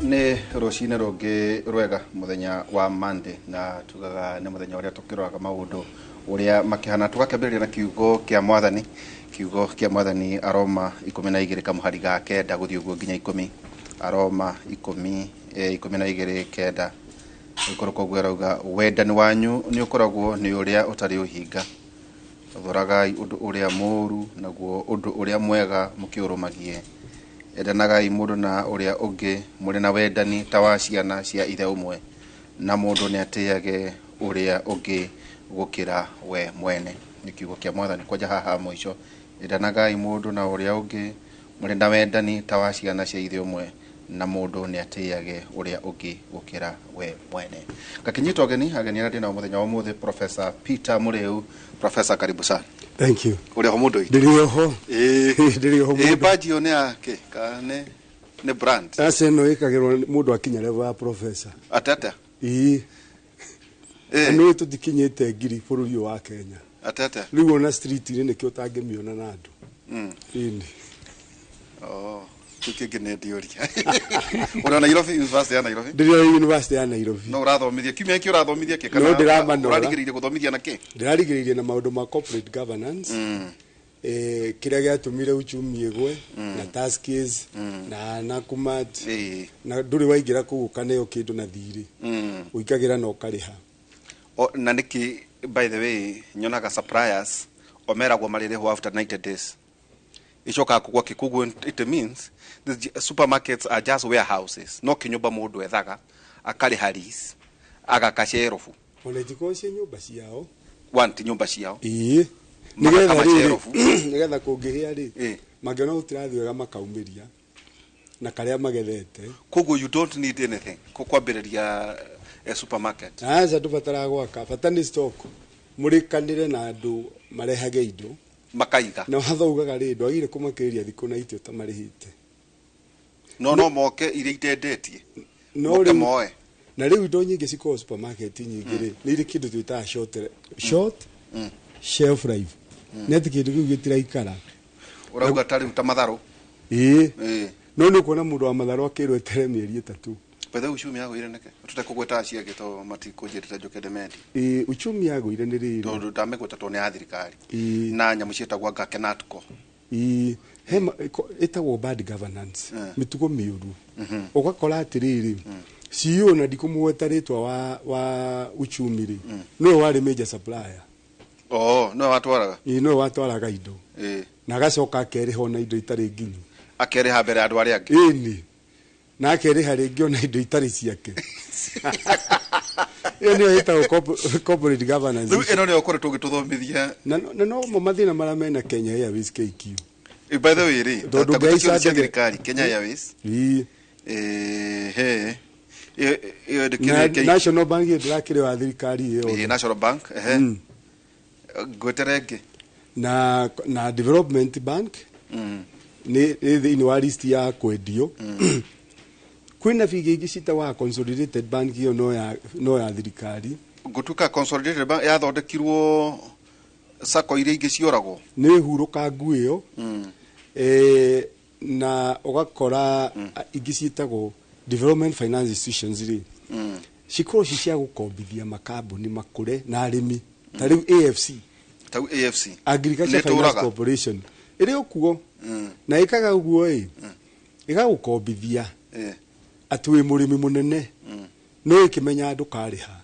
Nĩ rũcinĩ rũngĩ rwega, mũthenya wa Monday, na tugaga nĩ mũthenya ũrĩa tũkĩroraga maũndũ ũrĩa makĩhana. Tũgakĩambĩrĩria na kiugo kĩa Mwathani, kiugo kĩa Mwathani, Aroma 12 kamũhari ga 9 gũthiĩ ũguo nginya 10. Aroma 12:9 ĩkorwo ũguo ĩrauga, "Wendani wanyu nĩ ũkoragwo nĩ ũrĩa ũtarĩ ũhinga. Thoragai ũndũ ũrĩa mũũru, naguo ũndũ ũrĩa mwega mũkĩũrũmagie. Endanagai mũndũ na ũrĩa ũngĩ mũrĩ na wendani ta wa ciana cia ithe ũmwe, na mũndũ nĩ atĩage ũrĩa ũngĩ gũkĩra we mwene." Nĩ kiugo kĩa Mwathani. Kwanja haha mũico, endanagai mũndũ na ũrĩa ũngĩ mũrĩ na wendani ta wa ciana cia ithe ũmwe, na mũndũ nĩ atĩage ũrĩa ũngĩ gũkĩra we mwene. Ngakinyitwo ageni, ageni arĩa ndĩ nao mũthenya wa ũmũthĩ, Professor Peter Mũrĩu. Professor, karibu sana. Thank you. Ũrĩ ho mũndũ witũ? Ndĩrĩ oho. Ndĩrĩ oho. Ĩ Mũndũ. Badge ĩyo nĩ ya kĩ? Kana nĩ brand? Aca, ĩno ĩkagĩrwo mũndũ akinya level ya professor. Atĩ atĩa? Ĩĩ. Ĩ. Nĩ tũtikinyĩte 1000 bũrũri ũyũ wa Kenya. Atĩ atĩa? Rĩu ona street-inĩ nĩkĩo ũtangĩmĩona na andũ. Ĩni. Oh, kĩu kĩngĩ nĩ ndĩũria. Ũrĩ o Nairobi, University ya Nairobi? Ndĩrĩ o University ya Nairobi. No ũrathomithia kiumia gĩkĩ, ũrathomithia kĩ? No ndĩramanora. Ũrarigĩrĩirie gũthomithia na kĩ? Ndĩrarigĩrĩirie na maũndũ ma corporate governance. Kĩrĩa gĩatũmire uchumi ĩgwe na Tuskys na Nakumatt. Na ndũrĩ waingĩra kũu ũkaneo kĩndũ na thirĩ. Ũingagĩra na ũkarĩha. O, na nĩkĩ, by the way, nyonaga suppliers o meragwo marĩrĩhwo after 90 days, icokaga kũgwa kĩ? Koguo it means these supermarkets are just warehouses, no kĩnyũmba mũndũ ethaga akarĩha lease agaka sherofu. Ona itikorwo ciĩ nyũmba ciao. One ti nyũmba ciao. Ĩĩ. Magaka Nĩgetha rĩrĩ, macerobu. Nĩgetha kũngĩhĩa rĩ, mangĩona gũtirathiĩ wega makaumĩria na karĩa magethete. Koguo you don't need anything kwambĩrĩria a supermarket? Aca, ndũbataraga gwaka, bata nĩ stock, mũrĩkanĩre na andũ marehage indo. Makaiga. Na watho ugaga rĩ, ndwagĩrĩire kũmakĩrĩria thikũ na itĩ ũtamarĩhĩte. No moke iria itendetie No moke rĩu moe. Na rĩu indo nyingĩ cikoragwo supermarket nyingĩ rĩ, nĩ irĩ kĩndũ twĩtaga short shelf life, nĩ atĩ kĩndũ kĩu gĩtiraikara. Ũrauga ta rĩu ta matharũ? Ĩĩ. No nĩ ũkuona mũndũ wa matharũ akĩrwo etere mĩeri 3. Bethe uchumi yagũire nĩkĩ? Tũtekũgweta acio angĩ to matikũnjĩrĩte njũke ndĩmendi. Ĩĩ, uchumi yagũire nĩ rĩrĩ. Tondũ ndamĩgweta tondũ nĩ ya thirikari. Na nyamũ ciĩtagwo anga Kenatco. Ĩĩ, he ĩtagwo bad governance, mĩtugo mĩũru. Ũgakora atĩrĩrĩ, CEO, na ndikũmũgweta rĩtwa, wa uchumi rĩ, nĩwe warĩ major supplier. Oh, nĩwe watwaraga? Ĩĩ, nĩwe watwaraga indo. Na agacoka akerĩha ona indo itarĩ nginyu. Akerĩha mbere ya andũ arĩa angĩ? Ĩni, na akerĩha rĩngĩ ona indo itarĩ ciake. Ĩyo nĩyo ĩtagwo corporate governance. Rĩu ĩno nĩyo ũkoretwo ũgĩtũthomithia. Na no mo mathĩna marĩa mena Kenya Airways, KQ. By the way rĩ, Tondũ ta ngaica cia ndege- thirikari, Kenya Airways. Ehe, ĩyo Na ndĩkĩrĩ National Bank ĩyo ndĩrakĩrĩ wa thirikari ĩyo. Ĩĩ, National Bank, ehe. Ngwetere ĩngĩ. Na Development Bank nĩ ĩ thĩinĩ wa list ya kwendio. Kwĩna bengi ingĩ ciĩtagwa Consolidated Bank, ĩyo no ya thirikari. Ngũtuĩka Consolidated Bank yathondekirwo sacco iria ingĩ cioragwo. Nĩ hurũkangu ĩyo. Na ũgakora ingĩ ciĩtagwo development finance institutions rĩ, cikorwo ci cia gũkombithia makambuni makũre na arĩmi, ta rĩu AFC. Tau AFC. Agriculture Nĩ Finance ĩtũraga? Corporation ĩrĩ okuo na ĩkaga ũguo ĩ, ĩgagũkombithia atĩ wĩ mũrĩmi mũnene, no ĩkĩmenya ndũkarĩha,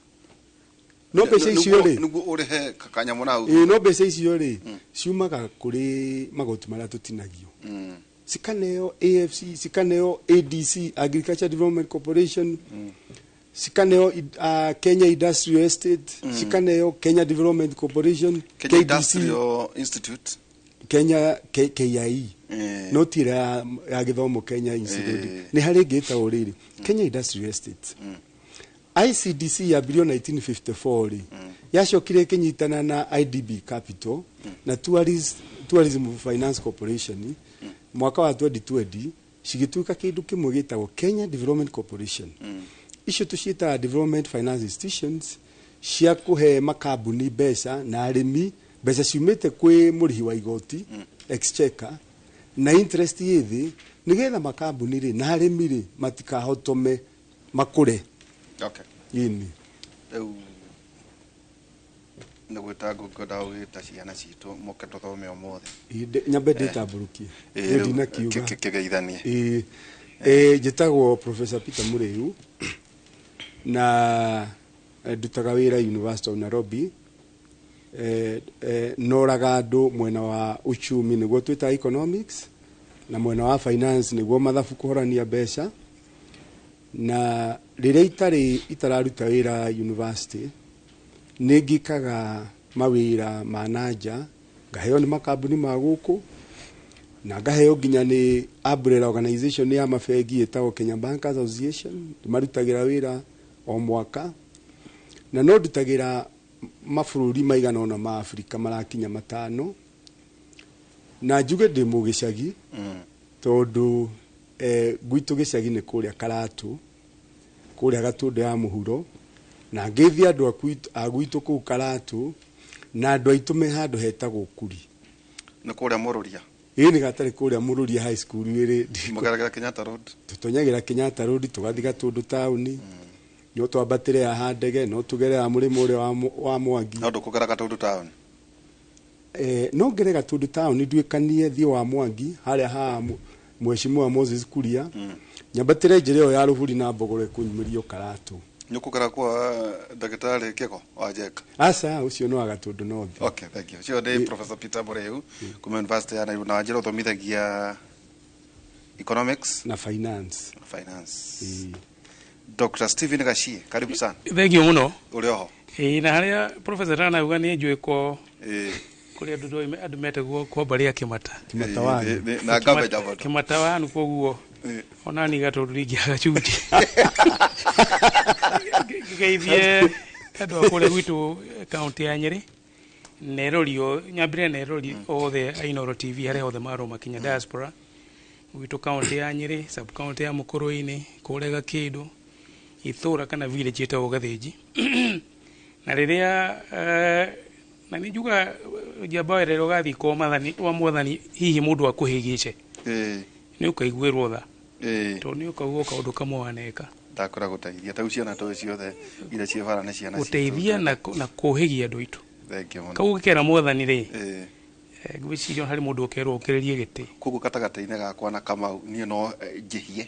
no mbeca icio rĩ, Nĩguo ũrĩhe kanyamũ na hau. Ĩĩ, no mbeca icio rĩ, ciumaga kũrĩ magoti marĩa tũtinagio, cikaneo AFC, cikaneo ADC, Agriculture Development Corporation, cikaneo Kenya Industrial Estate, cikaneo Kenya Development Corporation, Kenya KDC. Industrial Institute. Kenya KIE. No ti ĩrĩa ya gĩthomo, Kenya Institute. Nĩ harĩ ĩngĩ ĩtagwo rĩrĩ Kenya Industrial Estate. ICDC yambirio 1954 rĩ, yacokire ĩkĩnyitana na IDB Capital na Tourism Finance Corporation mwaka wa 2020, cigĩtuĩka kĩndũ kĩmwe gĩtagwo Kenya Development Corporation. Icio tũciĩtaga development finance institutions cia kũhe makambuni mbeca na arĩmi, mbeca ciumĩte kwĩ mũrĩhi wa igoti, exchequer, na interest ĩ thĩ. Nĩgetha makambuni rĩ na arĩmi rĩ matikahotome makũre. Okay. Ĩni. Rĩu nĩ gwĩta ngũkwenda gũgĩta ciana citũ mũke tũthome ũmũthĩ. Nyambe ndĩtambũrũkie. Ĩĩ, Nĩ ndinakiuga. Kĩgeithanie. Ĩĩ, njĩtagwo Professor Peter Muriu na ndutaga wĩra University of Nairobi. Noraga andũ mwena wa uchumi nĩguo twĩtaga economics, na mwena wa finance nĩguo mathabu, kũhorania mbeca. Na rĩrĩa itarĩ itararuta wĩra university, nĩ ngĩkaga mawĩra ma nanja, ngaheo nĩ makambuni ma gũkũ na ngaheo nginya nĩ umbrella organization ya mabengi ĩtagwo Kenya Bankers Association. Marutagĩra wĩra o mwaka, na no ndutagĩra mabũrũri maigana ũna ma Afrika marakinya 5. Na njuge ndĩ mũgĩcagi, tondũ gwitũ gĩcagi nĩ kũrĩa Karatu, kũrĩa Gatũndũ ya mũhuro, na ngĩthiĩ andũ a gwitũ kũu Karatu, na andũ aitũ me handũ hetagwo Kuri. Nĩ kũrĩa Mũrũria? Ĩĩ, nĩ gatarĩ kũrĩa Mũrũria High School ĩrĩ. Mũgeragĩra Kenyatta Road? Tũtonyagĩra Kenyatta Road, tũgathiĩ Gatũndũ taũni, no twambatĩre haha ndege, no tũgere haha mũrĩmo ũrĩa wa Mwangi. No ndũkũgera Gatũndũ taũni? No ngere Gatũndũ taũni, nduĩkanie thiĩ wa Mwangi harĩa haha Mheshimiwa Moses Kuria, nyambatĩre njĩra ĩyo ya Rũburi na Mbogoro ĩkũnyumĩrio Karatu. Nĩ ũkũgera kwa ndagĩtarĩ Kĩgo wa Jenga? Aca, ũcio no wa Gatũndũ North. Okay, thank you. Ũcio nĩ Professor Peter Muriu kuma University ya Nairobi, na wanjĩra ũthomithagia economics na finance. Finance. Ĩĩ. Dr. Stephen Gachie, karibu sana. Thank you mũno. Ũrĩ oho? Ĩĩ, na harĩa professor tanauga nĩ njũĩ ko kũrĩa andũ metagwo kwa mbarĩ ya Kĩmata. Kĩmata wanu. Na ngamenya mũno. Kĩmata wanu, koguo ona ni Gatũndũ ndingĩaga gacunjĩ. Ngĩgeithie andũ a kũrĩa gwitũ kaunti ya Nyĩrĩ, Nerori, nyambire Nerori othe a Inooro TV harĩa hothe maroma kinya diaspora gwitũ kaunti ya Nyĩrĩ, sub county ya Mũkũrũ-inĩ, kũrĩa Gakĩndũ itũra kana village ĩtagwo Gathĩnji. Na rĩrĩa na nĩ njuga njamba rĩrĩa ũgathiĩ kwa mathani wa mwathani, hihi mũndũ akũhĩgĩce, nĩ ũkaiguĩrwo tha, tondũ nĩ ũkaugwo kaũndũ kamwe waneka. Ndakũra gũteithia ta ciana tũĩ ciothe iria ciĩ bara nĩ ciana citũ. Gũteithia na kũhĩgia andũ aitũ. Thank you mũno. Koguo ngĩkera mwathani rĩ, ngwĩciria harĩ mũndũ ũkerwo ũkĩrĩrie gĩtĩ. Koguo gatagatĩ-inĩ gakwa na Kamau, niĩ no njĩhie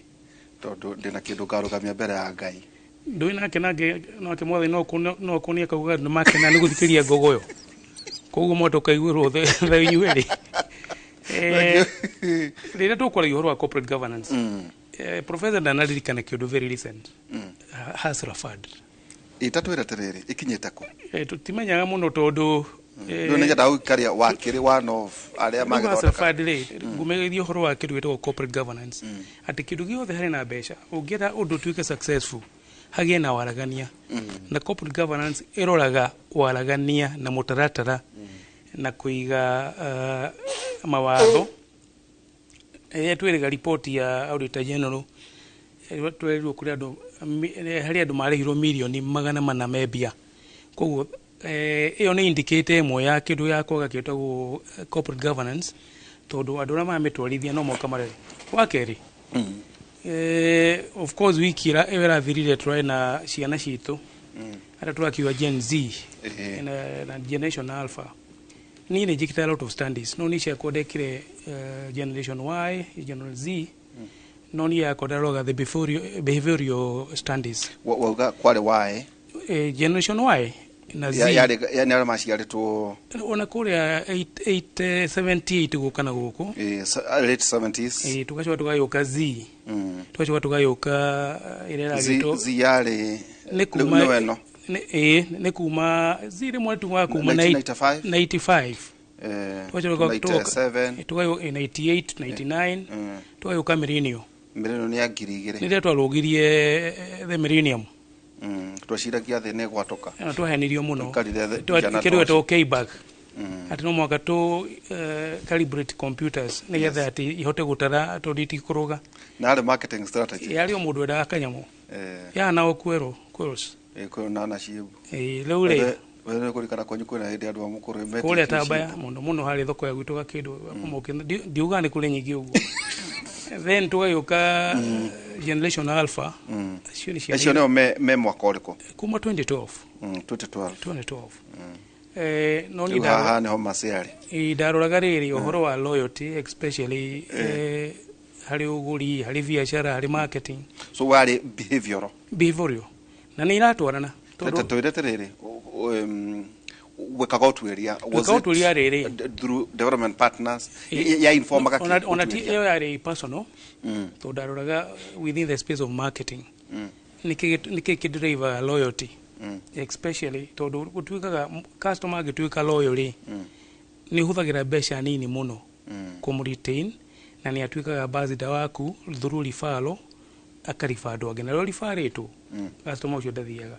tondũ ndĩna kĩndũ ngarũgamia mbere ya Ngai. Ndũĩ nake nake mwathani no kuonia kauga nĩ makena nĩ gũthikĩria ngogoyo, koguo mwata ũkaiguĩrwo tha inyuĩ rĩ. Rĩrĩa tũkwaragia ũhoro wa corporate governance, professor ndanaririkana kĩũndũ very recent, Hustler Fund. Ĩtatwĩre atĩrĩrĩ, ĩkinyĩte kũ? Tũtimenyaga mũno tondũ Rĩu nĩ nyendaga gũikaria wakĩrĩ one of arĩa Rĩu Hustler magĩthondeka. Fund rĩ, ngũmegeithia ũhoro wa kĩndũ gĩtagwo corporate governance, atĩ kĩndũ gĩothe harĩ na mbeca, ũngĩenda ũndũ ũtuĩke successful hagĩe na waragania, na corporate governance ĩroraga waragania na mũtaratara na kũiga mawatho. Rĩrĩa twĩrĩga report ya Auditor General, twerirwo kũrĩ andũ harĩ andũ marĩhirwo mirioni 400 membia. Koguo ĩyo nĩ indicator ĩmwe ya kĩndũ ya kwaga kĩtagwo corporate governance, tondũ andũ arĩa maramĩtwarithia no moka marere. Wa kerĩ, of course wiki ĩyo ĩrathirire tũrarĩ na ciana citũ arĩa tũrakiuga Gen Z na Generation Alpha. Niĩ nĩ njĩkĩte a lot of studies, no niĩ ciakwa ndekire Generation Y, Generation Z, no niĩ yakwa ndaroga the behavioral studies. Wauga kwarĩ waĩ? Generation Y na Z. Yarĩ yani arĩa maciarĩtwo ona kũrĩa 78 gũka na gũkũ. Late 70s. Tugacoka tũgayũka Z, tugacoka tũgayũka ĩrĩa Z. ĩragĩtwo Z yarĩ nĩ kuma rĩu nĩwe ĩno. Ĩĩ, nĩ kuma Z rĩmwe tugaga kuma 1995. 95. Tugacoka 97. Tugayũka 98, 99, tugayũka millennium. Millennium nĩ ya 2000. Nĩrĩa twarũgirie the millennium. Tweciragia thĩ nĩ gwatũka. Na twahenirio mũno. Tũikarire njana Kĩndũ toci. gĩtagwo K-bag, atĩ no mũhaka tũ calibrate computers nĩgetha atĩ ihote gũtara tondũ itikũrũga. Na yarĩ marketing strategy. Yarĩ o mũndũ wendaga kanyamũ yahana o kwerũ kweros. Kwĩrwo na ciĩbu. Rĩu rĩ, We nĩ kũririkana kwanyu kwĩna hĩndĩ andũ a mũkũrũ metĩtio kũrĩa Tambaya ciĩbu. mũno mũno harĩ thoko ya gwitũ Gakĩndũ. Ndiugaga nĩ kũrĩ nyingĩ ũguo. Then tũgagĩũka Generation Alpha. Acio nĩ Acio ciana nĩo me mwaka ũrĩkũ? Kuma 2012. 2012. 2012, no Rĩu niĩ haha nĩho maciarĩ. Ndaroraga rĩrĩ ũhoro wa loyalty, especially harĩ ũgũri, harĩ biacara, harĩ marketing. So warĩ behavioral. Behavioral, na nĩ iratwarana tondũ Twĩre atĩrĩrĩ, gwĩkaga ũtuĩria was Gwĩka it ũtuĩria rĩrĩ. Through development partners ya informaga kĩ Ona ti ũtuĩria? ĩyo yarĩ personal, tondũ ndaroraga within the space of marketing nĩkĩ kĩdrive loyalty, especially tondũ gũtuĩkaga customer angĩtuĩka loyal rĩ, nĩ ũhũthagĩra mbeca nini mũno kũmũ-retain, na nĩ atuĩkaga ambassador waku through referral, akariba andũ angĩ, na rĩo ribarĩtwo customer ũcio ndathiaga.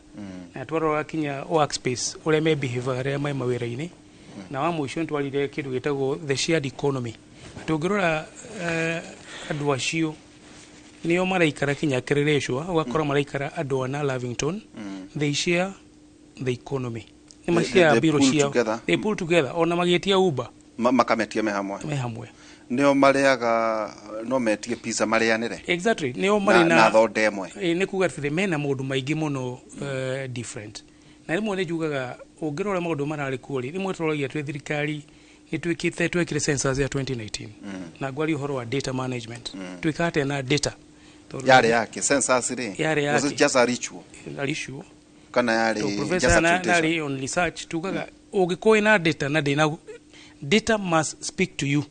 Na twaroraga kinya workspace, ũrĩa me behave rĩrĩa me mawĩra-inĩ. Na wa mũico nĩtwarire kĩndũ gĩtagwo the shared economy, atĩ ũngĩrora andũ acio nĩo maraikara kinya Kileleshwa, ũgakora maraikara andũ ana Lavington, they share the economy, nĩ They mashare biro pull ciao. together. They pull together, ona magĩtia Uber. Makametia me hamwe. Me hamwe. Nĩo marĩaga, no metie pizza marĩanĩre. Exactly, nĩo na, marĩ na na thonda ĩmwe. Nĩ kuga atĩ mena maũndũ maingĩ mũno different. Na rĩmwe nĩ njugaga ũngĩrora maũndũ mararĩ kuo rĩ, rĩmwe tũroragia twĩ thirikari nĩ twĩkĩte, twekire census ya 2019, na ngwaria ũhoro wa data management, twĩka atĩa na data? Tondũ Yarĩ yake census rĩ? Yarĩ Was it yake. just a ritual Aricũ kana yarĩ to just professor a na tradition? narĩ on research tugaga ũngĩkorwo wĩna data na ndĩna data must speak to you.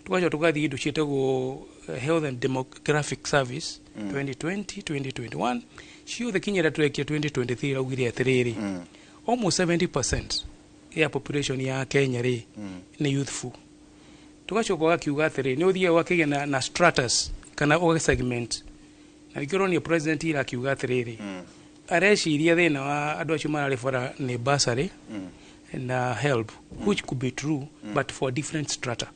Tugacoka tugathiĩ indo ciĩtagwo Health and Demographic Service 2020 2021 ciothe kinya ĩrĩa turekia 2023 raugire atĩrĩrĩ, almost 70% ya population ya Kenya rĩ nĩ youthful. Tugacoka ũgakiuga atĩrĩ nĩ ũthiaga ũgakĩgĩa na stratus kana ũgagĩsegment, na nĩkĩo ũronio president ira akiuga atĩrĩrĩ, areciria thĩna wa andũ acio mararĩ bara nĩ bursary na help, which could be true, but for a different strata.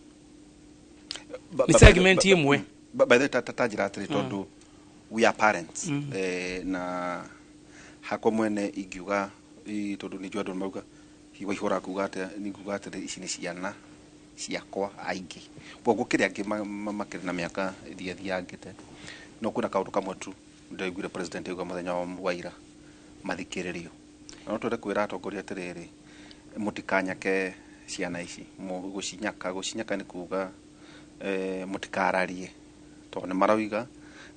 Nĩ segment ĩmwe. By the way, ta njĩra atĩrĩ, tondũ we are parents, na hakwa mwene ingiuga tondũ nĩ njũĩ andũ mauga waihũra kuga atĩa, nĩ nguga atĩrĩ, ici nĩ ciana ciakwa aingĩ, koguo gũkĩrĩ angĩ makĩrĩ na mĩaka ĩthiathiangĩte, no kwĩna kaũndũ kamwe tu ndĩraiguire president auga mũthenya wa ira, mathikĩrĩrio. Na no twende kwĩra atongoria atĩrĩrĩ, mũtikanyake ciana ici. Gũcinyaka, gũcinyaka nĩ kuga mũtikararie, tondũ nĩ maroiga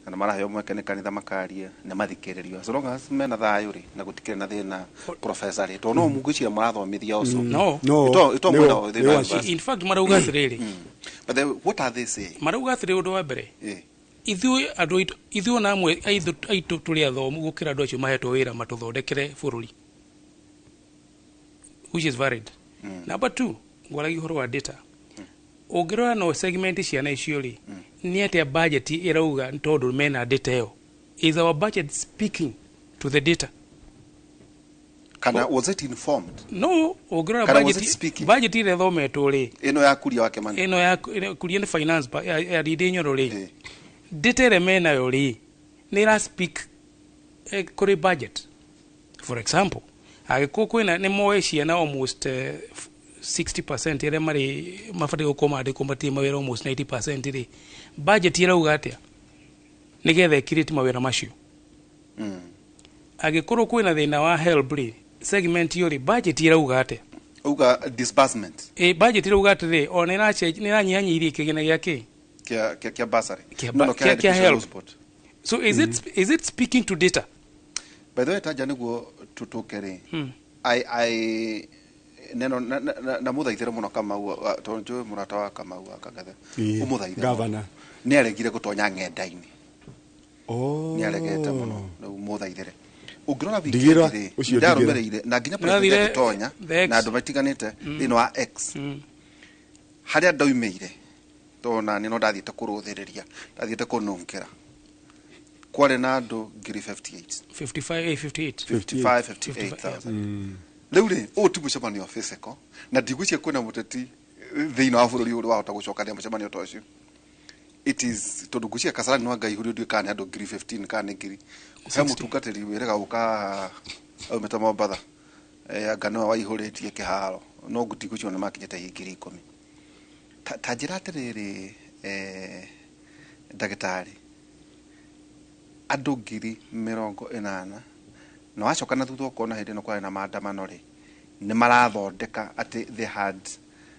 na nĩ maraheo mweke nĩ kanitha makarie, nĩ mathikĩrĩrio as long as mena thayũ rĩ, na gũtikĩrĩ na thĩna, professor rĩ, tondũ no ngwĩciria mũrathomithia ũcio. No. No. Ito mwena wa thĩna nĩo wa acio. In fact marauga atĩrĩrĩ, But then, what are they saying? Marauga atĩrĩ, ũndũ wa mbere, ithuĩ andũ aitũ, ithuĩ ona amwe aitũ tũrĩ athomu gũkĩra andũ acio mahetwo wĩra matũthondekere bũrũri, which is valid. Number two, ngwaragia ũhoro wa data. Ũngĩrora no segment ciana icio rĩ, nĩ atĩa budget ĩrauga tondũ mena data ĩyo? Is our budget speaking to the data? Kana was it informed? No, ũngĩrora Kana was budget, it speaking? budget ĩrĩa ĩthometwo rĩ, Ĩno ya Kuria wa Kĩmani. Ĩno ya ĩno Kuria nĩ finance ya Ndindi Nyoro rĩ, data ĩrĩa menayo rĩ, nĩ ĩra speak kũrĩ budget. For example, angĩkorwo kwĩna nĩ moĩ ciana almost 60% arĩa marĩ mabatiĩ gũkorwo mandĩkwo matirĩ mawĩra, almost 90% rĩ, budget ĩrauga atĩa nĩgetha ĩkirĩte mawĩra macio? Angĩkorwo kwĩna thĩna wa help rĩ, segment ĩyo rĩ, budget ĩrauga atĩa? Uga disbursement. Budget ĩrauga atĩrĩ, ona nĩ ĩranyihanyihirie kĩgĩna gĩa kĩ Kĩa bursary. Kĩa No, no, kĩa education help. loan board. So is it speaking to data? By the way, tanja nĩguo tũtũke rĩ, I neno na mũthaithĩre mũno Kamau, tondũ njũĩ mũrata wa Kamau wa Kagathe. Ĩĩ, Ũmũthaithe. Governor. Nĩ aregire gũtonya ng'enda-inĩ. Oh. Nĩ aregete mũno, rĩu mũthaithĩre. Ũngĩrora Ndigĩra, weekend rĩ, ũcio ndarũmĩrĩire na nginya president Nĩwathire agĩtonya the X. na andũ matiganĩte thĩinĩ wa X harĩa ndaumĩire, tondũ nani no ndathiĩte kũrũthĩrĩria, ndathiĩte kũnungĩra, kwarĩ na andũ ngiri 58. 55, 58. 55, 58,000. Rĩu rĩ, ũyũ ti mũcemanio physical, na ndigwĩciria kwĩna mũteti thĩinĩ wa bũrũri ũrĩ wahota gũcokania mũcemanio ta ũcio. It is tondũ ngwĩciria Kasarani no anga ihũrio, ndiũĩ kana nĩ andũ ngiri 15 kana nĩ ngiri he 60. Mũtungatĩri wĩrĩga gũka haha aumĩte Mombatha, anga nĩwe waihũrĩtie kĩharo, no ndigwĩciria nĩ makinyĩte hihi 10,000. Ta njĩra atĩrĩrĩ, Ndagĩtarĩ, andũ 80,000, na wacoka na thutha ũkona hĩndĩ ĩno kwarĩ na maandamano rĩ, nĩ marathondeka atĩ they had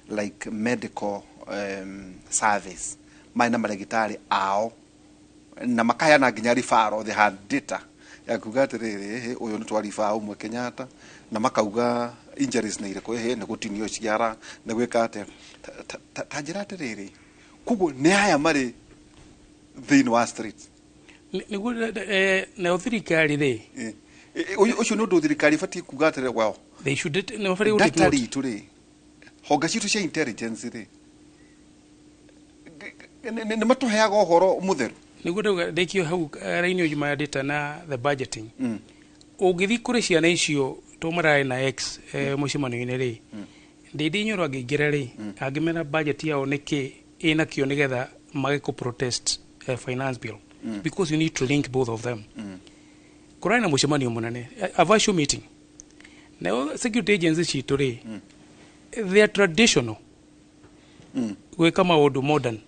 like medical service, marĩ na marĩgĩtarĩ ao na makaheana nginya referral. They had data ya kuga atĩrĩrĩ, "Ĩhĩ, ũyũ nĩ twariba ũmwe Kenyatta," na makauga injuries nĩ irĩkũ, ĩhĩ, nĩ gũtinio ciara, nĩ gwĩka atĩa. Ta njĩra atĩrĩrĩ, koguo nĩ aya marĩ thĩinĩ wa street? Nĩguo nayo thirikari rĩ, Ũcio nĩ ũndũ thirikari ĩbatiĩ kuga atĩrĩ, well, they should, nĩ mabatiĩ gũ take data note. Ritũ rĩ, honge citũ cia intelligence rĩ, nĩ matũheaga ũhoro mũtheru? Nĩguo ndauga ndĩkio hau raini ũyũ ya data na the budgeting. Ũngĩthiĩ kũrĩ ciana icio to mararĩ na x mũcemanio-inĩ rĩ, Ndĩndĩ Nyoro angĩingĩra rĩ, angĩmera budget yao nĩkĩ ĩnakĩo nĩgetha mage kũ protest finance bill, because you need to link both of them. Kũrarĩ na mũcemanio mũnene, a virtual meeting, nayo security agency citũ rĩ, they are traditional gwĩka maũndũ modern.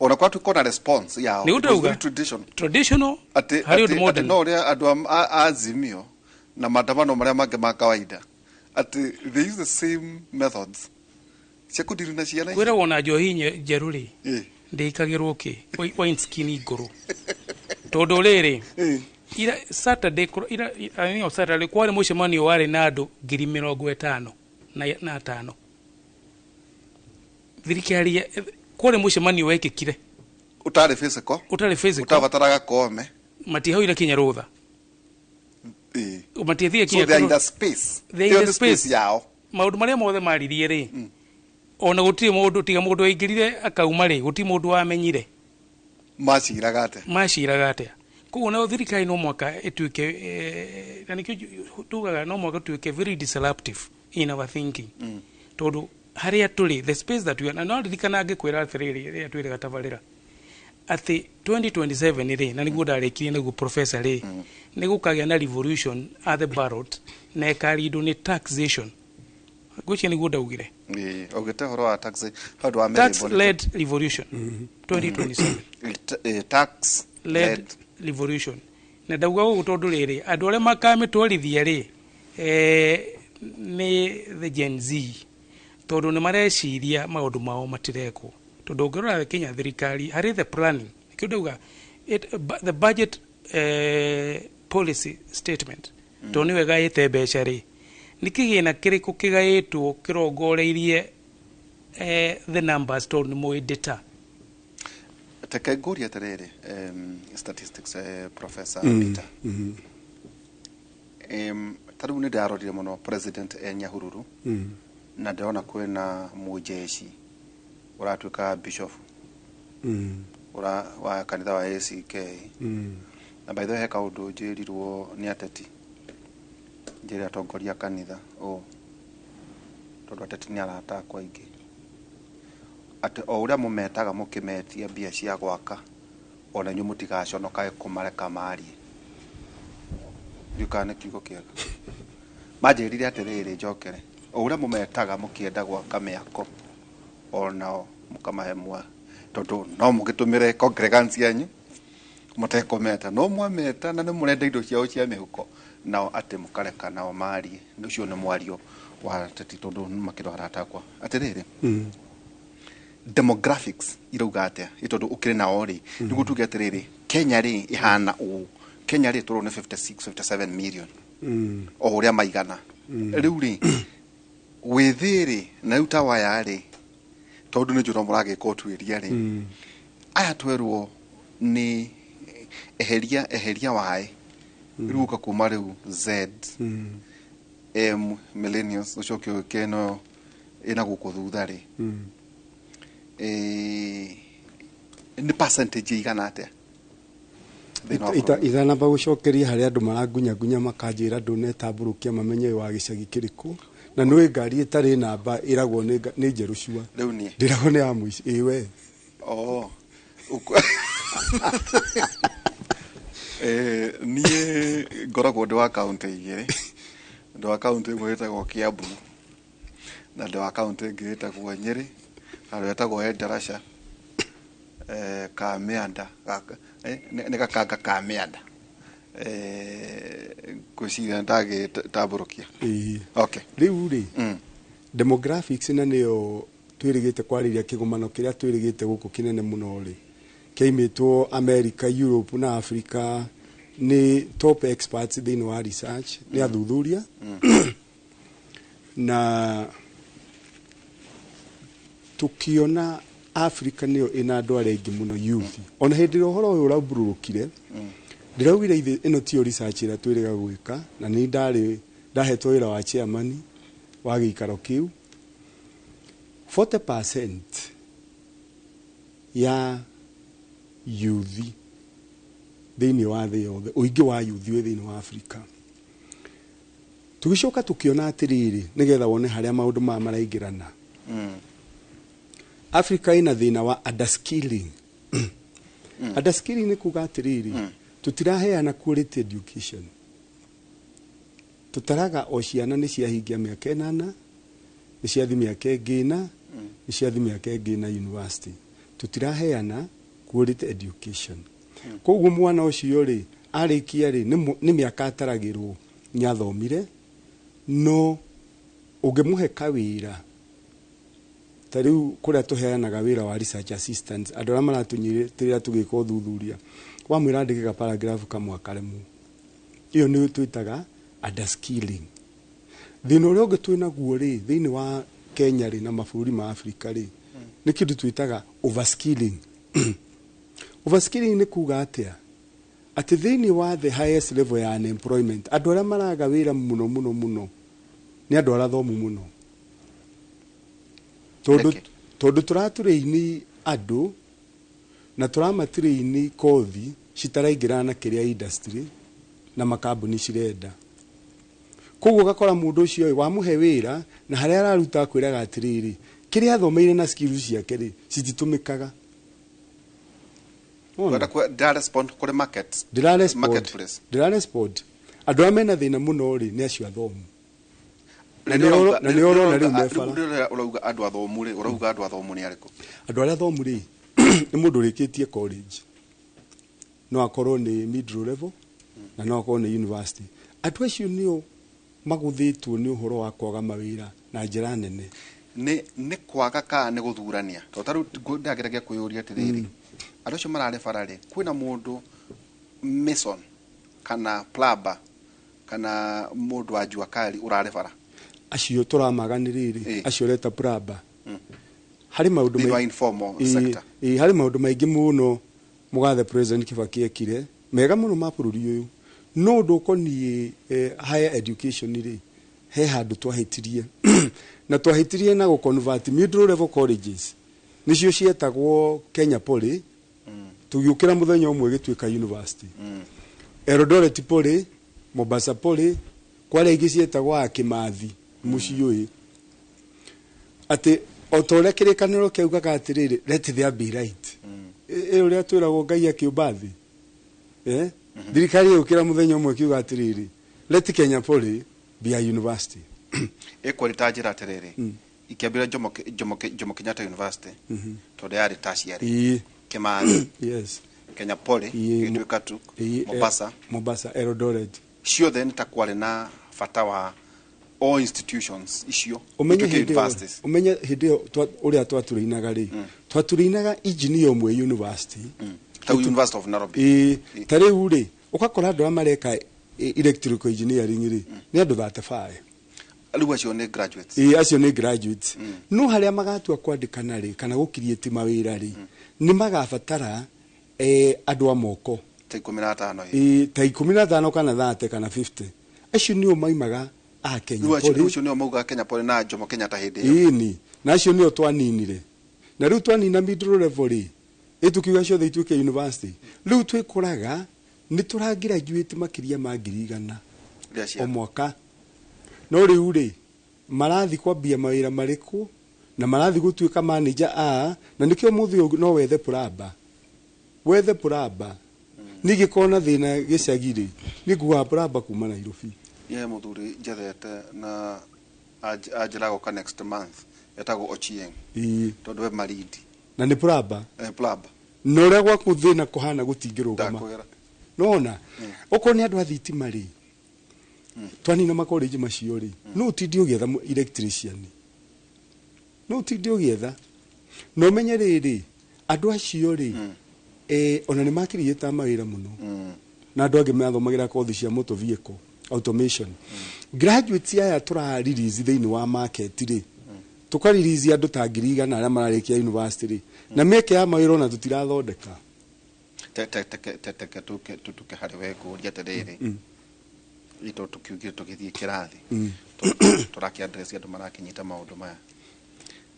Ona kwa tuko na response yao. Nĩ It was ũndauga. very traditional. Traditional atĩ harĩ ũndũ atĩ modern. No ũrĩa andũ a Azimio na maandamano marĩa mangĩ ma kawaida, atĩ they use the same methods cia kũdiri na ciana ici. Kwĩragwo na njohi njerũ rĩ, ndĩikagĩrwo kĩ wine skin ngũrũ, tondũ rĩrĩ, ira Saturday ira I think Saturday kwarĩ mũcemanio warĩ na andũ 55,000. Thirikari kwarĩ mũcemanio wekĩkire ũtarĩ physical, ũtarĩ physical, ũtabataraga kome. Matiahoire kinya rũtha. Matiathire So kinya they are in the space. They are in Ĩyo the nĩ space space. yao. Maũndũ marĩa mothe maririe rĩ, ona gũtirĩ mũndũ, tiga mũndũ waingĩrire akauma rĩ, gũtirĩ mũndũ wamenyire. Maciraga atĩa? Maciraga atĩa. Koguo nayo thirikari no mwaka ĩtuĩke na nĩkĩo tugaga no mwaka tuĩke very disruptive in our thinking, tondũ harĩa tũrĩ, the space that we are, na no ririkana ngĩkwĩra atĩrĩrĩ, rĩrĩa twĩrĩga tabarĩra atĩ 2027 rĩ, na nĩguo ndarĩkirie nĩguo professor rĩ, nĩ gũkagĩa na revolution at the ballot na ĩkarindwo nĩ taxation. Ngwĩciria nĩguo ndaugire. Ĩĩ, augĩte ũhoro wa tax handũ wa Tax mĩrĩmbo. led revolution 2027. Tax led revolution, na ndauga ũguo tondũ rĩrĩ, andũ arĩa makamĩtwarithia rĩ, nĩ the Gen Z, tondũ nĩ mareciria maũndũ mao matirekwo, tondũ ũngĩrora Kenya thirikari harĩ the planning, nĩkĩo ndauga the budget policy statement, tondũ nĩwe ĩgaĩte mbeca rĩ, nĩ kĩgĩna kĩrĩkũ kĩgaĩtwo kĩrongoreirie the numbers, tondũ nĩ mũĩ data. Teke ngũrie atĩrĩrĩ, statistics, Professor Peter, ta rĩu nĩ ndarorire mũno president e Nyahururu, na ndĩrona kwĩna mũjeshi ũratuĩka bishop ũra wa kanitha wa ACK. Na by the way, he kaũndũ njĩrirwo nĩ ateti, njĩre atongoria a kanitha ũũ, tondũ ateti nĩ arata akwa aingĩ, atĩ o ũrĩa mũmetaga mũkĩmetia mbia cia gwaka, ona inyuĩ mũtigaconokage kũmareka marie. Ndiũĩ kana nĩ kiugo kĩega. Manjĩrire atĩrĩrĩ, njokere o ũrĩa mũmetaga mũkĩenda gwaka mĩako, onao mũkamahe mwa, tondũ no mũgĩtũmĩre congregants yanyu mũtekũmeta, no mwameta na nĩ mũrenda indo ciao cia mĩhuko, nao atĩ mũkareka nao marie. Ũcio nĩ mwario wa ateti, tondũ makĩrĩ arata akwa. Atĩrĩrĩ, demographics irauga atĩa? Ĩ tondũ ũkĩrĩ nao rĩ, nĩguo tuge atĩrĩrĩ, Kenya rĩ ĩhana ũũ, Kenya rĩ tũrũ nĩ 56 57 million, o ũrĩa maigana rĩu rĩ wĩthĩ rĩ, na rĩu ta waya rĩ, tondũ nĩ njũra mũragĩka ũtuĩria rĩ, aya twerwo nĩ eheria eheria waĩ rĩu ũka kuma rĩu Z, M, millennials, ũcoke ũke ĩno ĩna gũkũ thutha rĩ, nĩ percentage ĩigana atĩa thĩinĩ wa bũrũri? Itanamba gũcokeria harĩa andũ marangunyagunya makanjĩra ndũnetambũrũkia mamenye wĩ wa gĩcagi kĩrĩkũ, na nĩũĩ ngari ĩtarĩ namba ĩragwo nĩ njerũ cua. Rĩu niĩ Ndĩragwo nĩ ya mũici ĩ we. Oh. Niĩ ngoragwo ndĩ wa kaũntĩ igĩrĩ, ndĩ wa kaũntĩ ĩmwe ĩtagwo Kiambu na ndĩ wa kaũntĩ ĩngĩ ĩtagwo Nyĩrĩ, handũ hetagwo Endarasha. Ka mĩanda nĩ gakanga ka mĩanda. Ngwĩciria ndagĩtambũrũkia. Ĩĩ. Okay. Rĩu rĩ, demographics na nĩyo twĩrĩgĩte kwarĩria kĩgomano kĩrĩa twĩrĩgĩte gũkũ kĩnene mũno rĩ, kĩaimĩtwo America, Europe na Africa nĩ top experts thĩinĩ wa research, nĩ athuthuria, na tukiona Africa nĩyo ĩna andũ arĩa aingĩ mũno youth. Ona hĩndĩ ĩrĩa ũhoro ũyũ ũraumbũrũkire, ndĩraugire ithe ĩno tiyo research ĩrĩa twĩrĩga gwĩka, na nĩ ndarĩ ndahetwo wĩra wa chairman wa gĩikaro kĩu. 40% ya youth thĩinĩ wa thĩ yothe, ũingĩ wa youth wĩ thĩinĩ wa Africa. Tũgĩcoka tũkĩona atĩrĩrĩ, nĩgetha wone harĩa maũndũ maya maraingĩrana, Africa ĩna thĩna wa underskilling. Underskilling nĩ kuga atĩrĩrĩ, tũtiraheana quality education. Tũtaraga o ciana nĩ ciahingia mĩaka 8, nĩ ciathi mĩaka ĩngĩ 4, nĩ ciathi mĩaka ĩngĩ 4 university. Tũtiraheana quality education. Koguo mwana ũcio rĩ, arĩkia rĩ, nĩ mĩaka ataragĩrwo nĩ athomire, no ũngĩmũhe kawĩra ta rĩu kũrĩa tũheanaga wĩra wa research assistant, andũ arĩa maratũnyitĩrĩra tũgĩka ũthuthuria, wamwĩra andĩke ka paragraph kamwe akaremwo. Ĩyo nĩ twĩtaga underskilling. Thĩna ũrĩa ũngĩ twĩ naguo rĩ, thĩinĩ wa Kenya rĩ, na mabũrũri ma Africa rĩ, nĩ kĩndũ twĩtaga overskilling. Overskilling nĩ kuga atĩa? Atĩ thĩinĩ wa the highest level ya unemployment, andũ arĩa maraga wĩra mũno mũno mũno nĩ andũ arĩa athomu mũno, tondũ Nĩkĩ? Tondũ tũratũrĩini andũ na tũramatũrĩini kothi citaraingĩrana na kĩrĩa industry na makambuni cirenda. Koguo ũgakora mũndũ ũcio ĩ, wamũhe wĩra na harĩa araruta akwĩraga atĩrĩrĩ, kĩrĩa athomeire na skills ciake rĩ, cititũmĩkaga. Wona? Ndĩra respond kũrĩ market. Ndĩra respond. Marketplace. Ndĩra respond. Andũ arĩa mena thĩna mũno rĩ, nĩ acio athomu. Na Rĩrĩa na nĩo ũrona rĩu me bara. Rĩrĩa ũrauga andũ athomu rĩ, ũrauga andũ athomu nĩ arĩkũ? Andũ arĩa athomu rĩ, nĩ mũndũ ũrĩkĩtie college, no akorwo nĩ middle level na no akorwo nĩ university. Andũ acio nĩo magũthĩtwo nĩ ũhoro wa kwaga mawĩra na njĩra nene. Nĩ kwaga kana nĩ gũthurania? Tondũ ta rĩu ndageragia kwĩyũria atĩrĩrĩ, andũ acio mararĩ bara rĩ, kwĩna mũndũ mason kana plumber kana mũndũ wa jua kali ũrarĩ bara? Acio tũramaga nĩ rĩrĩ, acio ũreta plumber, harĩ maũndũ Thĩinĩ wa informal sector. Ĩĩ, harĩ maũndũ maingĩ mũno mũgathe President Kibaki ekire mega mũno ma bũrũri ũyũ, no ũndũ ũkoniĩ higher education rĩ, he handũ twahĩtirie, na twahĩtirie na gũ-convert middle level colleges, nĩcio cietagwo Kenya Poly, tũgĩũkĩra mũthenya ũmwe gĩtuĩka university. Eldoret Poly, Mombasa Poly, kwarĩa ingĩ cietagwo Akimathi, mũciũĩ atĩ o ta ũrĩa kĩrĩkanĩro kĩaugaga atĩrĩrĩ, "Let there be light," ĩ ũrĩa twĩragwo Ngai akĩũmba thĩ, eh? Thirikari ĩgũkĩra mũthenya ũmwe ĩkiuga atĩrĩrĩ, "Let Kenya Poly be a university." Ĩkwari ta njĩra atĩrĩrĩ, ikĩambĩrĩria Jomo Kenyatta University, tondũ yarĩ tertiary. Kimathi, Kenya Poly, ĩgĩtuĩka tu Mombasa. Mombasa, Eldoret. Ciothe nĩ ta kwarĩ na bata wa all institutions icio Ũmenye ituĩke hĩndĩ ĩyo, universities. ũmenye hĩndĩ ĩyo ũrĩa twatũrĩinaga rĩ, twatũrĩinaga engineer ũmwe university. Ta University of Nairobi. Ĩĩ, ta rĩu rĩ, ũgakora andũ arĩa mareka electrical engineering rĩ, nĩ andũ 35. Rĩu acio nĩ graduates. Ĩĩ, acio nĩ graduates, no harĩa magatua kwandĩkana rĩ, kana gũkiriĩti mawĩra rĩ, nĩ magabatara andũ a moko ta 15 ĩ. Ĩĩ, ta 15 kana 30 kana 50. Acio nĩo maimaga a Kenya Rĩu acio Poly. Rĩu acio nĩo maugaga Kenya Poly na Jomo Kenyatta hĩndĩ ĩyo. Ĩni, na acio nĩo twaninire, na rĩu twanina middle level rĩ, ĩ tukiuga ciothe ituĩke university. Rĩu twĩkoraga nĩ tũragraduate makĩria ma 100,000 Rĩa o ciana. mwaka. No rĩu rĩ, marathi kwambia mawĩra marĩkũ na marathi gũtuĩka manager a? Na nĩkĩo mũthĩ ũyũ no wethe plumber, wethe plumber ningĩ kona thĩna gĩcagi rĩ, nĩ nguaga plumber kuma Nairobi. Ye mũthuri njethete na anjĩra goka next month, etagwo Ochieng. Tondũ we Malindi. Na nĩ plumber. Plumber. Na ũrĩa gwaku thĩna kũhana gũtingĩrũgama. Ndakwĩra. Nona okorwo nĩ andũ a thitima rĩ, twanina makolenji macio rĩ, no ũtinde ũgĩetha electrician, no ũtinde ũgĩetha. Na ũmenye rĩrĩ, andũ acio rĩ, ona nĩ makiriĩta mawĩra mũno, na andũ angĩ mathomagĩra kothi cia motor vehicle automation. Graduates aya tũra release thĩinĩ wa market rĩ, tũka release andũ ta 100,000 arĩa mararĩkia university rĩ, na mĩeke ya mawĩra ona tũtirathondeka. Teke tuke harĩ we ngũria atĩrĩrĩ, ito tukiugire tũgĩthiĩ kĩrathi, tũrakĩ address andũ marakĩnyita maũndũ maya.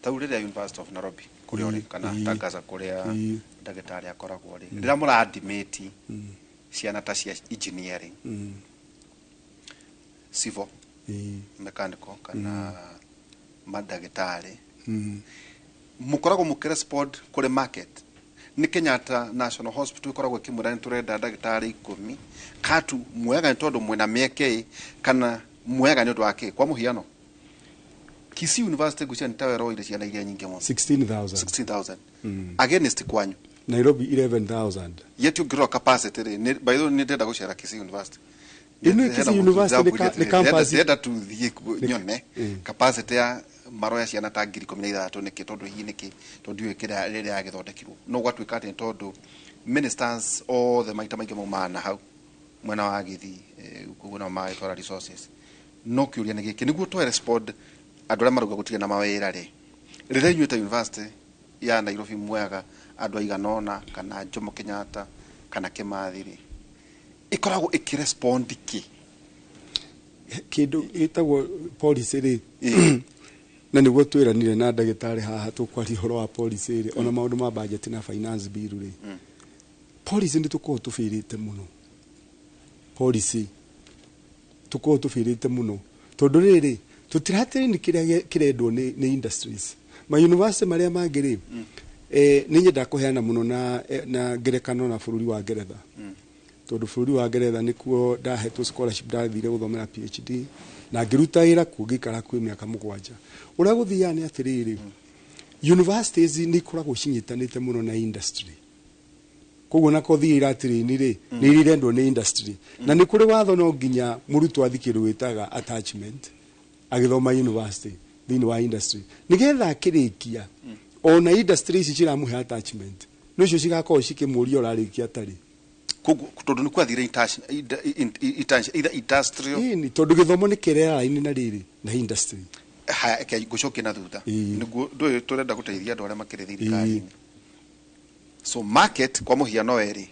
Tau rĩrĩa University of Nairobi kũrĩa ũrĩ, kana Tangaza kũrĩa ndagĩtarĩ akoragwo rĩ, rĩrĩa mũradimĩti ciana ta cia engineering, civil, mechanical kana mandagĩtarĩ, mũkoragwo mũkĩrespond kũrĩ market? Nĩ Kenyatta National Hospital ĩkoragwo ĩkĩmwĩra nĩ tũrenda ndagĩtarĩ 10 katu muoyaga nĩ tondũ mwĩna mĩeke ĩ, kana muoyaga nĩ ũndũ wa kĩ? Kwa mũhiano, Kisii University ngwĩciria nĩ ta weroire ciana iria nyingĩ mũno. 16,000. 16,000 against kwanyu. Nairobi 11,000. Yet ũngĩrora capacity rĩ, by the way, nĩ ndĩrenda gũcera Kisii University. Ĩno Kisii University nĩ campus. Ndĩrenda tuthiĩ nyone capacity ya maroya ciana ta 16,000 nĩkĩ, tondũ hihi nĩkĩ, tondũ ndiũĩ kĩrĩa rĩrĩa yagĩthondekirwo, no gwatuĩka atĩ nĩ tondũ ministers othe maita maingĩ maumaga na hau mwena wa Gĩthii, koguo nao magĩtwara resources. No kĩũria nĩ gĩkĩ, nĩguo twe respond andũ arĩa marauga gũtirĩ na mawĩra rĩ, rĩrĩa inyuĩ ta University ya Nairobi muoyaga andũ aigana ũna, kana Jomo Kenyatta kana Kimathi rĩ, ĩkoragwo ĩkĩrespond kĩ? Kĩndũ gĩtagwo policy rĩ, na nĩguo twĩranire na ndagĩtarĩ haha tũkwaria ũhoro wa policy rĩ, ona maũndũ ma budget na finance bill rĩ, policy nĩ tũkoragwo tũbĩrĩte mũno. Policy tũkoragwo tũbĩrĩte mũno tondũ rĩrĩ, tũtiratrain kĩrĩa kĩrendwo nĩ industries. Ma university marĩa mangĩ rĩ, nĩ nyendaga kũheana mũno na ngerekano na bũrũri wa Ngeretha, tondũ bũrũri wa Ngeretha nĩkuo ndahetwo scholarship, ndathire gũthomera PhD na ngĩruta wĩra kuo, ngĩikara kuo mĩaka 7. Ũrĩa gũthiaga nĩ atĩrĩrĩ, universities nĩ ikoragwo cinyitanĩte mũno na industry, koguo na kothi iria iratrain rĩ, nĩ iria irendwo nĩ industry. Na nĩ kũrĩ watho, no nginya mũrutwo athi kĩndũ wĩtaga attachment agĩthoma university thĩinĩ wa industry, nĩgetha akĩrĩkia ona industry ici ciramũhe attachment nĩcio cigakorwo cikĩmũria ũrarĩkia atarĩ. Koguo tondũ nĩ kwathire internship, either industrial. Ĩni, tondũ gĩthomo nĩ kĩrera raini na rĩrĩ na industry. Haya, eke ngũcokie na thutha. Nĩguo ndũĩ tũrenda gũteithia andũ arĩa makĩrĩ thirikari-inĩ. So market, kwa mũhiano werĩ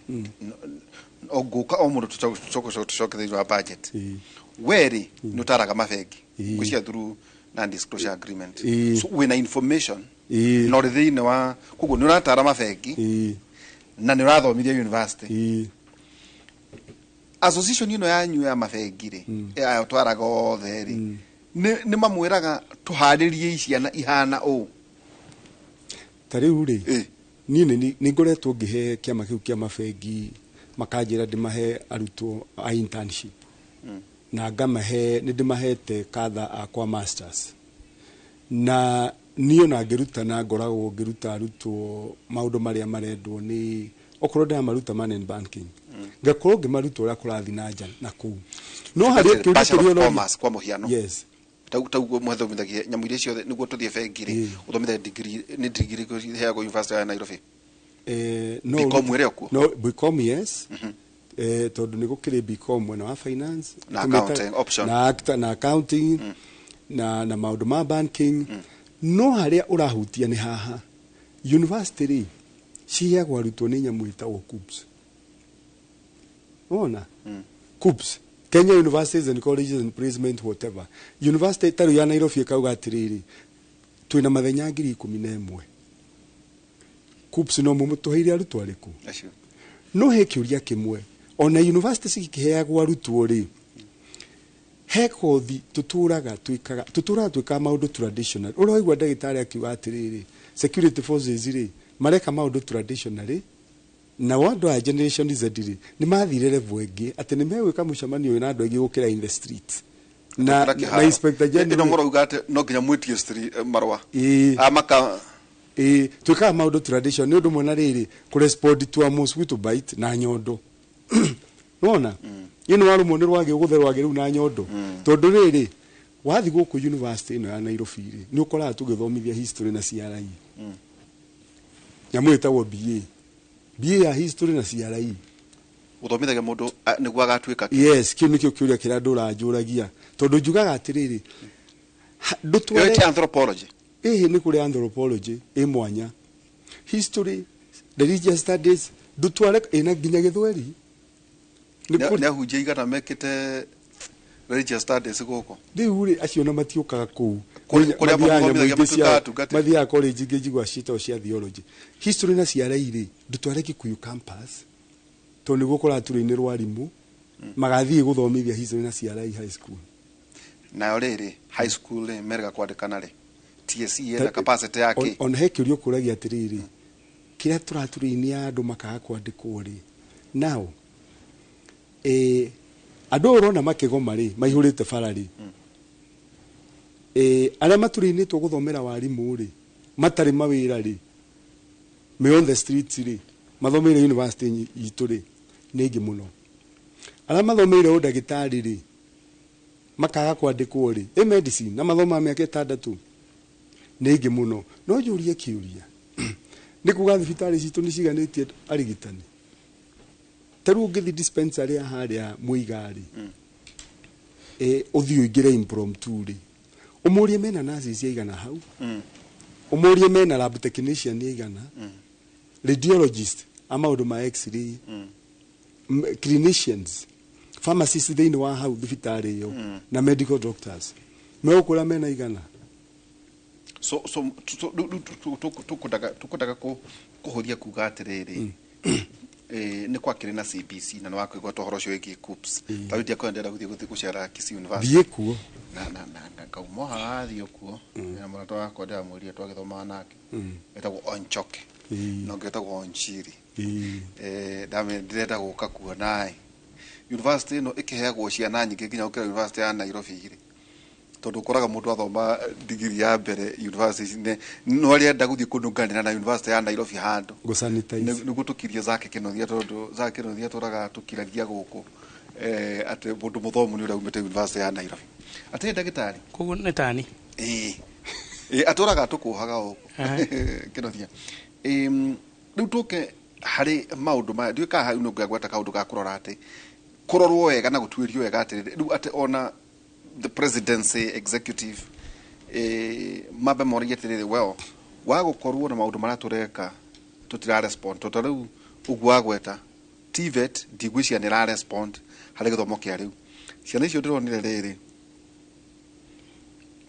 o ngũka o mũndũ, tũcoke thĩinĩ wa budget. Werĩ nĩ ũtaraga mabengi, ngwĩciria through non disclosure agreement, so wĩna information na ũrĩ thĩinĩ wa, koguo nĩ ũratara mabengi na nĩ ũrathomithia university. Association ĩno yanyu ya mabengi rĩ, ya twaraga othe rĩ, nĩ mamwĩraga tũharĩrie ciana ihana ũũ? Ta rĩu rĩ, niĩ nĩ ngoretwo ngĩhe kĩama kĩu kĩa mabengi, makanjĩra ndĩmahe arutwo a internship, na ngamahe, nĩ ndĩmahete kadha akwa masters. Na niĩ ona ngĩrutana, ngoragwo ngĩruta arutwo maũndũ marĩa marendwo nĩ, okorwo ndĩramaruta money and banking, ngakorwo ngĩmaruta ũrĩa kũrathiĩ na nja na kũu. No harĩ kĩũria Bachelor kĩrĩa of ũroria. Commerce, kwa mũhiano, tau mwathomithagia nyamũ iria ciothe nĩguo tũthiĩ bengi rĩ, ũthomithagia degree, nĩ degree ĩrĩkũ ĩheagwo University ya Nairobi? No. BCom ĩrĩ o kuo? No, BCom, yes. Tondũ nĩ gũkĩrĩ BCom mwena wa finance. Na accounting option. Na accounting na maũndũ ma banking. No harĩa ũrahutia nĩ haha, university rĩ, ciheagwo arutwo nĩ nyamũ ĩtagwo KUCCPS. Wona KUCCPS, Kenya Universities and Colleges and Placement whatever. University ta rĩu ya Nairobi ĩkauga atĩrĩrĩ, twĩna mathenya 11,000, KUCCPS no mũmũtũheire arutwo arĩkũ? Acio. No he kĩũria kĩmwe, ona university cikĩheagwo arutwo rĩ, he kothi tũtũraga twĩkaga, tũtũraga twĩkaga maũndũ traditional. Ũraigua ndagĩtarĩ akiuga atĩrĩrĩ, security forces rĩ, mareka maũndũ traditionally, na andũ a Generation Z rĩ, nĩ mathire level ĩngĩ atĩ nĩ megwĩka mũcemanio wĩna andũ aingĩ gũkĩra in the street na, Gũkĩra na kĩharo. inspector Ĩno general. mũrauga atĩ no nginya mwĩtie marũa. Ĩĩ. A maka Ĩĩ, twĩkaga maũndũ tradition nĩ ũndũ ũmwe na rĩrĩ kũrespond to a mosquito bite na nyondo. Nona ĩno warũmwo nĩ rwagĩ, ũgũthe rwagĩ rũu na nyondo. Tondũ rĩrĩ, wathiĩ gũkũ university ĩno ya Nairobi rĩ, nĩ ũkoraga tũgĩthomithia history na CRE, nyamũ ĩtagwo BA ya history na CRE. Gũthomithagia mũndũ nĩguo agatuĩka kĩ? Yes, kĩu nĩkĩo kĩũria kĩrĩa ndũranjũragia, tondũ njugaga atĩrĩrĩ, Ĩyo ndũtware ti anthropology? Ĩhĩ, nĩ kũrĩ anthropology ĩ mwanya, history, religious studies, ndũtware ĩna nginya gĩthweri. Nĩ Nĩ ahunjia igana mekĩte religious studies gũkũ? Rĩu rĩ, acio na matiũkaga kũu. Kũrĩa Mathiaga mathomithagia nyamũ ingĩ matuĩkaga atungatĩri. Mathiaga college ingĩ njigua ciĩtagwo cia theology, history na CRE rĩ, ndũtware Kikuyu campus, tondũ nĩguo kũraturĩinĩrwo arimũ magathiĩ gũthomithia history na CRE high school. Nayo rĩrĩ, high school rĩ, merega kwandĩkana rĩ, TSC ĩna capacity ya kĩ? Ona he kĩũria ũkũragia atĩrĩrĩ, kĩrĩa tũraturĩinia andũ makaga kwandĩkwo rĩ, now andũ aya ũrona makĩgoma rĩ, maihũrĩte bara rĩ, arĩa maturĩinĩtwo gũthomera warimũ rĩ, matarĩ mawĩra rĩ, me on the streets rĩ, mathomeire university itũ rĩ, nĩ aingĩ mũno. Arĩa mathomeire ũndagĩtarĩ rĩ, makaga kwandĩkwo rĩ, ĩ medicine na mathomaga mĩaka 6, nĩ aingĩ mũno. No njũrie kĩũria, nĩ kuga thibitarĩ citũ nĩ ciganĩtie arigitani? Ta rĩu ũngĩthiĩ dispensary ya harĩa Mũiga rĩ, ũthiĩ ũingĩre impromptu rĩ, ũmũrie mena nurses aigana hau, ũmũrie mena lab technician aigana, radiologist a maũndũ ma x-ray, clinicians, pharmacists thĩinĩ wa hau thibitarĩ ĩyo, na medical doctors, megũkwĩra mena igana. So rĩu tũkwendaga kũhũthia kuga atĩrĩrĩ, nĩ kwakĩrĩ na CBC na nĩ wakũigua ũhoro ũcio wĩgiĩ KUCCPS. Ta rĩu ndiakwenda, ndĩrenda gũthiĩ gũcera Kisii University. Thiĩ kuo. Na ngauma haha thiĩ kuo na mũrata wakwa ndĩramwĩrire twagĩthomaga nake, etagwo Onchoke, na ũngĩ etagwo Onchiri. Ndame ndĩrenda gũka kuona ĩ university ĩno ĩkĩheagwo ciana nyingĩ nginya gũkĩra university ya Nairobi rĩ, tondũ ũkoraga mũndũ athoma digiri ya mbere university no arenda gũthiĩ kũnunganĩra na university ya Nairobi handũ Gũsanitize. Nĩguo tũkirie Zake Kĩnuthia, tondũ Zake Kĩnuthia tũraga tũkiragia gũkũ atĩ mũndũ mũthomu nĩ ũrĩa umĩte university ya Nairobi. Atĩ ndagĩtarĩ. Koguo nĩ tani. Ĩĩ, atũraga tũkũhaga ũguo. Kĩnuthia. Rĩu tũke harĩ maũndũ maya, ndiũĩ kana hau nĩ ngweta kaũndũ ga kũrora atĩ kũrorwo wega na gũtuĩrio wega atĩrĩrĩ, rĩu atĩ ona the presidency executive mambe moragie atĩrĩrĩ, well, wa gũkorwo na maũndũ marĩa tũreka tũtira respond, tondũ rĩu ũguo wagweta TVET, ndigwĩciria nĩ ĩra respond harĩ gĩthomo kĩa rĩu. Ciana icio ndĩronire rĩrĩ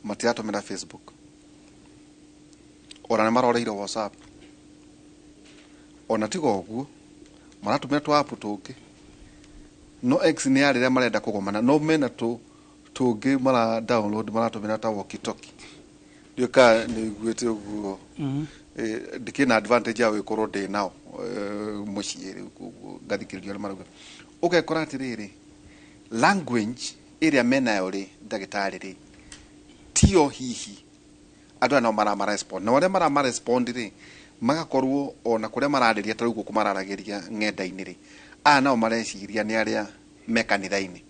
matiratũmĩra Facebook, ona nĩ maroreire WhatsApp, ona tiga ũguo maratũmĩra tũ app tũngĩ, no X nĩ ya rĩrĩa marenda kũgomana, no mena tũ tũngĩ mara download maratũmĩra ta walkie talkie. Ndiũĩ kana nĩ ũiguĩte ũguo. Ndikĩrĩ na advantage ya gũgĩkorwo ndĩ nao mũciĩ rĩu, koguo ngathikĩrĩria ũrĩa marauga, ũgekora atĩrĩrĩ, language ĩrĩa menayo rĩ, ndagĩtarĩ rĩ, tiyo hihi andũ aya no marama respond, na arĩa marama respond rĩ, magakorwo ona kũrĩa mararĩria, ta rĩu gũkũ mararagĩria ng'enda-inĩ rĩ, aya nao mareciria nĩ arĩa me kanitha-inĩ.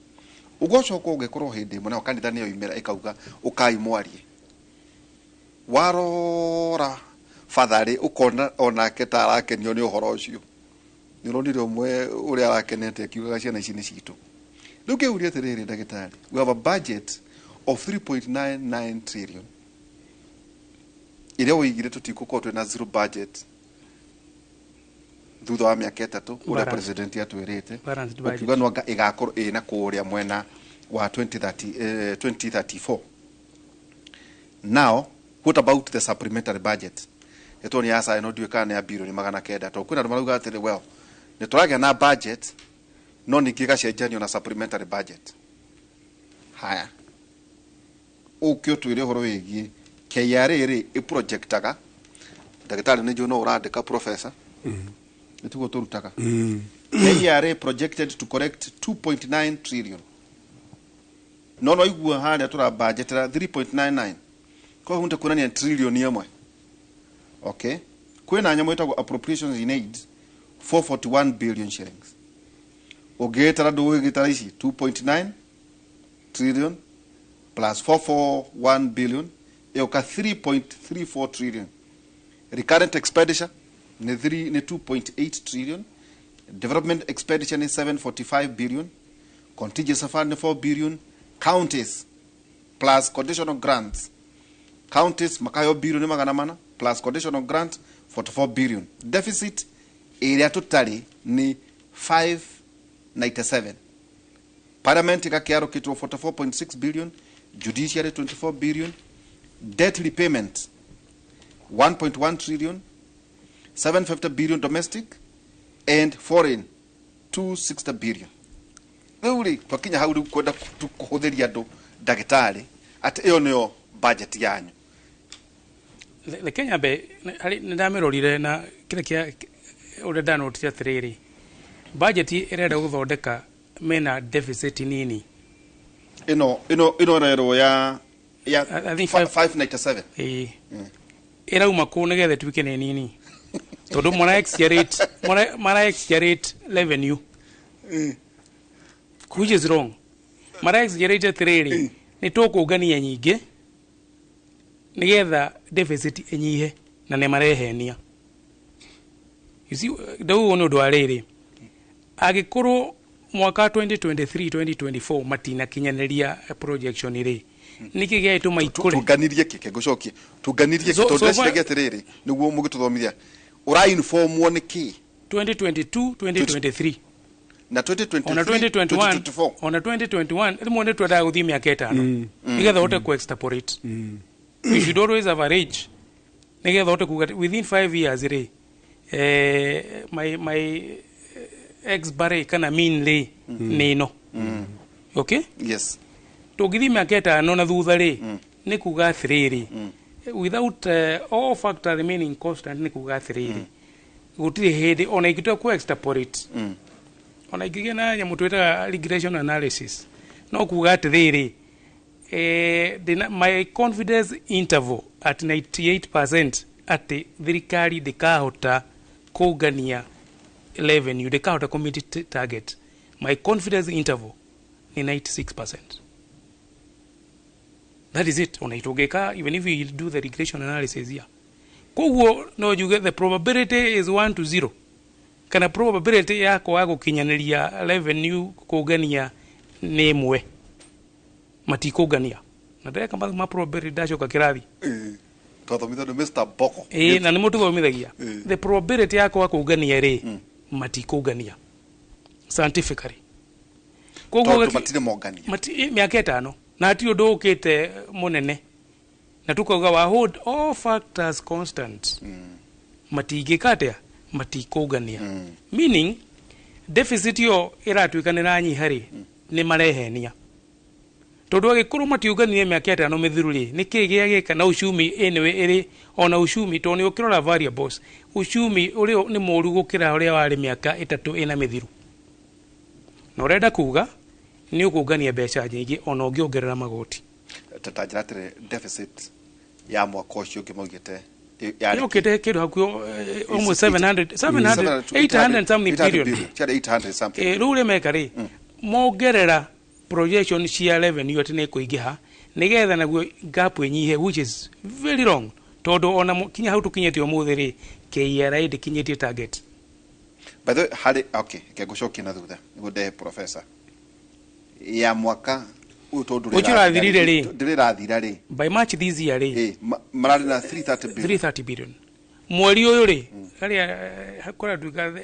Ũgocoka ũgĩkorwo hĩndĩ ĩmwe nayo kanitha nĩyo imera ĩkauga ũkai mwarie. Warora batharĩ ũkona onake ta arakenio nĩ ũhoro ũcio. Nĩ ũronire ũmwe ũrĩa arakenete akiugaga ciana ici nĩ citũ. Rĩu kĩũria atĩrĩrĩ, ndagĩtarĩ, we have a budget of 3.99 trillion ĩrĩa ũigire tũtigũkorwo twĩna zero budget thutha wa mĩaka 3 ũrĩa Balance. president atwĩrĩte. Balanced budget. Ũkiuga no anga ĩgakorwo ĩna kũrĩa mwena wa 2030, 2034. Now what about the supplementary budget ĩtwo nĩ ya no ndiũĩ kana nĩ ya birioni 900, tondũ kwĩna andũ marauga atĩrĩ, well, nĩ tũragĩa na budget no ningĩ ĩgacenjanio na supplementary budget. Haya, ũke ũtwĩre ũhoro wĩgiĩ KRA rĩ, ĩprojectaga. Ndagĩtarĩ, nĩ njũĩ no ũrandĩka, professor, nĩ tiguo tũrutaga. KRA projected to collect 2.9 trillion, no igua harĩa tũrabanjetera 3.99, koguo nĩ kuonania 1 trillion. Okay, kwĩna nyamũ ĩtagwo appropriations in aid, 441 billion shillings. Ũngĩgĩtara, ndũgĩgĩtara ici 2.9 trillion plus 441 billion, ĩgoka 3.34 trillion. Recurrent expenditure nĩ 3, nĩ 2.8 trillion. Development expenditure nĩ 745 billion. Contingency fund nĩ 4 billion. Counties plus conditional grants, counties makaheo bilioni 400 plus conditional grant 44 billion. Deficit ĩrĩa tũtarĩ nĩ 597. Parliament ĩgakĩarũkĩtwo 44.6 billion, judiciary 24 billion, debt repayment 1.1 trillion, 750 billion domestic and foreign 260 billion. Rĩu rĩ, twakinya hau rĩu kwenda kũhũthĩria andũ, ndagĩtarĩ, atĩ ĩyo nĩyo budget yanyu. Reke nyambe harĩ nĩ ndamĩrorire na kĩrĩa kĩa ũrĩa ndanotire atĩrĩrĩ, budget ĩrenda gũthondeka mena deficit nini. Ĩno ĩrerwo ya I think 597. Ĩĩ, ĩrauma kũ nĩgetha ĩtuĩke nĩ nini? Tondũ mara exaggerate revenue, which is wrong. Mara exaggerate atĩrĩrĩ, nĩ tũkũngania nyingĩ nĩgetha deficit ĩnyihe, na nĩ marehenia. You see, ndauguo nĩ ũndũ wa rĩrĩ, angĩkorwo mwaka 2023 2024 matinakinyanĩria projection rĩ, nĩkĩ gĩagĩtũma ikũre? Tunganirie kĩ ngũcokie, tunganirie kĩ? Tondũ ndĩreciragia atĩrĩrĩ, nĩguo mũgĩtũthomithia, ũrainformwo nĩ kĩ? 2022 2023 na 2023, ona 2021, 2024. Ona 2021 rĩmwe nĩ twendaga gũthiĩ mĩaka 5 nĩgetha ũhote ku extrapolate. You should always average nĩgetha ũhote kuga within 5 years rĩ, my x bar kana mean rĩ nĩ ĩno, okay? Yes. Tũngĩthiĩ mĩaka 5 na thutha rĩ, nĩ kuga atĩrĩrĩ, without all factor remaining constant, nĩ kuga atĩrĩrĩ, gũtirĩ hĩndĩ ona ingĩtua ku extrapolate, ona ingĩgĩa na nyamũ twĩtaga regression analysis, no kuga atĩrĩrĩ, my confidence interval at 98% atĩ thirikari ndĩkahota kũngania revenue, ndĩkahota kũ meet target. My confidence interval ni 96%. That is it. Ona itũngĩka, even if we do the regression analysis here, koguo no njuge the probability is 1 to 0, kana probability ya kwaga gũkinyanĩria revenue, kũngania nĩ 1, matikũngania. Na ndeka ma probability, ndacoka kĩrathi. Twathomithio nĩ Mr. Boko. Ĩĩ, na nĩ mũtũthomithagia. The probability ya kwaga kũngania rĩ, matikũngania scientifically. Koguo tondũ matirĩ mongania. Mĩaka 5 na hatirĩ ũndũ ũkĩte mũnene, na tukauga wa hold all factors constant, matingĩka atĩa? Matikũngania. Meaning deficit ĩyo ĩratuĩka nĩ ĩranyiha rĩ, nĩ marehenia, tondũ angĩkorwo matiũnganirie mĩaka 5 mĩthiru rĩ, nĩ kĩĩ gĩagĩka na uchumi? Anyway, ĩrĩ ona uchumi, tondũ nĩ ũkĩrora variables, uchumi ũrĩ nĩ mũru gũkĩra ũrĩa warĩ mĩaka 3 ĩna mĩthiru, na ũrenda kuga nĩ ũkũngania mbeca nyingĩ ona ũngĩongerera magoti. Ta njĩra atĩrĩ, deficit ya mwaka ũcio ũngĩ maugĩte yarĩ yokĩte kĩndũ hakuhĩ almost 700, 700, 800 something billion. Ciarĩ 800 something. Rĩu ũrĩa meka rĩ, mongerera projection cia revenue atĩ nĩ kũingĩha nĩgetha naguo gap ĩnyihe, which is very wrong, tondũ ona kinya hau tũkinyĩte ũmũthĩ rĩ, KRA ndĩkinyĩtie target. By the way, harĩ, okay, reke ngũcokie na thutha nĩguo ndehe professor ya mwaka ũyũ, tondũ Ũcio ũrathirire rĩ? Ndĩrĩrathira rĩ? By March this year rĩ, Mararĩ na 330 billion. 330 billion. Mweri ũyũ rĩ, harĩa kũratuĩka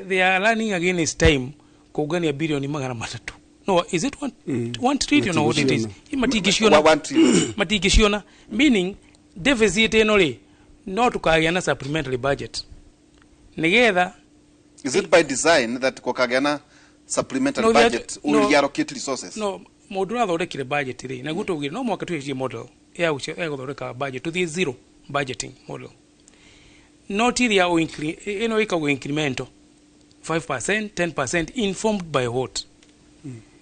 they are running against time kũngania bilioni 300. No, is it 1 trillion or what it is? Matingĩciona. 1 trillion. Matingĩciona, meaning deficit ĩno rĩ, no tũkagĩa na supplementary budget nĩgetha Is it by design that kwakagĩa na supplementary No, budget, no. reallocate resources? No, mũndũ ũrathondekire budget rĩ, naguo tũgire no mwaka tũhecie model ya gũthondeka budget, tũthiĩ zero budgeting model, not iria ĩno ĩkagwo incremental 5%, 10%, informed by what?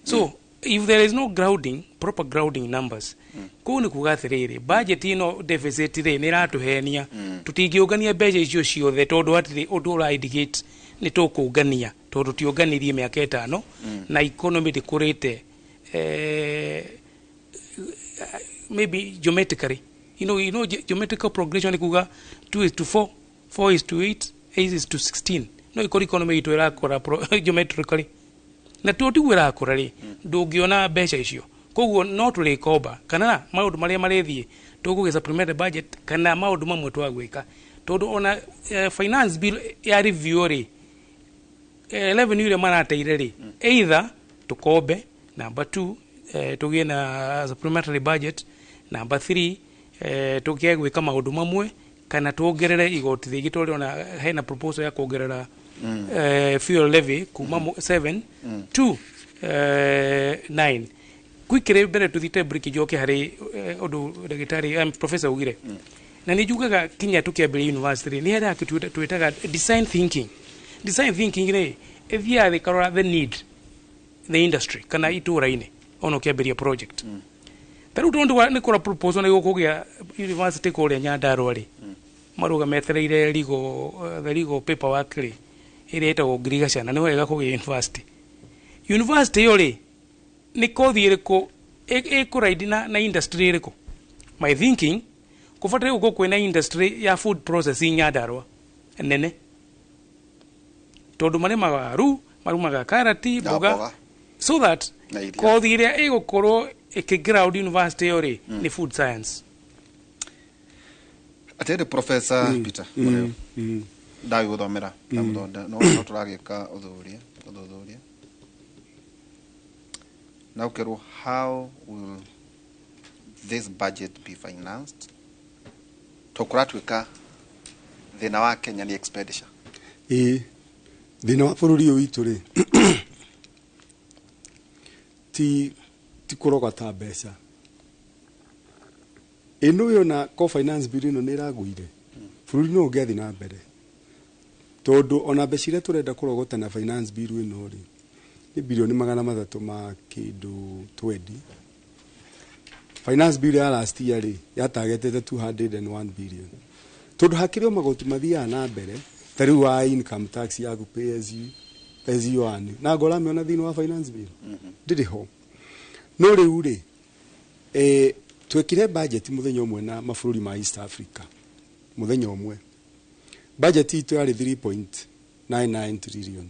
So If there is no grounding, proper grounding numbers, kũu nĩ kuga atĩrĩrĩ, budget ĩno deficit rĩ, nĩ ĩratũhenia. Tũtingĩũngania mbeca icio ciothe tondũ hatirĩ ũndũ ũra indicate nĩ tũkũngania, tondũ tiũnganirie mĩaka 5 na economy ndĩkũrĩte maybe geometrically, geometrical progression ni kuga 2 is to 4, 4 is to 8, 8 is to 16. No ikoro economy itu irakũra geometrically na to tiguo ĩrakũra rĩ, ndũngĩona mbeca icio. Koguo no tũrĩkomba kana maũndũ marĩa marĩthiĩ tũkũgĩa supplementary budget kana maũndũ mamwe twagwĩka, tondũ ona finance bill ya review rĩ, revenue ĩrĩa marateire rĩ, either tũkombe, number 2, tũgĩe na supplementary budget, number 3, tũkĩe gwĩka maũndũ mamwe kana tuongerere igoti rĩngĩ, tondũ ona hena proposal ya kuongerera fuel levy kuma 7 to 9. Kwikire mbere tuthite break, njoke harĩ ũndũ ndagĩtarĩ professor ugire. Na nĩ njugaga kinya tũkĩambĩrĩria university nĩ harĩa twĩtaga design thinking. Design thinking rĩ, ĩthiaga ĩkarora the need, the industry kana itũra-inĩ ona ũkĩambĩrĩria project. Ta rĩu tondũ nĩ kũra proposal nĩ gũkũgĩa university kũrĩa Nyandarua rĩ, maruga metereire legal, the legal paperwork rĩ, ĩrĩa ĩtagwo ngirigaca, na nĩ wega kũgĩa university. University ĩyo rĩ, nĩ kothi ĩrĩkũ ĩkũraidi na industry ĩrĩkũ? My thinking, kũbataire gũkorwo kwĩna industry ya food processing Nyandarua nene, tondũ marĩmaga waru, marumaga karati, Na mboga, mboga. So that Na iria. kothi ĩrĩa ĩgũkorwo ĩkĩground university ĩyo rĩ, nĩ food science. Atĩrĩ, Professor Peter Mũrĩo, ndagĩgũthomera ndamũthonda no tũragĩka ũthuthuria na ũkerwo, how will this budget be financed? To kũratuĩka thĩna wa Kenya nĩ expenditure. Ĩĩ, thĩna wa bũrũri ũyũ witũ rĩ, ti kũrogota mbeca. Ĩno yona co finance bill ĩno nĩ ĩragũire, bũrũri no ũngĩathiĩ na mbere, tondũ ona mbeca iria tũrenda kũrogota na finance bill ĩno rĩ, nĩ 300 bilioni ma kĩndũ 20. Finance bill ya last year rĩ, yatagetete 201 billion, tondũ hakĩrĩ o magoti mathiaga na mbere, ta rĩu wa income tax yaku, pay as you earn, na ngo ũramĩona thĩinĩ wa finance bill ndĩrĩ ho. No rĩu rĩ, twekire budget mũthenya ũmwe na mabũrũri ma East Africa mũthenya ũmwe. Budget itũ yarĩ 3.99 trillion,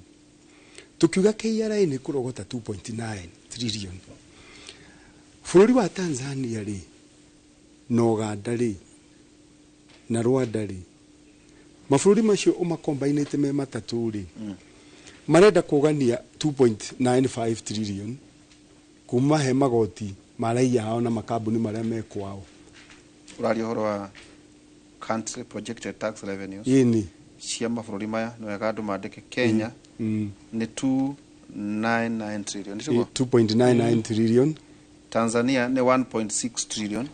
tukiuga KRA nĩ kũrogota 2.9 trillion. Bũrũri wa Tanzania rĩ, na Uganda rĩ, na Rwanda rĩ, mabũrũri macio ũmakombainĩte me matatũ rĩ, marenda kũgania 2.95 trillion kuma he magoti ma raia ao na makambuni marĩa me kwao. Ũraria ũhoro wa country projected tax revenues Ĩni. cia mabũrũri maya. Nĩ wega andũ mandĩke. Kenya nĩ 299 trillion, nĩguo? 2.99 trillion. Tanzania nĩ 1.6 trillion.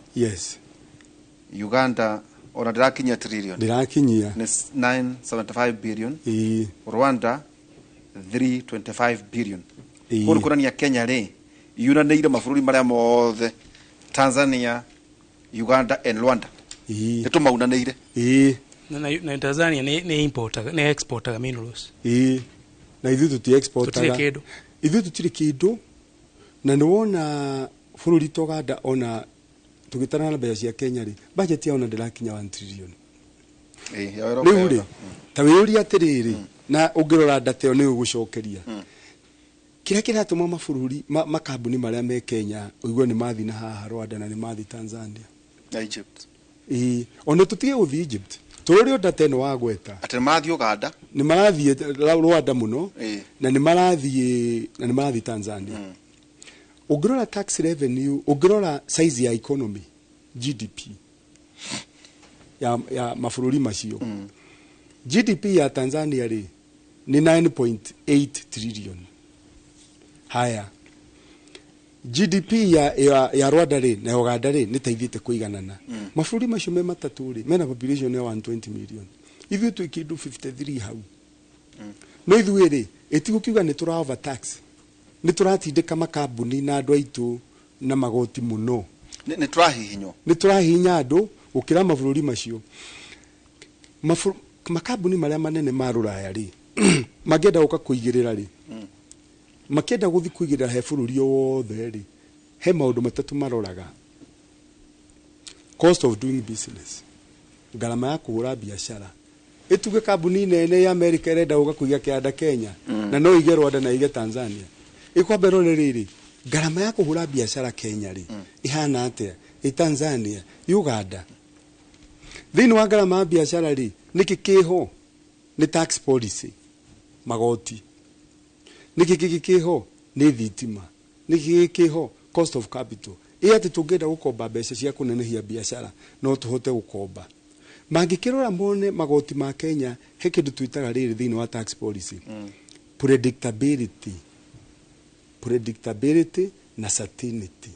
Uganda ona ndĩrakinyia trillion. Ndĩrakinyia. Nĩ 975 billion. Rwanda 325 billion. Kũu nĩ kuonania Kenya rĩ, yunanĩire mabũrũri marĩa mothe, Tanzania, Uganda and Rwanda, nĩ tũmaunanĩire. Na Tanzania nĩ importaga, nĩ exportaga minerals. Ĩĩ, na ithuĩ tũti exportaga. Tũtirĩ kĩndũ. Ithuĩ tũtirĩ kĩndũ. Na nĩ wona bũrũri ta Uganda, ona tũgĩtarana na mbeca cia Kenya rĩ, budget yao ona ndĩrakinya 1 trillion. Ĩĩ, yao ĩroka Rĩu rĩ, yothe. ta wĩyũrie atĩrĩrĩ, na ũngĩrora data ĩyo nĩ ũgũcokeria kĩrĩa kĩratũma mabũrũri makambuni marĩa me Kenya ũigue nĩ mathiĩ na haha Rwanda na nĩ mathiĩ Tanzania. Na Egypt. Ĩĩ, ona tũtige gũthiĩ Egypt, tũrũrĩ o data ĩno wagweta. Atĩ nĩ marathiĩ Uganda. Nĩ marathiĩ Rwanda mũno. Na nĩ marathiĩ Tanzania. Ũngĩrora tax revenue, ũngĩrora size ya economy, GDP ya mabũrũri macio, GDP ya Tanzania rĩ, nĩ 9.8 trillion. Haya, GDP ya Rwanda rĩ, na Uganda rĩ, nĩ teithĩte kũiganana. Mabũrũri macio me matatũ rĩ, mena population ya 120 million. Ithuĩ twĩ kĩndũ 53 hau. No ithuĩ rĩ, ĩtigũkiuga nĩ tũra overtax. Nĩ tũratindĩka makambuni na andũ aitũ na magoti mũno. Nĩ tũrahihinywo. Nĩ tũrahihinya andũ gũkĩra mabũrũri macio. Makambuni marĩa manene ma rũraya rĩ, mangĩenda gũka kũigĩrĩra rĩ, makĩenda gũthiĩ kũigĩrĩra he bũrũri o wothe rĩ, he maũndũ matatũ maroraga: cost of doing business, ngarama ya kũhũra biacara. Ĩtuge kambuni nene ya America ĩrenda gũka kũiga kĩanda Kenya, na no ige Rwanda na ige Tanzania, ĩkwamba ĩrore rĩrĩ, ngarama ya kũhũra biacara Kenya rĩ, ĩhana atĩa ĩ Tanzania, Uganda? Thĩinĩ wa ngarama ya biacara rĩ, nĩkĩ kĩho? Nĩ tax policy, magoti. Nĩkĩ kĩngĩ kĩho? Nĩ thitima. Nĩkĩ kĩngĩ kĩho? Cost of capital. Ĩ atĩ tũngĩenda gũkomba mbeca cia kũnenehia biacara, no tũhote gũkomba? Mangĩkĩrora mone magoti ma Kenya, he kĩndũ twĩtaga rĩrĩ thĩinĩ wa tax policy, predictability na certainty.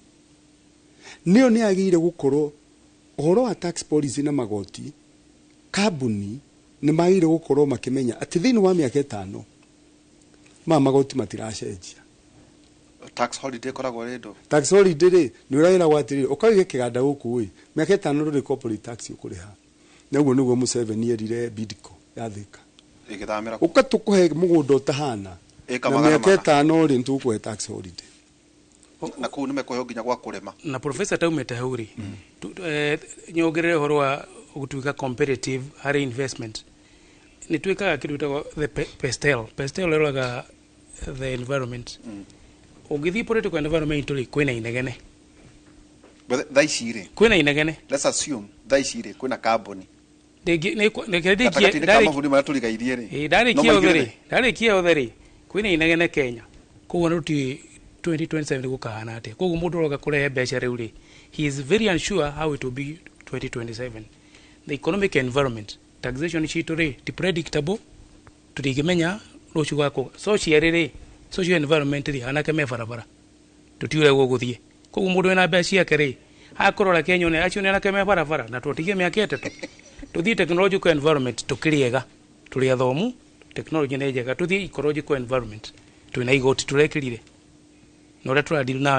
Nĩyo nĩ yagĩrĩire gũkorwo ũhoro wa tax policy na magoti. Kambuni nĩ magĩrĩire gũkorwo makĩmenya atĩ thĩinĩ wa mĩaka 5 ma magoti matiracenjia. Tax holiday ĩkoragwo ĩrĩ ndũ? Tax holiday rĩ, nĩ ũragĩragwo atĩrĩrĩ, ũkaige kĩganda gũkũ ĩ, mĩaka 5 ndũrĩ corporate tax ũkũrĩha. Na ũguo nĩguo Museveni erire Bidco ya Thika. Ĩgĩthamĩra. Ũka tũkũhe mũgũnda ũtahana Ĩka na magana mĩaka mana. 5 rĩ, nĩtũgũkũhe tax holiday. Na kũu nĩ mekũheo nginya gwa kũrĩma. Na professor, taumĩte hau rĩ, nyongerere ũhoro wa gũtuĩka competitive harĩ investment. Nĩ twĩkaga kĩndũ gĩtagwo the PESTEL. PESTEL ĩroraga the environment. Ũngĩthiĩ political environment rĩ, kwĩna inegene. But thaa ici rĩ, Kwĩna inegene. let's assume thaa ici rĩ, kwĩna kambuni Reke ndĩkie. Gatagatĩ-inĩ ka mabũrũri marĩa tũrigairie rĩ, Ndarĩkia no othe rĩ, maingĩrĩre? Ndarĩkia othe rĩ, kwĩna inegene Kenya. Koguo nĩ tũtiũĩ 2027 gũkahana atĩa. Koguo mũndũ ũroka kũrehe mbeca rĩu rĩ, he is very unsure how it will be 2027. The economic environment, taxation citũ rĩ, ti predictable. Tũtingĩmenya rũciũ gakũ. Social rĩ, social environment rĩ, anake me barabara, tũtiũĩ ũrĩa gũgũthiĩ. Koguo mũndũ wĩna mbeca ciake rĩ, akũrora Kenya one acio nĩ anake me barabara na tũtige mĩaka 3. Tũthiĩ technological environment, tũkĩrĩ ega, tũrĩ athomu, technology nĩ njega. Tũthiĩ ecological environment, twĩna igoti tũrekĩrire na ũrĩa tũradeal na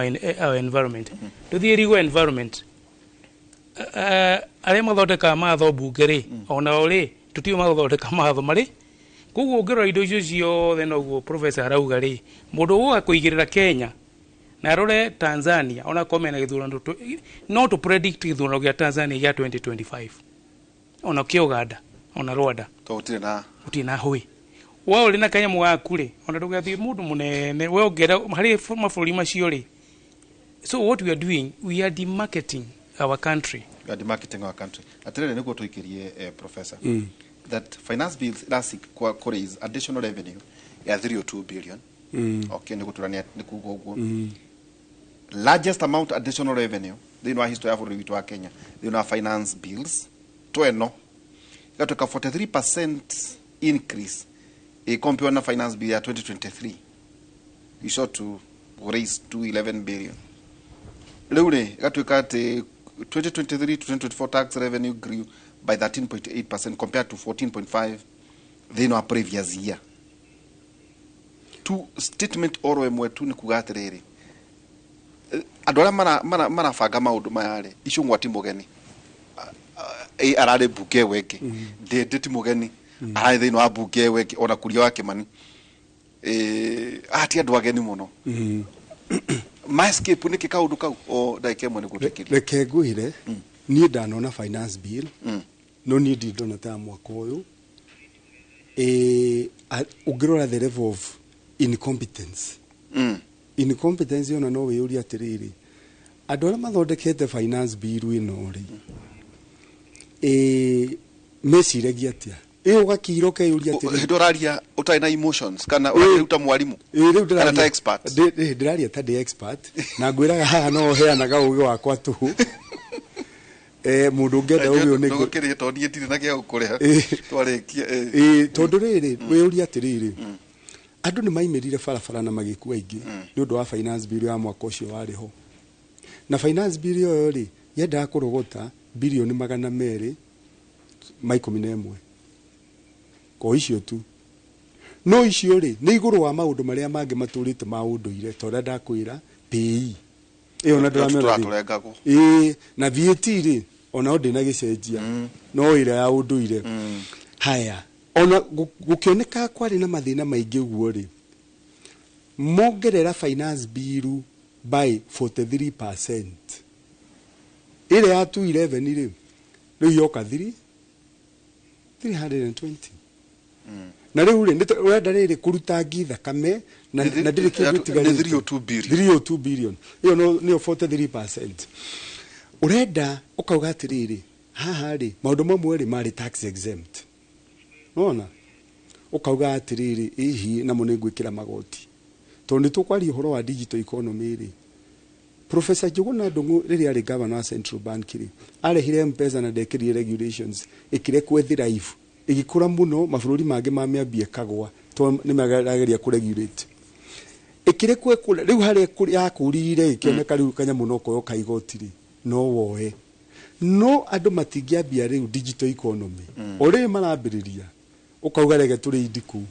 our environment. Tũthiĩ legal environment, arĩa mathondekaga matho mbunge rĩ, onao rĩ, tũtiũĩ mathondeka matho marĩ. Koguo ũngĩrora indo icio ciothe, noguo professor arauga rĩ, mũndũ ũgũka kũigĩrĩra Kenya na arore Tanzania, ona korwo mena gĩthurano, no tũ predict gĩthurano gĩa Tanzania gĩa 2025, ona kĩa Uganda, ona Rwanda. Tondũ gũtirĩ na Gũtirĩ na hũĩ. We ũrĩ na kanyamũ gaku rĩ, ona ndũgathiĩ mũndũ mũnene we ũngĩenda harĩ mabũrũri macio rĩ. So what we are doing, we are demarketing our country. We are demarketing our country. Atĩrĩrĩ, nĩguo tũikĩrie, professor, that finance bills iraseek kwa kũ raise additional revenue ya 302 billion. Okay, nĩ gũtura nĩ kuga ũguo largest amount additional revenue thĩinĩ wa history ya bũrũri witũ wa Kenya thĩinĩ wa finance bills tweno, ĩgatuĩka 43% increase ĩcompare na finance bill ya 2023. We short to raise 211 billion. Rĩu rĩ, ĩgatuĩka atĩ 2023 to 2024 tax revenue grew by 13.8% compared to 14.5 thĩinĩ wa previous year. Tu statement oro ĩmwe tu nĩ kuga atĩrĩrĩ, andũ arĩa marabanga maũndũ maya rĩ, Icũng'wa ti mũgeni. Ararĩ mbunge ĩyo ĩngĩ. Ndĩndĩ ti mũgeni, ararĩ thĩinĩ wa mbunge ĩyo ĩngĩ, ona Kuria wa Kĩmani. Aya ti andũ ageni mũno. Ma escape nĩkĩ kaũndũ kau o ndagĩka ĩmwe nĩguo tũikĩrie? Reke ngwĩre, niĩ ndanona finance bill, no niĩ ndirĩ ndona ta ya mwaka ũyũ. Ũngĩrora the level of incompetence, incompetence, ona no wĩyũrie atĩrĩrĩ, andũ arĩa mathondekete finance bill ĩno rĩ, meciragia atĩa? Ũgakira ũkeyũria atĩrĩrĩ. Hĩndĩ ũraria ũtarĩ na emotions kana ũrakĩruta mwarimũ Ĩ, rĩu kana ta expert? Ndĩraria ta ndĩ expert, na ngwĩraga haha no heanaga ũgĩ wakwa tũhũ. Mũndũ ũngĩenda ũgĩ ũyũ nĩ Ndũgũkĩrĩhe tondũ niĩ ndirĩ na gĩa gũkũrĩha. Twarĩkia. Ĩ, tondũ rĩrĩ, wĩyũrie atĩrĩrĩ, andũ nĩ maimĩrire barabara na magĩkua aingĩ nĩ ũndũ wa finance bill ya mwaka ũcio warĩ ho. Na finance bill ĩyo rĩ, yendaga kũrogota birioni 211 ko icio tu. No icio rĩ nĩ igũrũ wa maũndũ marĩa mangĩ matũrĩte ma ũndũire ta ũrĩa ndakwĩra PAYE ĩyo na ndũramĩona. Tũrengagwo. Ĩĩ, na VAT rĩ onao ndĩnagĩcenjia, no ĩrĩa ya ũndũire. Haya, ona gũkĩoneka kwarĩ na mathĩna maingĩ ũguo rĩ, mongerera finance bill by 43%. Ĩrĩa ya 211 rĩ, rĩu yoka 3 320. Na rĩu rĩ ũrenda rĩrĩ kũruta ngi thakame na na ndĩrĩ kĩndũ ĩtigarĩte. Nĩ 302 billion. 302 billion ĩyo nĩyo 43%. Ũrenda ũkauga atĩrĩrĩ, haha rĩ maũndũ mamwe rĩ marĩ tax exempt, nona ũkauga atĩrĩrĩ, ĩhi namo nĩ ngwĩkĩra magoti tondũ nĩ tũkwaria ũhoro wa digital economy rĩ. Professor Njuguna Ndung'u rĩrĩa arĩ governor wa Central Bank rĩ, arehire M-Pesa na ndekĩrire regulations, ĩkĩrekwo ĩthrive, ĩgĩkũra mũno, mabũrũri mangĩ mamĩambia ĩkagwa tondũ nĩ marageria kũregulate. Ĩkĩrekwo ĩkũre rĩu harĩa yakũrire ĩkĩoneka rĩu kanyamũ no koyo ka igoti rĩ no woe, no andũ matingĩambia rĩu digital economy o rĩrĩ marambĩrĩria, ũkauga rege tũrĩ indi kũu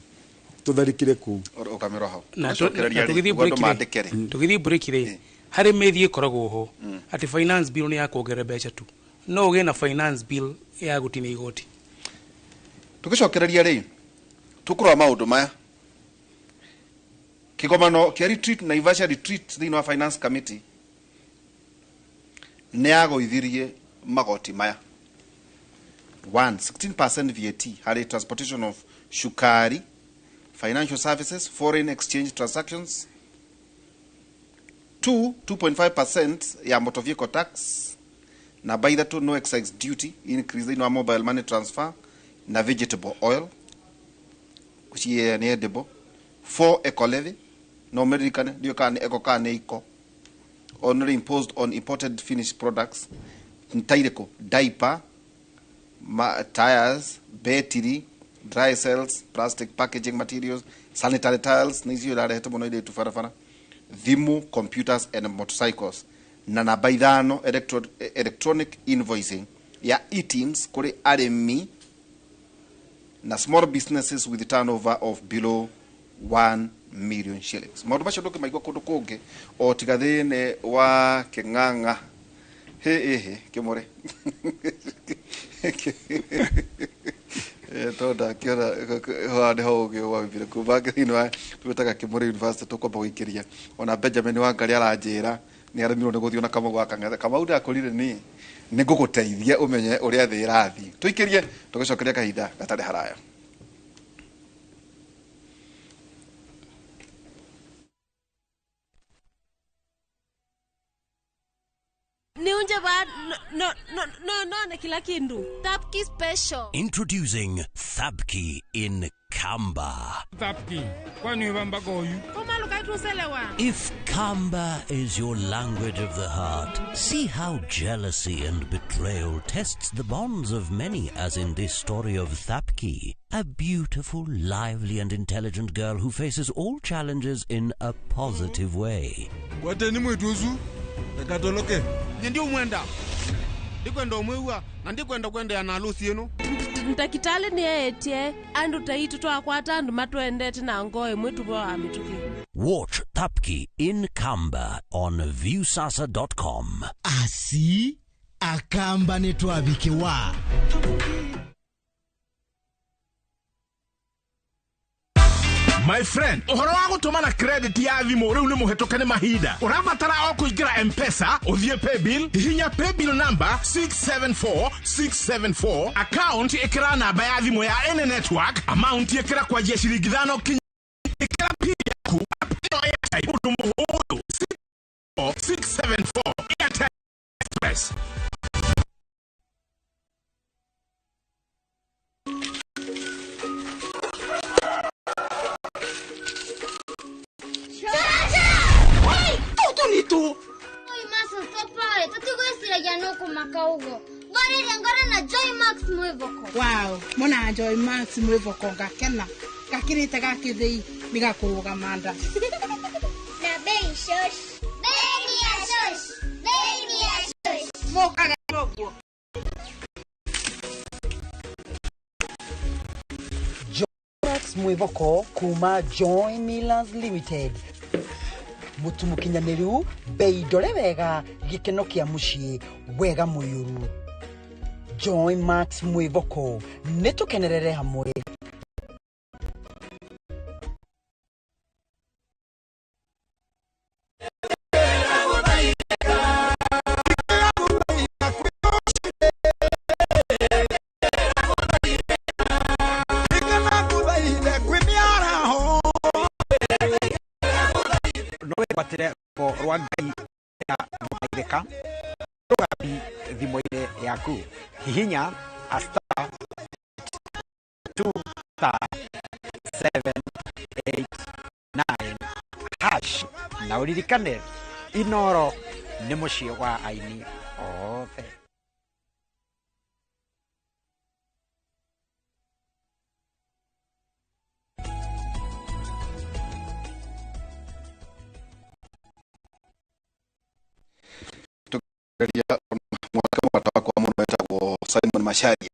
tũtharĩkĩre kũu. Ũkamĩrwo hau. Na Ũgacokereria rĩ, tũgĩthiĩ nĩguo andũ break rĩ, mandĩke rĩ. Tũgĩthiĩ break rĩ, harĩ mĩthiĩ ĩkoragwo ho atĩ finance bill nĩ ya kuongerera mbeca tu, no ũgĩe na finance bill ya gũtinia igoti. Tũgĩcokereria rĩ, tũkũrora maũndũ maya. Kĩgomano kĩa retreat Naivasha retreat thĩinĩ wa finance committee nĩ yagũithirie magoti maya: 1 16% VAT harĩ transportation of cukari, financial services, foreign exchange transactions; 2 2.5% ya motor vehicle tax; namba 3, no excise duty increase thĩinĩ wa mobile money transfer na vegetable oil kucie nĩ edible; 4, eco levy, no meririkane ndiũ kana nĩ eco kana nĩ iko, only imposed on imported finished products ta irĩkũ? Diaper, tires, battery, dry cells, plastic packaging materials, sanitary tiles, nĩ icio irarehete mũno irĩtu barabara, thimũ, computers and motorcycles; na namba 5, electronic invoicing ya eTIMS kũrĩ arĩmi na small businesses with turnover of below 1 million shillings. Maũndũ macio ndũngĩmaigua kũndũ kũngĩ o tiga thĩinĩ wa kĩng'ang'a. Hĩ ĩhĩ kĩmũrĩ. Tondũ ndakĩona haha nĩho ũgĩ waumire kuma thĩinĩ wa twĩtaga Kĩmũrĩ University tũkwamba gũikĩria. Ona Benjamin Wangari aranjĩra nĩ aremirwo nĩ gũthiĩ ona Kamau gwa Kang'ethe. Kamau ndakwĩrire niĩ nĩ ngũgũteithia ũmenye ũrĩa thĩ ĩrathiĩ. Tũikĩrie tũgĩcokeria kahinda gatarĩ haraya. Niunje ba no no no no na kila kindu. Tapki special. Introducing Thabki in Kamba. Tapki, kwani bamba goyu? If Kamba is your language of the heart, see how jealousy and betrayal tests the bonds of many, as in this story of Thapki, a beautiful, lively and intelligent girl who faces all challenges in a positive way. Kwateni mwituzu, ekatoloke. Nyendi umwenda. Ndikwenda umwiwa na ndikwenda kwenda na harusi ino. Ntakitale ni etie andu taitu twakwata andu matwendete na ngoe mwitu bo amituki. Watch Thapki in Kamba on viewsasa.com. Asi akamba nitwabikewa. My friend, ũhoro wa gũtũma na credit ya thimũ rĩu nĩ mũhetũke nĩ mahinda. Ũrabatara o kũingĩra M-Pesa, ũthiĩ paybill, hihinya paybill number 674674, account ĩkĩra namba ya thimũ ya any network, amount ĩkĩra kwanjia ciringi 5 kinya ĩkĩra PIN yaku, app ĩno Airtime, ũndũ mũhũthũ 64674 Airtel Express. Wow, mona Joy Max mwivoko ngakena gakirite gakithii nigakuruga manda. Na bei shosh. Bei ni ya shosh. Bei ni ya shosh. Mokaga moguo. Joy Max Mwĩvoko kuma Joy Millers Limited. Mũtu mũkinyanĩru, bei ndore wega, gĩkeno kĩa mũciĩ, wega mũiyũru. Joy Max Mwĩvoko, nĩ tũkenerere hamwe. No wĩgwatĩre rũgo rwa Ngai ya gũthaithĩka rũgambi thimũ-inĩ yaku. Hihinya a star 2 star 7 8 9 hash na ũririkane Inoro nĩ mũciĩ wa aini othe. Tugeria mwanake mũrata wakwa mũno wetagwo Simon Macharia,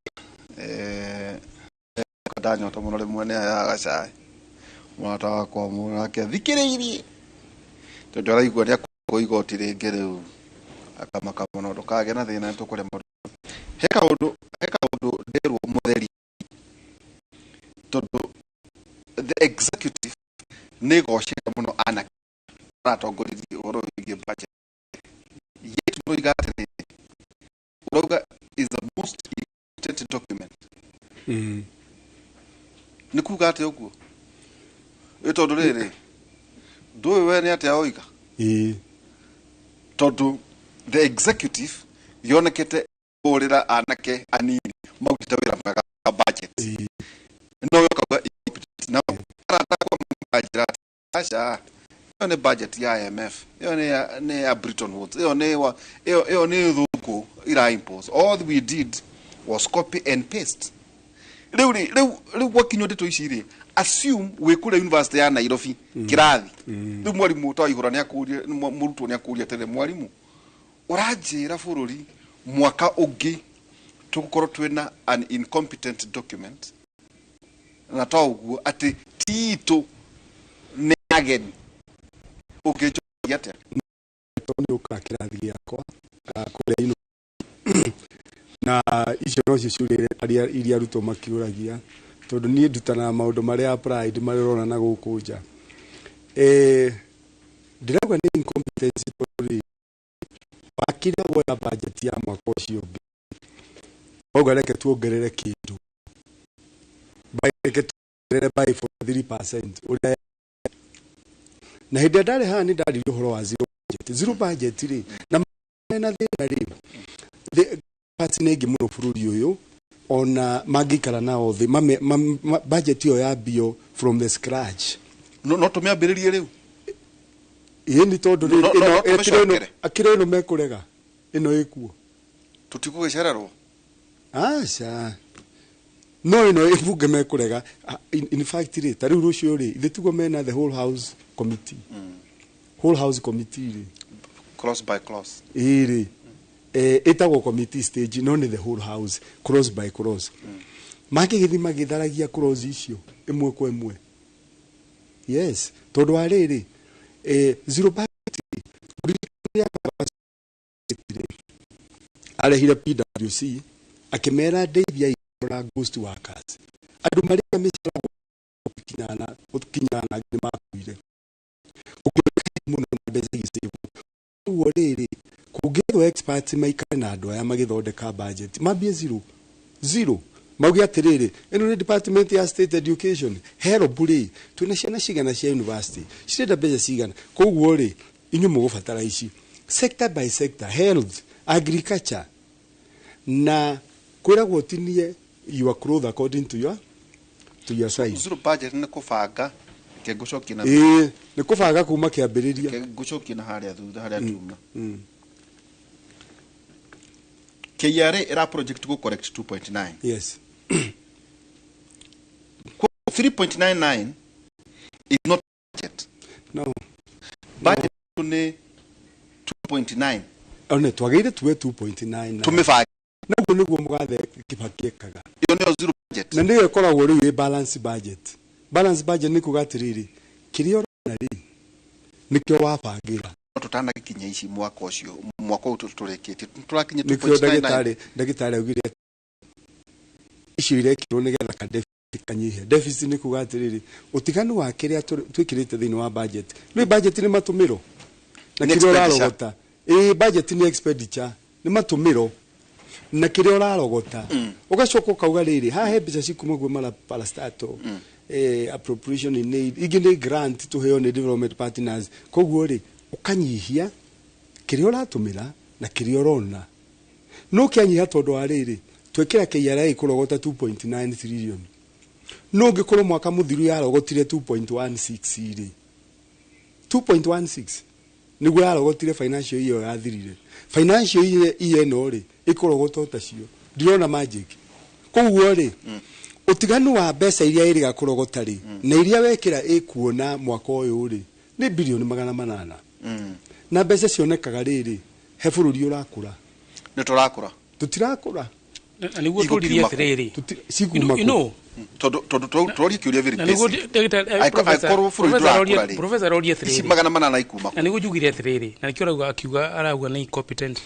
ndanyota mũno rĩmwe nĩ aheaga cai. Mũrata wakwa mũno nake athikĩrĩirie tondũ araigua nĩ akũrwo igoti rĩngĩ rĩu akamaka mũno. Ndũkagĩe na thĩna, nĩ tũkũrĩa maũndũ. He kaũndũ ndĩrwo mũtheri, tondũ the executive nĩ ĩgocire mũno anake aratongoririe ũhoro wĩgiĩ budget, yet mũroiga atĩrĩrĩ, ũrauga is the most important document. Nĩ kuga atĩa ũguo? Ĩ tondũ rĩrĩ, ndũĩ we nĩ atĩa oiga? Ĩĩ. Tondũ the executive yonekete kũrĩra anake anini marutĩte wĩra mwega wa budget, no we ũkauga incompetent. Na arata kwa njĩra atĩ aca, ĩyo nĩ budget ya IMF, ĩyo nĩ ya Bretton Woods, ĩyo nĩ wa ĩyo nĩ thũngũ ira impose. All we did was copy and paste. Rĩu rĩ, rĩu gwakinywo ndeto ici rĩ, assume wĩ kũrĩa university ya Nairobi kĩrathi, rĩu mwarimũ tawaihũra nĩ akũrie, mũrutwo nĩ akũria atĩrĩ, "Mwarimũ, ũranjĩra bũrũri mwaka ũngĩ tũgũkorwo twĩna an incompetent document na to ũguo atĩ ti itũ, nĩ ageni?" Ũngĩnjokia atĩa? To nĩ ũkaga kĩrathi gĩakwa kũrĩa na icio nocio ciũria iria arutwo makĩũragia, tondũ niĩ ndutanaga maũndũ marĩa applied marĩa ũrona na gũkũ nja. Ndĩrauga nĩ incompetence tondũ rĩ, wakĩrĩa woya budget ya mwaka ũcio ũngĩ, wauga reke tuongerere kĩndũ by, reke tuongerere by 43% ũrĩa. Na hĩndĩ ĩrĩa ndarĩ haha nĩ ndaririe ũhoro wa zero budget. Zero budget rĩ, na mena thĩna rĩ, party nĩ ingĩ mũno bũrũri ũyũ, ona mangĩikara nao thĩ budget ĩyo yambio from the scratch. No tũmĩambĩrĩrie rĩu? Ĩĩ, nĩ tondũ rĩ, No ĩno tũmĩcokere. Akĩro ĩno mekũrega ĩno ĩkuo. Tũtigũgĩcererwo? Aca, no ĩno ĩbunge mekũrega. In fact rĩ, ta rĩu rũciũ rĩ, ithe tiguo mena the whole house committee, whole house committee rĩ. Clause by clause. Ĩĩ rĩ, ĩtagwo committee stage, no nĩ the whole house, clause by clause. Mangĩgĩthiĩ magĩtharagia clause icio ĩmwe kwa ĩmwe. Yes, tondũ wa rĩrĩ, zero budget rĩ, arehire PwC akĩmera ndeithiai kũrora ghost workers, andũ marĩa mĩcara gũkinyana nĩ makuire, gũkĩoneka mũno na mbeca igĩcĩvwo. Ũguo rĩrĩ, kũngĩethwo experts maikare na andũ aya magĩthondeka budget, mambie zero zero, mauge atĩrĩrĩ, ĩno nĩ department ya state education, HELB rĩ, twĩna ciana cigana cia university, cirenda mbeca cigana, koguo rĩ, inyuĩ mũgũbatara ici, sector by sector, health, agriculture. Na kwĩragwo ũtinie your cloth according to your size. Zero budget nĩ kũbanga. Reke ngũcokie na Ĩĩ, nĩ kũbanga kuma kĩambĩrĩria. Reke ngũcokie na harĩa thutha harĩa tuma. KRA ĩra project go correct 2.9. 3.99 is not budget. No. Budget nĩ 2.9. One twagĩrĩire tuwe 2.9. Tũmĩbange. Naguo nĩguo mũgathe Kibaki ekaga. Ĩyo nĩyo zero budget. Na nĩyo ĩkoragwo rĩu ĩ balance budget. Balance budget nĩ kuga atĩrĩrĩ, kĩrĩa ũrona rĩ, nĩkĩo wabangĩra. No tũtanakinya ici mwaka ũcio, mwaka ũyũ tũrĩkĩtie tũrakinya Nĩkĩo 2.99. Ndagĩtarĩ augire icio irekirwo nĩgetha ka deficit kanyihe. Deficit nĩ kuga atĩrĩrĩ, ũtiganu wa kĩrĩa twĩkĩrĩte thĩinĩ wa budget. Rĩu budget nĩ matũmĩro na Nĩ kĩrĩa expenditure. ũrarogota. Ĩĩ, budget nĩ expenditure, nĩ matũmĩro na kĩrĩa ũrarogota. Ũgacoka ũkauga rĩrĩ, haha he mbeca cikuma gwĩ mara parastatal, appropriation in aid, ingĩ nĩ grant tũheo nĩ development partners. Koguo rĩ, ũkanyihia kĩrĩa ũratũmĩra na kĩrĩa ũrona. No kĩanyiha tondũ wa rĩrĩ, twekĩra KRA kũrogota 2.9 trillion, no ũngĩkorwo mwaka mũthiru yarogotire 2.16 rĩ, 2.16 nĩguo yarogotire financial year yathirire. Financial year ĩno rĩ, ĩkũrogota o tacio. Ndirona magic. Koguo rĩ, ũtiganu wa mbeca iria ĩrĩga kũrogota rĩ, na iria wekĩra ĩkuona mwaka ũyũ rĩ, nĩ bilioni 800. Na mbeca cionekaga rĩrĩ, he bũrũri ũrakũra. Nĩ tũrakũra. Tũtirakũra. Na nĩguo tũririe atĩrĩrĩ, Cikuma you know, Tondũ tũrorie kĩũria very na nĩguo basic. Ndagĩtarĩ Angĩkorwo bũrũri ndũrakũra rĩ, professor aroria ici atĩrĩrĩ, 800 ikuma na nĩguo njugire atĩrĩrĩ, na nĩkĩo arauga, akiuga arauga nĩ incompetent.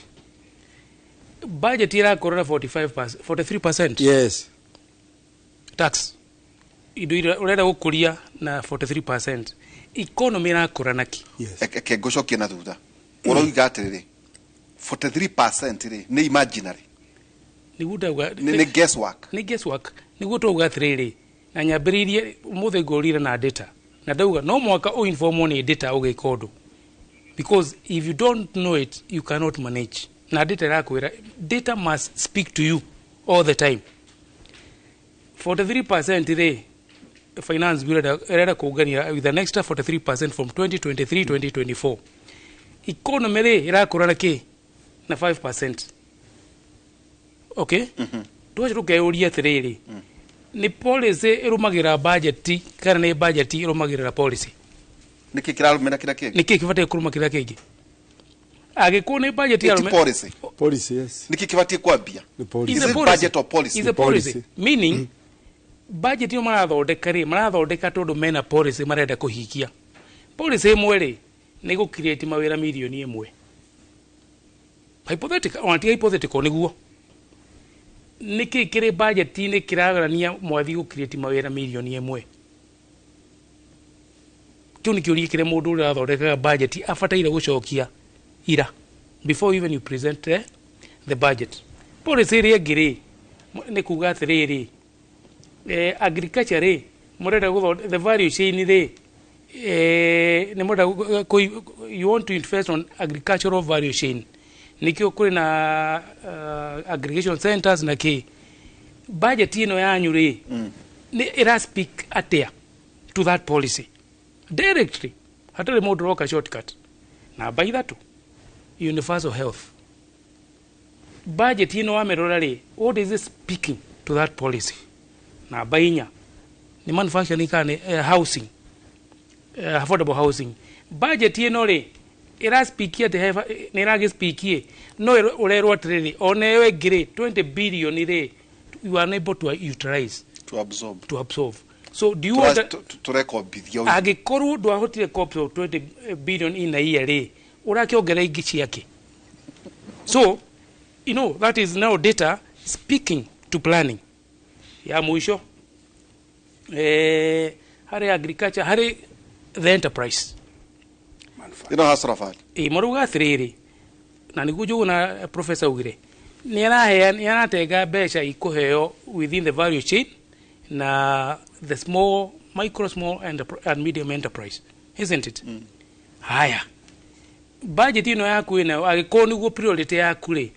Budget ĩrakũra na 45, 43%. Yes. Tax, indo iria ũrenda gũkũria na 43%, economy ĩrakũra naki? Eke ngũcokie na thutha. Ũroiga atĩrĩrĩ, 43% rĩ, nĩ imaginary? Nĩguo ndauga. Nĩ guesswork. Nĩ guesswork. Nĩguo twauga atĩrĩrĩ, na nyambĩrĩirie ũmũthĩ ngũrire na data, na ndauga no mwaka ũinformwo nĩ data ũgĩka ũndũ, because if you don't know it, you cannot manage. Na data ĩrakwĩra, data must speak to you all the time. 43% rĩ, finance bill ĩrenda kũngania with an extra 43% from 2023 2024. Economy rĩ, ĩrakũra na kĩ? Na 5%. Okay, twacio tũkeyũria atĩrĩrĩ, nĩ policy ĩrũmagĩrĩra budget kana nĩ budget ĩrũmagĩrĩra policy? Nĩkĩ kĩrarũmĩra kĩrĩa kĩngĩ? Nĩkĩ kĩbataire kũrũma kĩrĩa kĩngĩ angĩkorwo nĩ budget Iti policy. Policy, yes. Nĩkĩ kĩbatiĩ kwambia? Nĩ policy. Is Is a it policy. budget or policy? Is a policy. Meaning budget ĩyo marathondeka rĩ, marathondeka tondũ mena policy marenda kũhingia. Policy ĩmwe rĩ, nĩ gũ create mawĩra 1 million. Hypothetical, ona ti hypothetical, nĩguo nĩkĩ kĩrĩ budget-inĩ kĩragarania mwathi gũ create mawĩra 1 million? Kĩu nĩ kĩũria kĩrĩa mũndũ ũrĩa ũrathondekaga budget abataire gũcokia ira before even you present the budget. Policy ĩrĩa ĩngĩ rĩ, nĩ kuga atĩrĩrĩ, agriculture rĩ, mũrenda the value chain rĩ, nĩ mũrenda you want to invest on agricultural value chain, nĩkĩo kũrĩ na aggregation centers na kĩ. Budget ĩno yanyu rĩ, nĩ ĩra speak atĩa to that policy directly, hatarĩ mũndũ ũroka shortcut? Namba 3, universal health. Budget ĩno wamĩrora rĩ, what is it speaking to that policy? Namba 4 nĩ manufacturing kana nĩ housing, affordable housing. Budget ĩno rĩ, ĩraspikia atĩ nĩ ĩragĩspikie, no ũrerwo atĩrĩrĩ, ona ĩyo ĩngĩ rĩ, 20 billion rĩ, you are unable to utilize. To absorb. To absorb. So do you want Tũrekombithia. Angĩkorwo ndwahotire ku absorb 20 billion in a year rĩ, ũrakĩongerera ingĩ ciake? So you know that is now data speaking to planning. Ya mũico, harĩ agriculture, harĩ the enterprise. Ĩno Hustler Fund. Ĩ marauga atĩrĩrĩ, na nĩguo Njũgũna professor augire, nĩ aratenga mbeca ikũheo within the value chain na the small, micro, small and medium enterprise, isn't it? Haya, budget ĩno yaku ĩnayo, angĩkorwo nĩguo priority yaku rĩ,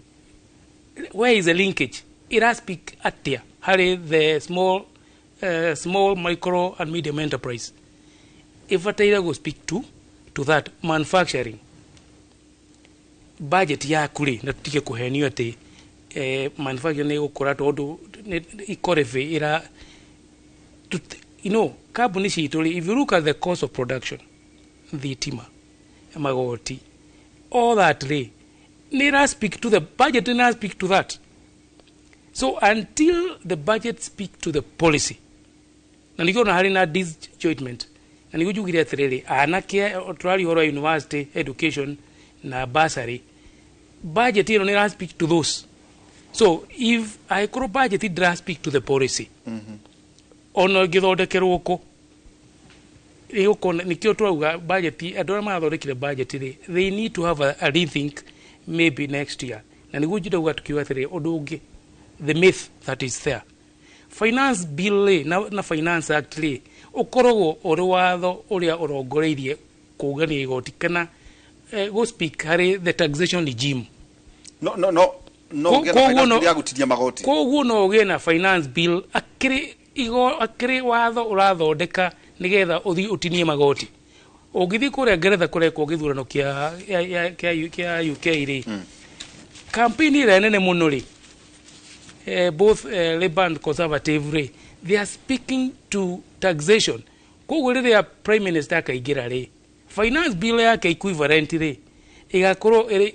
where is the linkage? Ĩra speak atĩa harĩ the small, micro and medium enterprise? Ĩbataire go speak to that. Manufacturing budget yaku rĩ, na tutige kũhenio atĩ manufacturing nĩ ĩgũkũra tondũ economy ĩra kambuni citũ rĩ, if you look at the cost of production, thitima, magoti, all that rĩ, nĩ ĩra speak to the budget, nĩ ĩra speak to that. So until the budget speak to the policy, Na nĩkĩo ona harĩ na disjointment, na nĩguo njugire atĩrĩrĩ, anake tũraria ũhoro wa university education na bursary, budget ĩno nĩ ĩra speak to those. So if angĩkorwo budget ndĩra speak to the policy, ona ĩngĩthondekerwo kũ ĩgũkorwo, nĩkĩo twauga budget, andũ arĩa marathondekire budget rĩ, they need to have a rethink maybe next year. Na nĩguo njirauga tukiuga atĩrĩrĩ, ũndũ ũngĩ, the myth that is there, finance bill rĩ na Finance Act rĩ, ũkoragwo ũrĩ watho ũrĩa ũrongoreirie kũngania igoti kana go speak harĩ the taxation regime. No ũgĩe na finance bill ya gũtinia magoti. Koguo no ũgĩe na finance bill akĩrĩ igo akĩrĩ watho ũrathondeka nĩgetha ũthiĩ ũtinie magoti. Ũngĩthiĩ kũrĩa Ngeretha kũrekwo gĩthurano kĩa UK rĩ, campaign ĩrĩa nene mũno rĩ, both Labour and Conservative rĩ, they are speaking to taxation. Koguo rĩrĩa prime minister akaingĩra rĩ, finance bill yake equivalent rĩ, ĩgakorwo ĩrĩ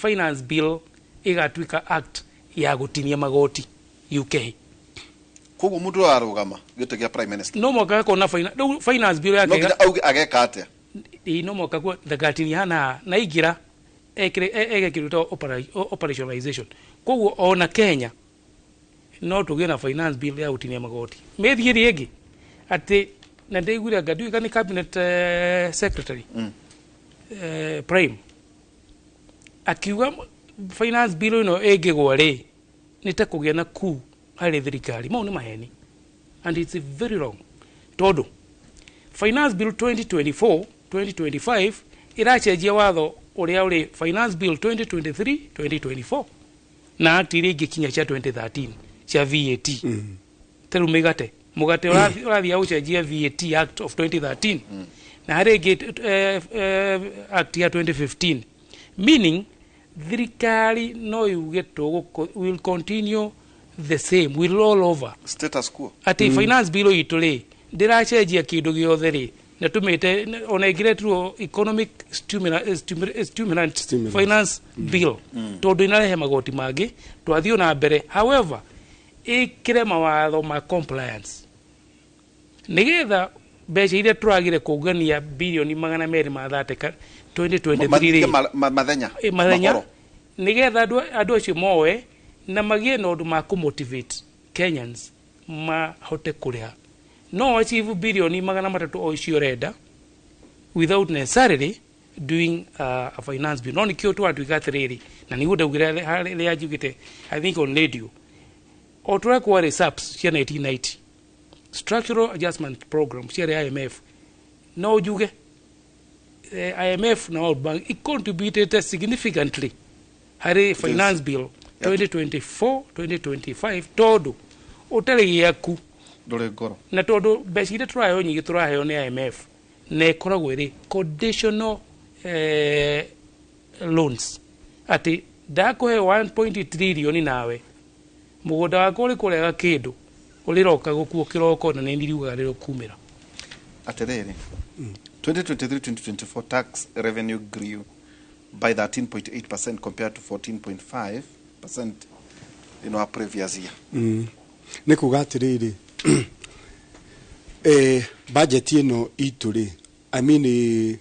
finance bill ĩgatuĩka act ya gũtinia magoti UK. Koguo mũndũ ũrarũgama gĩtĩ kĩa prime minister no mwaka gakorwo na rĩu finance bill yake no nginya auge ageka atĩa. Ĩĩ, no mwaka kuo ndagatinia hana na ingĩra ekĩre eke kĩndũ ta operationalization. Koguo ona Kenya no tũgĩe na finance bill ya gũtinia magoti mĩthiĩ rĩngĩ atĩ na ndĩiguire anga ndiũĩ kana nĩ cabinet secretary prime akiuga finance bill ĩno ĩngĩgwa rĩ, nĩ ta kũgĩa na coup harĩ thirikari. Mau nĩ maheni and it's very wrong, tondũ finance bill 2024 2025 ĩracenjia watho ũrĩa ũrĩ finance bill 2023 2024 na act iria ingĩ kinya cia 2013 cia VAT. Ta rĩu mĩgate, mũgate ũrathiĩ gũcenjia VAT Act of 2013 na harĩ ĩngĩ act ya 2015, meaning thirikari no yuge tũgũ will continue the same, will roll over status quo. Atĩ finance bill itũ rĩ, ndĩracenjia kĩndũ gĩothe rĩ, na tũmĩte ona ĩngĩretirwo economic stimulant Stimulant. finance bill, tondũ inarehe magoti mangĩ twathiĩ na mbere. However, ĩkĩre mawatho ma compliance nĩgetha mbeca iria tũragire kũngania birioni 230 2023 Mathike rĩ, mathenya mathenya mahoro. Nĩgetha andũ acio moe na magĩe na ũndũ ma kũmotivate Kenyans mahote kũrĩha. No achieve birioni 300 o icio ũrenda without necessarily doing a finance bill. No nĩkĩo twatuĩka atĩrĩrĩ, na nĩguo ndaugire rĩrĩa njugĩte, I think on radio, o tũrĩa kwarĩ SAPS cia 1990, structural adjustment program ciarĩ IMF, no njuge IMF na World Bank icontributed significantly harĩ finance bill 2024 2025, tondũ ũtarĩ gĩaku ndũrĩ ngoro. Na tondũ mbeca iria tũraheo nyingĩ tũraheo nĩ IMF na ĩkoragwo ĩrĩ conditional loans, atĩ ndakũhe 1.3 trillion nawe mũgũnda wakwa ũrĩ kũrega kĩndũ ũrĩroka gũkuo kĩroko na nĩ ndiriugaga rĩrĩa ũkumĩra. Atĩrĩrĩ, 2023-2024 tax revenue grew by 13.8% compared to 14.5% in our previous year. Nĩ kuga atĩrĩrĩ, budget ĩno itũ rĩ, I mean,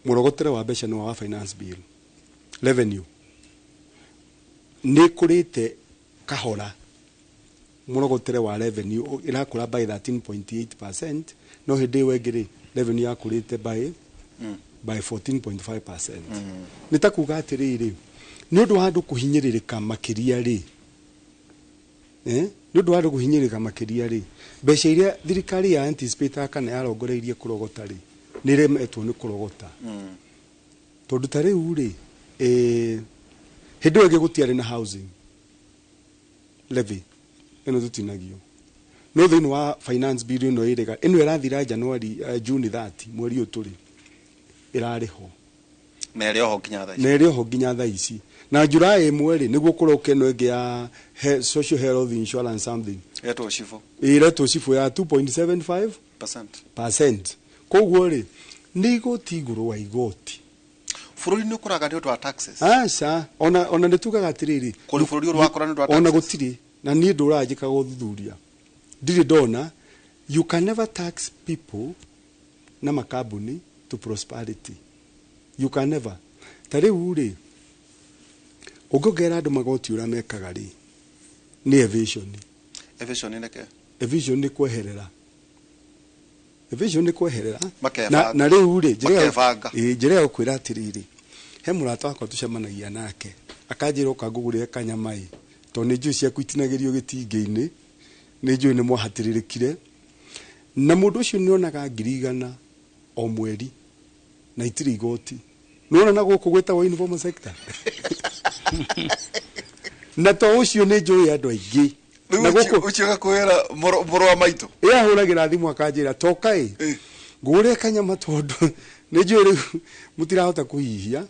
mũrogotere wa mbeca nĩ wa finance bill, revenue nĩ kũrĩte kahora. Mũrogotere wa revenue ĩrakũra by 13.8%, no hĩndĩ ĩyo ĩngĩ rĩ, revenue yakũrĩte by 14.5%. Nĩ ta kuga atĩrĩrĩ, nĩ ũndũ wa andũ kũhinyĩrĩrĩka makĩria rĩ, nĩ ũndũ wa andũ kũhinyĩrĩrĩka makĩria rĩ, mbeca iria thirikari ya anticipate kana yarongoreirie kũrogota rĩ, nĩ ĩremetwo nĩ kũrogota, tondũ ta rĩu rĩ, hĩndĩ ĩyo ĩngĩ gũtiarĩ na housing levy ĩno tũtinagio, no thĩinĩ wa finance bill ĩno ĩrĩga ĩno ĩrathira January, June 30, mweri ũyũ tũrĩ, ĩrarĩ ho. Na ĩrĩ oho nginya thaa ici. Na ĩrĩ oho nginya thaa ici. Na July 1 rĩ, nĩguo kũroka ĩno ĩngĩ ya social health insurance something. Ĩretwo SHIF. Ĩretwo SHIF ya 2.75 percent. Percent. Koguo rĩ, nĩ igoti igũrũ wa igoti. Bũrũri nĩ ũkũraga nĩ ũndũ wa taxes? Aca, ona nĩ tugaga atĩrĩrĩ, Kũrĩ bũrũri ũrĩ wakũra nĩ ũndũ wa ona taxes? Gũtirĩ, na niĩ ndũraga njĩkaga ũthuthuria, ndirĩ ndona. You can never tax people na makambuni to prosperity. You can never. Ta rĩu rĩ, ũngĩongerera andũ magoti ũrĩa mekaga rĩ, nĩ evasion. Evasion nĩ kĩ? Evasion nĩ kweherera. Evasion nĩ kweherera. Makebanga. Na rĩu rĩ, Makebanga. Njĩra ya gũkwĩra atĩrĩrĩ, he mũrata wakwa tũcemanagia nake, akanjĩra ũka ngũgũrĩre kanyama ĩ, tondũ nĩ njũĩ ciaku itinagĩrio gĩtingĩ-inĩ, nĩ njũĩ nĩ mwahatĩrĩrĩkire. Na mũndũ ũcio nĩ onaga 100,000 o mweri na itirĩ igoti. Nĩwona na gũkũ gwĩtagwo informal sector. Na to ũcio nĩ njũĩ andũ aingĩ. Rĩu Na gũkũ ũcio agakwĩra mũrũ wa maitũ. Ĩ ahũragĩra thimũ akanjĩra toka ĩ ngũgũrĩre kanyama tondũ nĩ njũĩ rĩu mũtirahota kũhihia.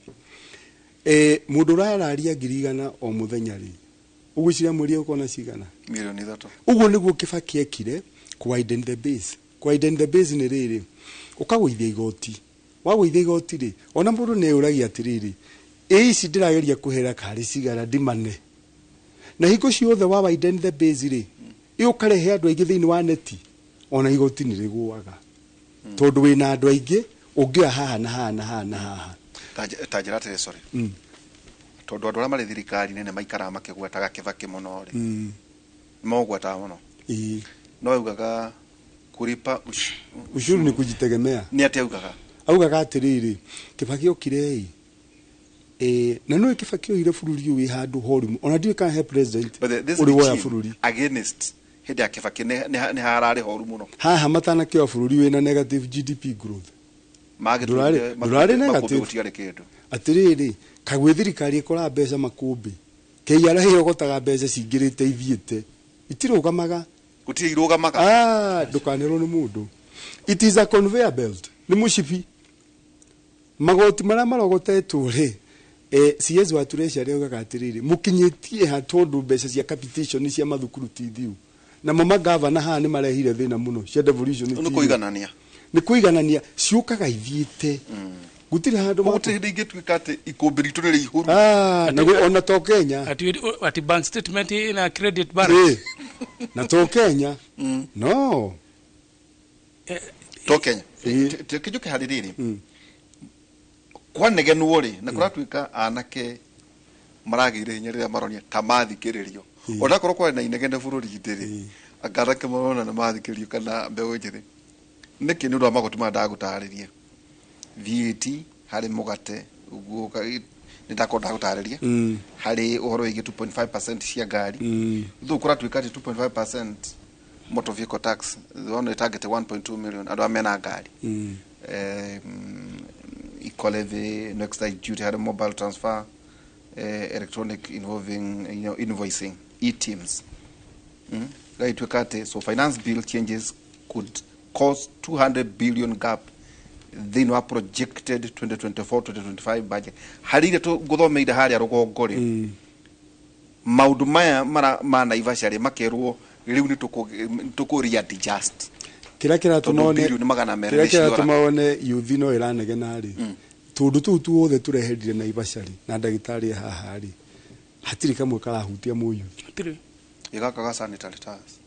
Mũndũ ũrararia 100,000 o mũthenya rĩ, ũgwĩciria mweri ũkona cigana? 3 milioni. Ũguo nĩguo Kibaki ekire kũ widen the base. Kũ widen the base nĩ rĩrĩ, ũkagũithia igoti. Wagũithia igoti rĩ, ona mũndũ nĩ eyũragia atĩrĩrĩ, ĩ ici ndĩrageria kũhera karĩ cigana ndimane. Na hingo ciothe wa widen the base rĩ, ĩ ũkarehe andũ aingĩ thĩinĩ wa neti, ona igoti nĩ rĩgũaga. Tondũ wĩna andũ aingĩ, ũngĩoya haha na haha na haha na haha. Ta njĩra atĩrĩ, sorry. Tondũ andũ arĩa marĩ thirikari-inĩ nĩ maikaraga makĩgwetaga Kibaki mũno rĩ. Nĩmamũgwetaga mũno. No augaga kulipa Ushuru ni kujitegemea. Nĩ atĩa augaga? Augaga atĩrĩrĩ, Kibaki okire ĩ, na nĩũĩ Kibaki oire bũrũri ũyũ wĩ handũ horu, ona ndiũĩ kana he president But this ũrĩ woya regime bũrũri against hĩndĩ ya Kibaki nĩ hararĩ horu mũno. Haha matanakĩoya bũrũri wĩna negative GDP growth. Magĩtũire Ndũrarĩ makũmbĩ negative. gũtiarĩ kĩndũ. Atĩrĩrĩ, kagwĩ thirikari ĩkoraga mbeca makũmbĩ, KRA yogotaga mbeca cingĩrĩte ithiĩte, itirũgamaga. Gũtirĩ irũgamaga. Ah, ndũkanerwo nĩ mũndũ. It is a conveyor belt, nĩ mũcibi. Magoti marĩa marogotetwo rĩ, CS wa Treasury augaga atĩrĩrĩ, mũkinyĩtie ha tondũ mbeca cia capitation cia mathukuru ti thiu. Namo magavana haha nĩ marehire thĩna mũno, cia devolution ti Nĩ thiu. kũiganania. Nĩ kũiganania, ciũkaga ithiĩte. Gũtirĩ handũ Gũtirĩ hĩndĩ ingĩtuĩka atĩ ikũmbĩ ritũ nĩ rĩihũru. Ah, na ona to Kenya. Ati bank statement ina credit balance. Na to Kenya. No. To Kenya. Kĩnjũke harĩ rĩrĩ. Kwanegenwo rĩ, na kũratuĩka anake maragĩire hinya rĩrĩa maronia ta mathikĩrĩrio. Onakorwo kwarĩ na inegene bũrũri-inĩ rĩ, anga anake marona nĩ mathikĩrĩrio kana mbeũ njĩthĩ. Nĩkĩ? Nĩ ũndũ wa magoti maya ndagũtarĩria. VAT harĩ mũgate ũguo nĩ ndakorwo ndagũtarĩria. Harĩ ũhoro wĩgiĩ 2.5% cia ngari. Thũ kũratuĩka atĩ 2.5% motor vehicle tax wona ĩtangĩte 1.2 million andũ arĩa mena ngari. Equal levy, no excise duty harĩ mobile transfer, electronic involving, invoicing, e-teams. Gagĩtuĩka atĩ so finance bill changes could cause 200 billion gap thĩinĩ wa projected 2024-2025 budget. Harĩ iria ngũthomeire harĩa rũgongo rĩ, maũndũ maya mara ma Naivasha rĩ, makerwo rĩu nĩ tũkũ readjust. Kĩrĩa kĩratũma Tondũ one 200,000,000 kĩrĩa nĩ ciora. kĩratũma one youth no ĩranegena rĩ, tũndũ tũu tuothe tũreherire Naivasha rĩ, na ndagĩtarĩ e haha rĩ, hatirĩ kamwe karahutia mũyuthi. Hatirĩ. Ĩgaka ga sanitary towels.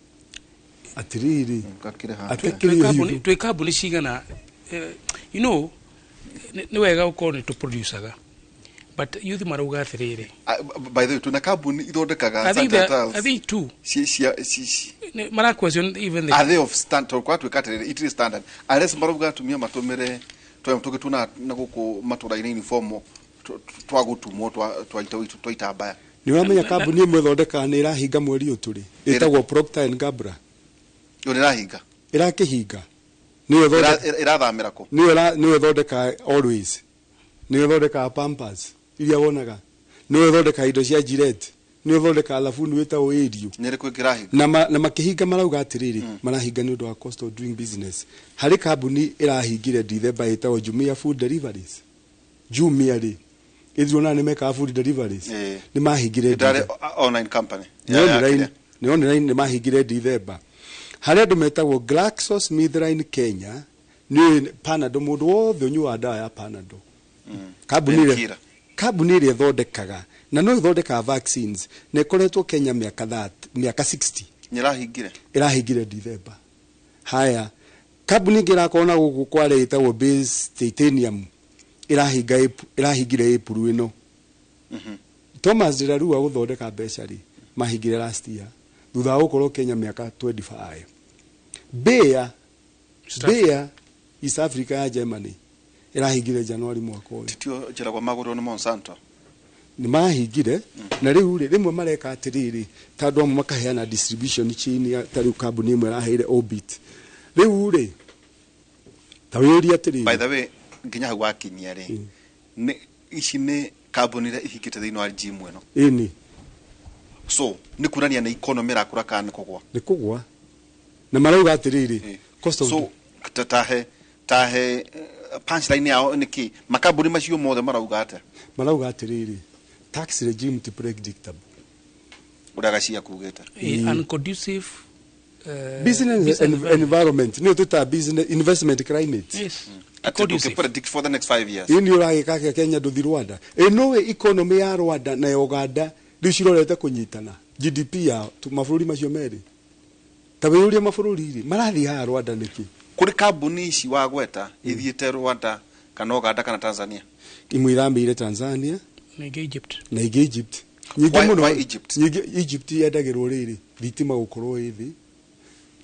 Atĩrĩrĩ, Gakĩrĩ haha. atekĩrĩ Twĩ kambuni cigana, nĩ wega gũkorwo nĩ tũproducaga, but youth marauga atĩrĩrĩ, By the way, twĩna kambuni ithondekaga I think sanitary I towels. think two. Cia Mara question even the Are they of stand tondũ kwatuĩka atĩrĩrĩ itirĩ standard unless marauga atumia matũmĩre tũnyamũ tũngĩ tuonaga na gũkũ matũra-inĩ uniform twa gũtumwo twa itambaya. Nĩ ũramenya kambuni ĩmwe ĩthondekaga nĩ ĩrahinga mweri ũyũ tũrĩ, ĩtagwo Procter and Gamble. Yo nĩ ĩrahinga? Ĩrakĩhinga. Nĩyo Ĩrathamĩra kũ? Nĩyo ĩthondekaga Always, nĩyo ĩthondekaga Pampers iria wonaga, nĩyo ĩthondekaga indo cia Gillette, nĩyo ĩthondekaga thabuni wĩtagwo Ariel. Nĩ ĩrĩkũ ĩngĩ ĩrahinga? Na makĩhinga marauga atĩrĩrĩ, marahinga nĩ ũndũ wa cost of doing business. Harĩ kambuni ĩrahingire Dithemba ĩtagwo Jumia Food Deliveries. Jumia rĩ, ĩthuona nĩ mekaga food deliveries, nĩ mahingire Ĩtarĩ Dithemba. Online company. Nĩ online, nĩ online, nĩ mahingire Dithemba. Harĩ andũ metagwo GlaxoSmithKline Kenya, nĩ Panadol, mũndũ wothe ũnyuaga ndawa ya Panadol, kambuni ĩrĩa Painkiller. Kambuni ĩrĩa ĩthondekaga na no ĩthondekaga vaccines na ĩkoretwo Kenya mĩaka 60. Nĩ ĩrahingire. Ĩrahingire Dithemba. Haya, kambuni ĩngĩ ĩrakorwo na gũkũ Kwale ĩtagwo Base Titanium, ĩrahinga ĩrahingire April ĩno. Thomas Ndirarua gũthondeka mbeca rĩ, mahingire last year thutha wa gũkorwo Kenya mĩaka 25. Bayer, Bayer East Africa ya Germany ĩrahingire January mwaka ũyũ. Titio njĩragwo magũrwo nĩ Monsanto. Nĩ mahingire, na rĩu rĩ, rĩmwe mareka atĩrĩrĩ, ta andũ amwe makaheana distribution chain ya ta rĩu kambuni ĩmwe ĩraheire Orbit. Rĩu rĩ, ta wĩyũrie atĩrĩrĩ. By the way, nginya hau wakinyia rĩ, nĩ ici nĩ kambuni iria ihingĩte thĩinĩ wa gym ĩno? Ĩni. So nĩ kuonania nĩ economy ĩrakũra kana nĩ kũgwa? Nĩ kũgwa, na marauga atĩrĩrĩ, cost of So tahe punchline yao nĩ kĩ? Makambuni macio mothe marauga atĩa? Marauga atĩrĩrĩ, tax regime ti predictable. Ũrĩa Gacia kugĩte. Unconducive business environment, nĩyo twĩtaga business investment climate. Atĩ ndũngĩ predict for the next 5 years. Ĩ, nĩ ũragĩka atĩa Kenya ndũthi Rwanda? Ĩ, nũĩ economy ya Rwanda na ya Uganda rĩu cirorete kũnyitana GDP yao mabũrũri macio merĩ. Ta wĩyũrie, mabũrũri rĩ marathiĩ haha Rwanda nĩkĩ? Kũrĩ kambuni ici wagweta ithiĩte Rwanda kana Uganda kana Tanzania? Imwe iramĩire Tanzania. Na ingĩ Egypt. Na ingĩ Egypt nyingĩ mũno. Why Egypt? Nyingĩ Egypt yendagĩrwo rĩrĩ, thitima gũkorwo ĩ thĩ,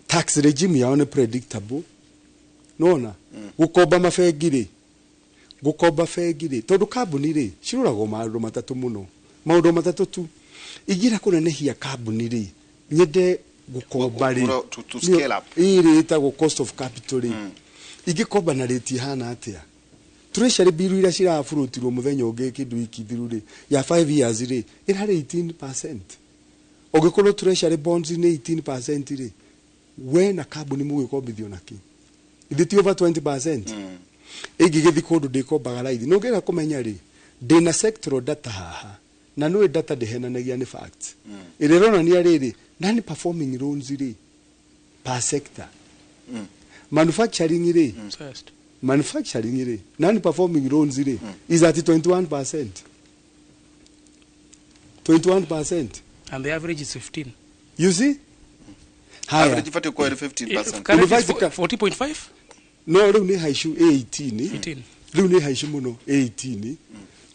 tax regime yao nĩ predictable. Nona gũkomba mabengi rĩ, gũkomba bengi rĩ, tondũ kambuni rĩ ciroragwo maũndũ matatũ mũno, maũndũ matatũ tu. Ingĩra kũnenehia kambuni rĩ, nyende gũkomba rĩ, To scale up. Ĩrĩ ĩtagwo cost of capital rĩ, ingĩkomba na rate ihana atĩa? Treasury bill iria ciraburutirwo mũthenya ũngĩ kĩndũ wiki thiru rĩ, ya 5 years rĩ, ĩrarĩ 18%. Ũngĩkorwo treasury bonds nĩ 18% rĩ, we na kambuni mũgĩkombithio nakĩ? Ithe ti over 20%? Ĩngĩgĩthi kũndũ ndĩkombaga raithi. Nĩ ũngĩenda kũmenya rĩ, ndĩna sectoral data haha, na nĩũĩ data ndĩhenanagia, nĩ fact ĩrĩa ĩronania rĩrĩ, non performing loans rĩ, per sector, manufacturing rĩ, First. Manufacturing rĩ, non performing loans rĩ is at 21%, 21%. And the average is 15. You see? Haya. Average ibatiĩ gũkorwo ĩrĩ 15%. Current is University 40.5. No rĩu nĩ haicu, 18. 18. Rĩu nĩ haicu mũno, 18,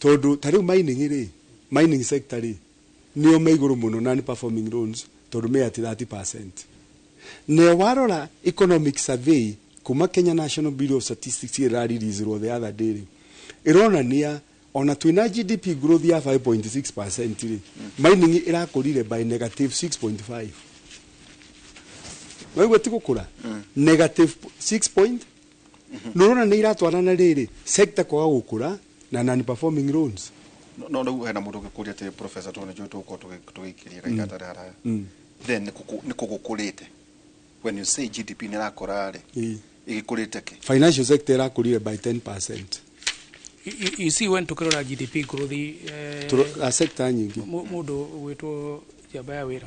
tondũ ta rĩu mining rĩ, mining sector rĩ, nĩo me igũrũ mũno non performing loans, tondũ me at 30%. Na warora economic survey kuma Kenya National Bureau of Statistics ĩrareleasirwo the other day rĩ, ĩronania ona twĩna GDP growth ya 5.6% rĩ, mining ĩrakũrire by negative 6.5. Waigua ti gũkũra? Negative 6 point. Nũrona nĩ iratwarana rĩrĩ, sector kwaga gũkũra na non performing loans. No rĩu hena mũndũ ũngĩkũria atĩ, professor, tondũ nĩnjũĩ tũgũkorwo tũgĩikĩria kahinda gatarĩ haraya, then nĩ kũ gũkũrĩte? When you say GDP nĩ ĩrakũra rĩ, ĩgĩkũrĩte kĩ? Financial sector ĩrakũrire by 10%. You see, when tukirora GDP growth, Tũro- a sector nyingĩ. Mũndũ gwĩtwo njamba ya wĩra,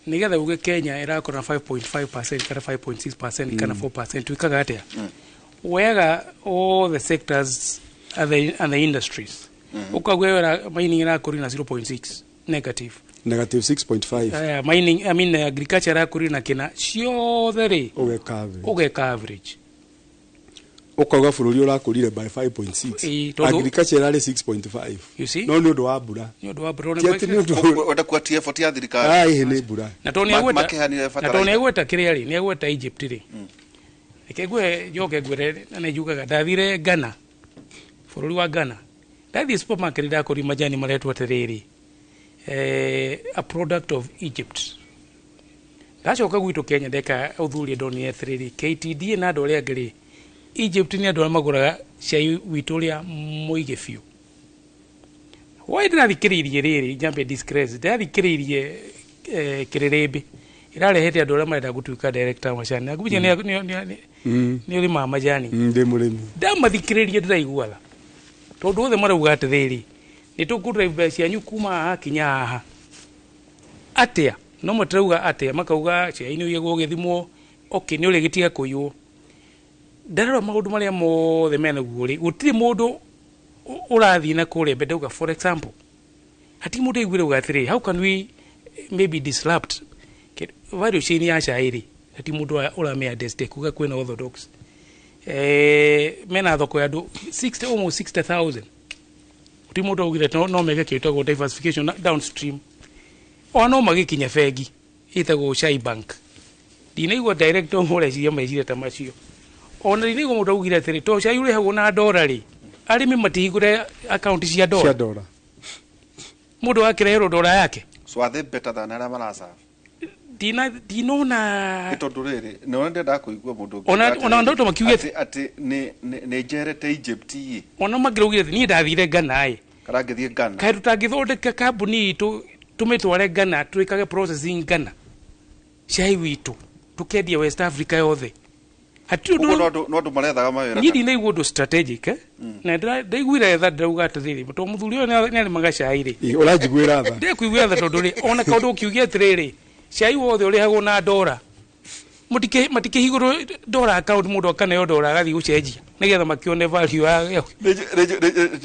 nigetha uge Kenya ĩrakũra na 5.5% kana 5.6% kana 4%, twikaga atĩa? Wega, all the sectors and the industries, ukauga mining ĩrakũrire na 0.6 negative. Negative 6.5. Mining, I mean agriculture ĩrakũrire na kĩna ciothe rĩ, ũgeka average. Ũgeka average. Ũkauga bũrũri ũrakũrire by 5.6. Ĩĩ, tondũ- Agriculture ĩrarĩ 6.5. You see? No nĩ ũndũ wa mbura. Nĩ ũndũ wa mbura. Ti atĩ nĩ ũndũ Wenda kuatia effort ya thirikari. Ah, ĩhĩ nĩ mbura. Na tondũ Makĩheanire na tondũ fertilizer. nĩegweta kĩrĩa rĩ, nĩegweta Egypt rĩ, reke ngwe njoke ngwĩre, na nĩ njugaga ndathire Ghana, bũrũri wa Ghana, ndathiĩ supermarket ndakũri majani maretwo atĩrĩrĩ, a product of Egypt. Ndacoka gwitũ Kenya ndeka ũthuria, ndonire atĩrĩrĩ, KTDA na andũ arĩa angĩ rĩ, Egypt nĩ andũ arĩa magũraga cai witũ ũrĩa mũige biũ. Why ndĩrathikĩrĩirie rĩrĩ, nyambe disgrace, ndĩrathikĩrĩirie kĩrĩrĩmbĩ ĩrarehete andũ arĩa marenda gũtuĩka director wa macani na ngwĩciria nĩ ũrĩmaga majani. Ndĩ mũrĩmi. Ndamathikĩrĩria ndĩraiguaga tondũ othe marauga atĩrĩrĩ, nĩ tũkũdrive mbeca cianyu kuma haha kinya haha atĩa, no matirauga atĩa, makauga cai nĩ ũiyagwo ũgĩthimwo, okay, nĩ ũrĩgĩtiga kũiywo. Ndarora maũndũ marĩa mothe menaguo rĩ, gũtirĩ mũndũ ũrathiĩ na kũrĩa mbere. Ndauga, for example, hatirĩ mũndũ aiguire uga atĩrĩrĩ, how can we maybe disrupt value chain ya cai rĩ, Na ti mũndũ ũramĩunderstake kuga kwĩna orthodox mena thoko ya andũ 60, almost 60,000. Ti mũndũ augire no meke kĩtagwo diversification downstream. Ona no magĩkinya bengi ĩtagwo Chai Bank, ndinaigua director ũreciria meciria ta macio. Ona ndinaigua mũndũ augire atĩrĩ, to cai ũrĩhagwo na ndora rĩ, arĩmi matihingũre akaunti cia ndora. Cia ndora. Mũndũ akĩreherwo ndora yake. So are they better than arĩa maraserve? Ndinona. Nĩ tondũ rĩrĩ, nĩ ndĩrendaga kũigua mũndũ ũngĩ Ona ndoto makiuge atĩ nĩ njerete Egypt ĩ. Ona mangĩraugire atĩ niĩ ndathire Ghana ĩ. Kana ngĩthiĩ Ghana. Kaĩ tũtangĩthondeka kambuni itũ tũmĩtware Ghana, twĩkage processing Ghana, cai witũ tũkendia West Africa yothe? Hatirĩ Ũguo ũndũ. no andũ marethaga mawĩra. Niĩ ndinaigua ũndũ strategic, eh? Na ndaiguire tha, ndĩrauga atĩrĩrĩ, tondũ mũthuri ũyũ nĩarĩmaga cai rĩ. Ĩ, ũranjiguĩra tha. Ndĩkuiguĩra tha tondũ rĩ, ona kaũndũ ũkiugia atĩrĩrĩ, cai wothe ũrĩhagwo na ndora, matikĩhingũrwo ndora account, mũndũ akaneo ndora agathiĩ gũcenjia nĩgetha makĩone value ya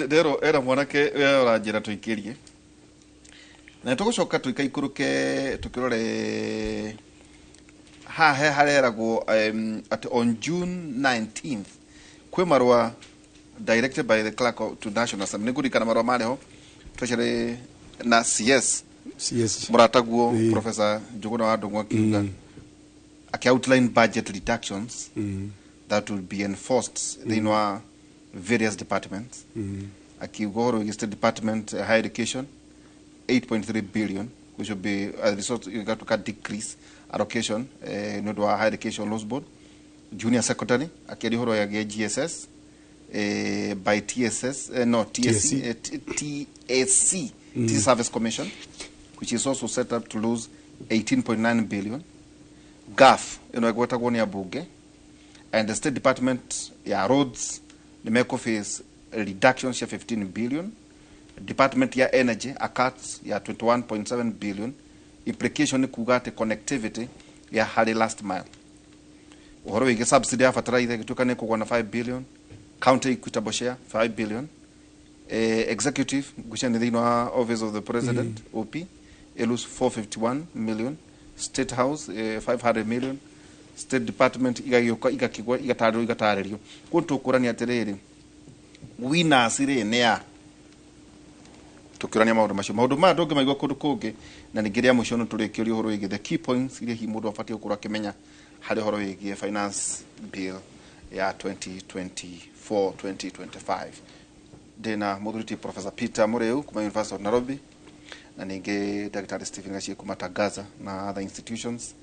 Ndero era mwanake we ũranjĩra tũikĩrie na tũgũcoka tũikaikũrũke tũkĩrore haha he hareragwo atĩ on June 19th kwĩ marũa directed by the clerk to National Assembly. Nĩngũririkana marũa marĩ ho, Treasury na CS. CS. Mũrataguo Professor Njuguna wa Ndung'u akiuga, aki outline budget reductions that will be enforced thĩinĩ wa various departments. Akiuga ũhoro wĩgiĩ State Department, Higher Education, 8.3 billion, which will be a result, igatuĩka decrease allocation nĩ ũndũ wa Higher Education Loans Board, junior secondary, akĩaria ũhoro wĩgiĩ GSS by TSS, no, TSC, TSC. TSC, Teacher Service Commission, which is also set up to lose 18.9 billion. GAF ĩno ĩgwetagwo nĩ ambunge, and the State Department ya Roads nĩ mekũ face reduction cia 15 billion. Department ya Energy, a cut ya 21.7 billion. Implication nĩ kuga atĩ connectivity ya harĩ last mile. Ũhoro wĩgiĩ subsidy ya fertilizer ĩgĩtuĩka nĩ kũgwa na 5 billion, county equitable share 5 billion. Executive ngwĩciria nĩ thĩinĩ wa Office of the President, OP, ĩlose 451 million. State House, 500 million. State Department igagĩũka igakĩgwa, igatarĩrio igatarĩrio kuo. Tũkũrania atĩrĩrĩ, winners rĩ nĩ a? Tũkĩũrania maũndũ macio, maũndũ maya ndũngĩmaigua kũndũ kũngĩ. Na ningĩ rĩa mũico nĩ tũrĩkĩũria ũhoro wĩgiĩ the key points iria hihi mũndũ abatiĩ gũkorwo akĩmenya harĩ ũhoro wĩgiĩ finance bill ya 2024 2025. Ndĩna mũthuri ti Professor Peter Mũrĩu kuma University of Nairobi, na ningĩ Ndagĩtarĩ Stephen Gachie kuma Tangaza na other institutions,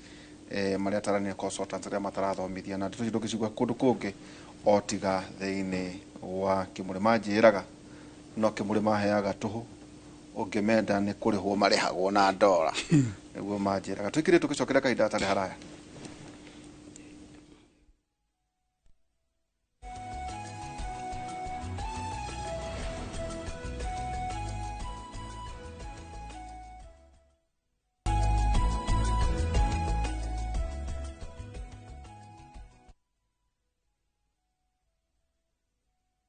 marĩa atarania consultants arĩa matarathomithia. Na ndeto icio ndũngĩcigua kũndũ kũngĩ o tiga thĩinĩ wa kĩmũrĩ manjĩraga, no kĩmũrĩ maheaga tũhũ, ũngĩmenda nĩ kũrĩhwo marĩhagwo na ndora, nĩguo manjĩraga. Tũikĩrie tũgĩcokera kahinda gatarĩ haraya.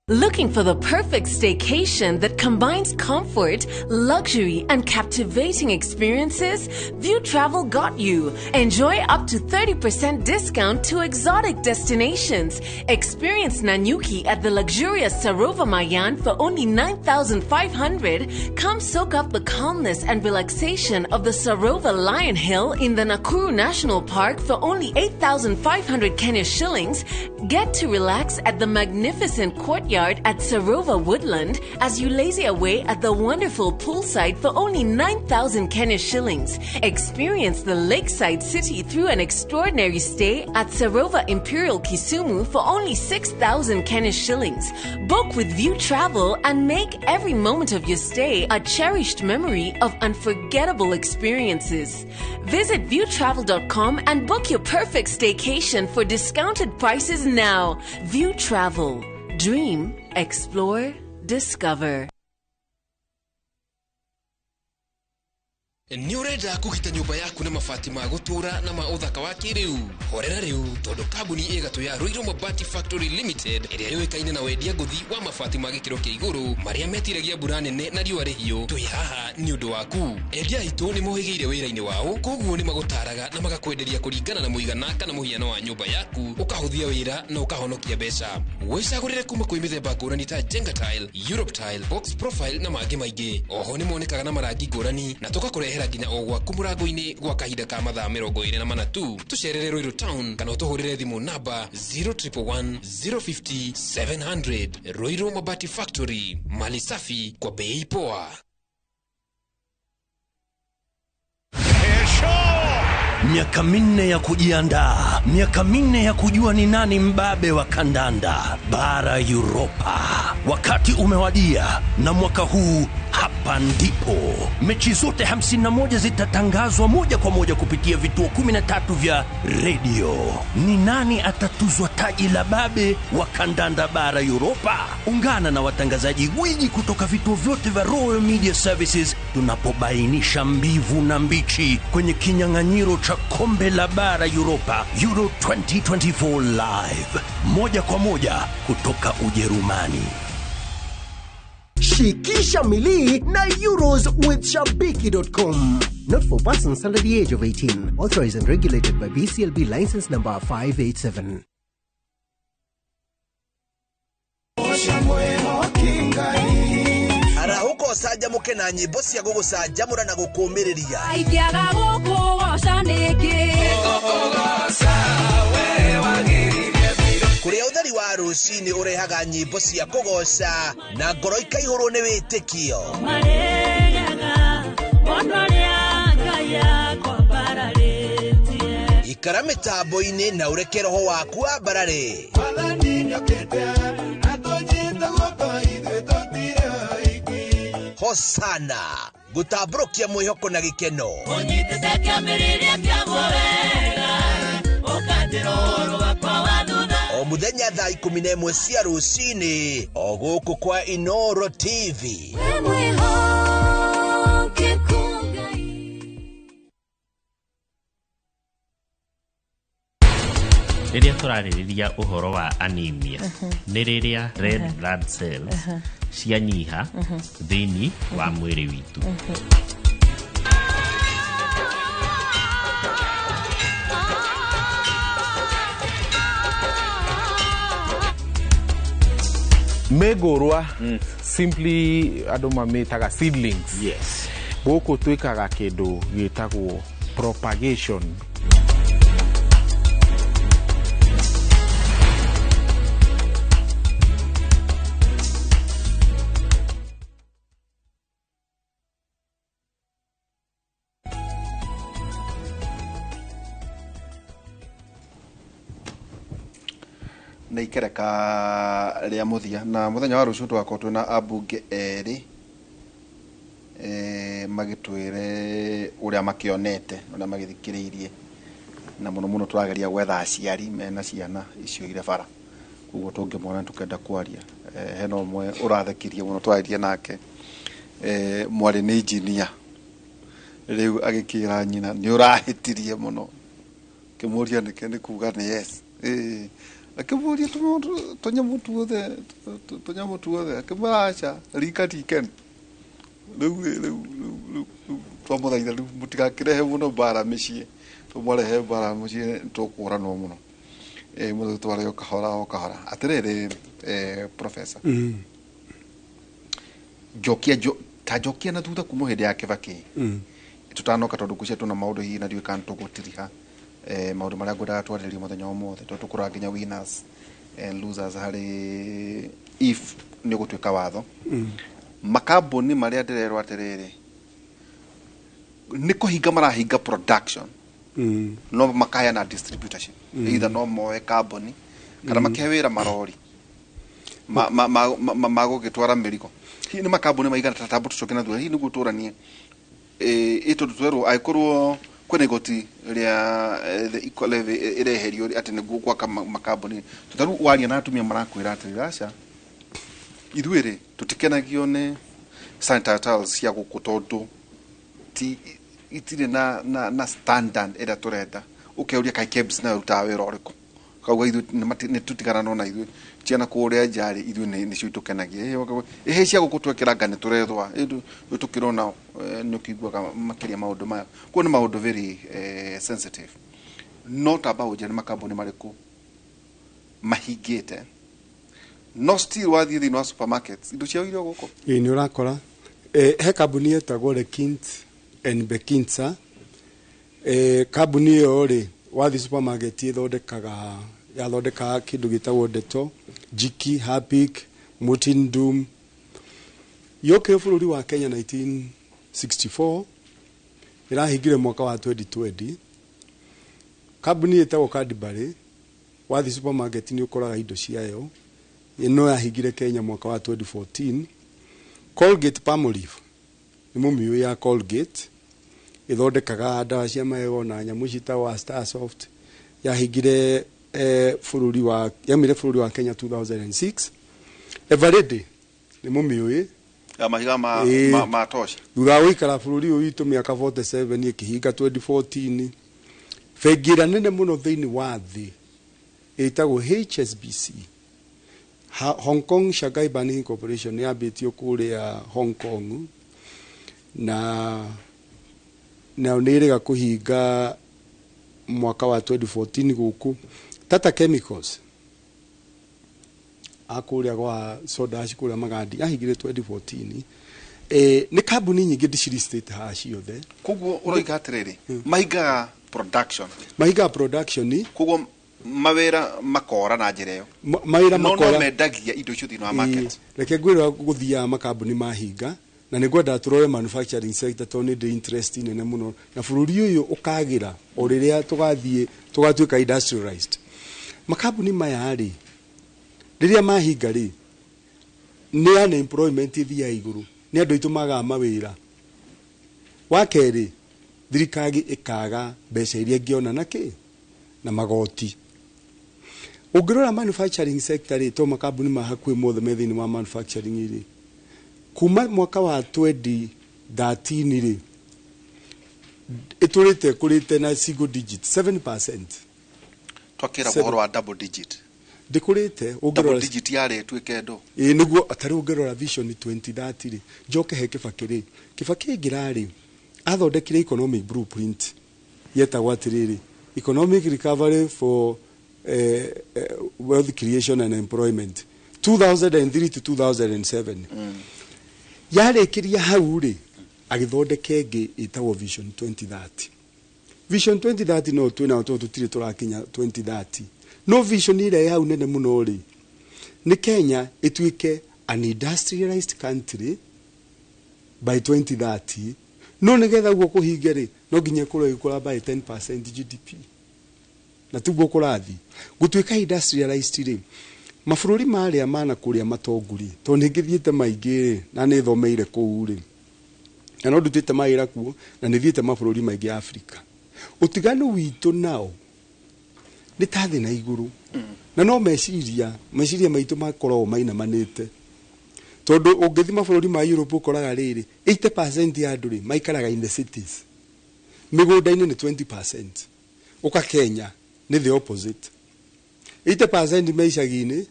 Looking for the perfect staycation that combines comfort, luxury, and captivating experiences? View Travel got you. Enjoy up to 30% discount to exotic destinations. Experience Nanyuki at the luxurious Sarova Mayan for only 9,500. Come soak up the calmness and relaxation of the Sarova Lion Hill in the Nakuru National Park for only 8,500 Kenya shillings. Get to relax at the magnificent courtyard at Sarova Woodland as you lazy away at the wonderful poolside for only 9,000 Kenya shillings. Experience the lakeside city through an extraordinary stay at Sarova Imperial Kisumu for only 6,000 Kenya shillings. Book with View Travel and make every moment of your stay a cherished memory of unforgettable experiences. Visit viewtravel.com and book your perfect staycation for discounted prices now. View Travel. Dream, explore, discover. Nĩ ũrenda kũgita nyũmba yaku na mabati ma gũtũũra na ma ũthaka wa kĩrĩu? Horera rĩu, tondũ kambuni ĩgatũ ya Ruiru Mabati Factory Limited ĩrĩa yũĩkaine na wendia ngũthi wa mabati ma gĩkĩro kĩa igũrũ marĩa metiragia mbura nene na riũa rĩhiũ, twĩ haha nĩ ũndũ waku. Endia aitũ nĩ mohĩgĩire wĩra-inĩ wao, koguo nĩ magũtaraga na magakwenderia kũringana na mũigana kana mũhiano wa nyũmba yaku, ũkahũthia wĩra na ũkahonokia mbeca. Wĩcagũrĩre kuma kwĩ mĩthemba ngũrani ta Jenga Tile, Europe Tile, Box Profile na mangĩ maingĩ. Oho nĩ monekaga na marangi ngũrani na tũgakũrehera nginya o gwaku mũrango-inĩ gwa kahinda ka mathaa 24 tu. Tũcerere Ruiru Town kana ũtũhũrĩre thimũ namba 0111 050 700. Ruiru Mabati Factory, mali safi kwa bei poa. Miaka 4 ya kujiandaa, miaka 4 ya kujua ni nani mbabe wa kandanda bara Europa. Wakati umewadia, na mwaka huu hapa ndipo mechi zote 51 zitatangazwa moja kwa moja kupitia vituo 13 vya redio. Ni nani atatuzwa taji la babe wa kandanda bara Europa? Ungana na watangazaji gwiji kutoka vituo vyote vya Royal Media Services tunapobainisha mbivu na mbichi kwenye kinyang'anyiro cha kombe la bara Europa Euro 2024 live, moja kwa moja kutoka Ujerumani. Shikisha milii na Euros with Shabiki.com. Not for persons under the age of 18. Authorized and regulated by BCLB license number 587. Arahũka ũcanjamũke na nyĩmbo cia gũgũcanjamũra na gũkũũmĩrĩria. Ingĩaga gũkũgoca nĩkĩ? Kũrĩa ũtheri wa rũcinĩ ũrehaga nyĩmbo cia kũgoca na ngoro ikaihũrwo nĩ wĩtĩkio. Marĩaga mũno arĩa Ngai akwambararĩtie. Ikara mĩtambo-inĩ na ũreke roho waku wambarare. Hosana gũtambũrũkia mwĩhoko na gĩkeno. Ũnyitĩte kĩambĩrĩria kĩaguo wega, ũkanjĩra ũhoro wakwa wa thutha. O mũthenya thaa 11 cia rũcinĩ o gũkũ kwa Inoro TV. Wĩ mwĩhokeku Ngai. Rĩrĩa tũrarĩrĩria ũhoro wa anemia, nĩ rĩrĩa red blood cells cianyiha thĩinĩ wa mwĩrĩ witũ. Mĩngũrwa simply andũ mamĩtaga seedlings. Yes. Gũkũ twĩkaga kĩndũ gĩtagwo propagation. Nĩ ikereka rĩa mũthia na mũthenya wa rũciũ tũgakorwo twĩna ambunge erĩ magĩtwĩre ũrĩa makĩonete, ũrĩa magĩthikĩrĩirie, na mũno mũno tũrageria gwetha aciari mena ciana icio ire bara, koguo tũngĩmona tũkenda kwaria. Hena ũmwe ũrathekirie mũno twaririe nake, mwarĩ nĩ engineer, rĩu agĩkĩra nyina nĩ ũrahĩtirie mũno, kĩmũria nĩkĩ, nĩ kuga nĩ yes. Akĩmũria tũnyamũ tuothe, tũnyamũ tuothe, akĩmwĩra aca rika ti ikenu. Rĩu rĩu rĩu twamũthaitha rĩu mũtigakĩrehe mũno mbara mĩciĩ, tũmwarehe mbara mũciĩ tũkũranwo mũno. Mũthĩ tware o kahora o kahora. Atĩrĩrĩ, professor, njokia ta njokia na thutha kuma hĩndĩ ya Kibaki tũtanoka, tondũ ngwĩciria twĩna maũndũ hihi na ndiũĩ kana tũgũtiriha maũndũ marĩa ngwendaga twarĩrĩrie mũthenya wa ũmũthĩ, tondũ tũkũrora nginya winners and losers harĩ if nĩ ũgũtuĩka watho. Makambuni marĩa ndĩrerwo atĩrĩrĩ nĩ kũhinga marahinga production, no makaheana distributorship, either no moe kambuni kana makehe wĩra marori ma gũgĩtwara mĩrigo. Hihi nĩ makambuni maigana ta tambo tũcoke na thutha, hihi nĩguo tũranie ĩ tondũ twerwo angĩkorwo kwĩna igoti rĩa the equal levy ĩreherio atĩ nĩguo gwaka makambuni, tondũ rĩu waria na atumia marakwĩra atĩrĩrĩ, aca ithuĩ rĩ tũtikenagio nĩ sanitary towels cia gũkũ tondũ ti Itirĩ na standard ĩrĩa tũrenda. Ũkeuria kaĩ KEBS nayo ĩrutaga wĩra ũrĩkũ? Kauga ithuĩ nĩ tũtigana na ithuĩ ciana kũrĩa nja rĩ, ithuĩ nĩcio itũkenagia. Ĩhĩ cia gũkũ twekĩranga nĩ tũrethwa rĩu tũkĩrona nĩ ũkĩiguaga makĩria maũndũ maya. Kuo nĩ maũndũ very sensitive. No tamba ũnjĩre nĩ makambuni marĩkũ mahingĩte, no still wathiĩ thĩinĩ wa supermarkets indo ciao irio gũkũ. Ĩĩ, nĩ ũrakora he kambuni ĩtagwo Lekint and Bekinsa. Kambuni ĩyo rĩ, wathiĩ supermarket ĩthondekaga, yathondekaga kĩndũ gĩtagwo Dettol, Jiki, Harpic, Mortein Doom. Yokire bũrũri wa Kenya 1964, ĩrahingire mwaka wa 2020. Kambuni ĩtagwo Cadbury, wathiĩ supermarket nĩ ũkoraga indo ciayo, no yahingire Kenya mwaka wa 2014. Colgate Palmolive, nĩ mũmiũĩ ya Colgate, ĩthondekaga ndawa cia magego na nyamũ ciĩtagwo Star Soft, yahingire bũrũri wa yaumire bũrũri wa Kenya 2006. Eveready nĩ mũmiũĩ. Ya mahiga ma, ma toci. Thutha wa gũikara bũrũri ũyũ witũ mĩaka 47, ĩkĩhinga 2014. Bengi ĩrĩa nene mũno thĩinĩ wa thĩ ĩtagwo HSBC, Hong Kong Shanghai Banking Corporation, yambĩtio kũrĩa Hong Kong, na nayo nĩ ĩrĩga kũhinga mwaka wa 2014 gũkũ. Tata Chemicals akũrĩa gwa soda ash kũrĩa Magadi yahingire 2014. Nĩ kambuni nyingĩ ndiciristĩte haha ciothe. Koguo ũroiga atĩrĩrĩ, mahingaga production? Mahingaga production. Koguo mawĩra makora na njĩra ĩyo? Mawĩra no makora. No mendagia indo icio thĩinĩ wa market. Reke ngwĩra, gũthiaga makambuni mahinga, na nĩ ngwenda tũrore manufacturing sector tondũ nĩ ndĩ interest nene mũno na bũrũri ũyũ ũkagĩra o rĩrĩa tũgathiĩ tũgatuĩka industrialized. Makambuni maya rĩ, rĩrĩa mahinga rĩ, nĩ unemployment ĩthiaga igũrũ, nĩ andũ aitũ magaga mawĩra. Wa kerĩ, thirikari ĩkaga mbeca iria ĩngĩona na kĩ na magoti. Ũngĩrora manufacturing sector rĩ, to makambuni ma hakuhĩ mothe me thĩinĩ wa manufacturing rĩ, kuma mwaka wa 2013 rĩ, ĩtũrĩte ĩkũrĩte na single digit 7%. Twakĩra Seven. ũhoro wa double digit. Ndĩkũrĩte. Double Ũngĩrora digit yarĩ ĩtuĩke ndũ. Ĩĩ, nĩguo tarĩu ũngĩrora Vision 2030 rĩ, njoke he Kĩbakĩ rĩ, Kĩbakĩ aingĩra rĩ, athondekire economic blueprint yetagwo atĩrĩrĩ, economic recovery for wealth creation and employment 2003 to 2007. Yarĩkĩria hau rĩ, agĩthondeka ĩngĩ ĩtagwo Vision 2030. Vision 2030 no twĩnayo tondũ tũtirĩ tũrakinya 2030, no vision ĩrĩa ĩ hau nene mũno rĩ, nĩ Kenya ĩtuĩke an industrialized country by 2030. No nĩgetha guo kũhinge rĩ, no nginya ĩkorwo ĩgĩkũra by 10% GDP, na tiguo kũrathiĩ gũtuĩka industrialized rĩ. Mabũrũri marĩa mana kũrĩa matongu rĩ, tondũ nĩ ngĩthiĩte maingĩ rĩ, na nĩ thomeire kũu rĩ, na no ndutĩte mawĩra kuo, na nĩ thiĩte mabũrũri maingĩ Afrika, ũtiganu witũ nao nĩ ta thĩ na igũrũ. Na no meciria maitũ makoragwo mainamanĩte, tondũ ũngĩthiĩ mabũrũri ma Europe ũkoraga rĩrĩ, 80% ya andũ rĩ maikaraga in the cities, mĩgũnda-inĩ nĩ 20%. Ũka Kenya nĩ the opposite, 80% me icagi-inĩ,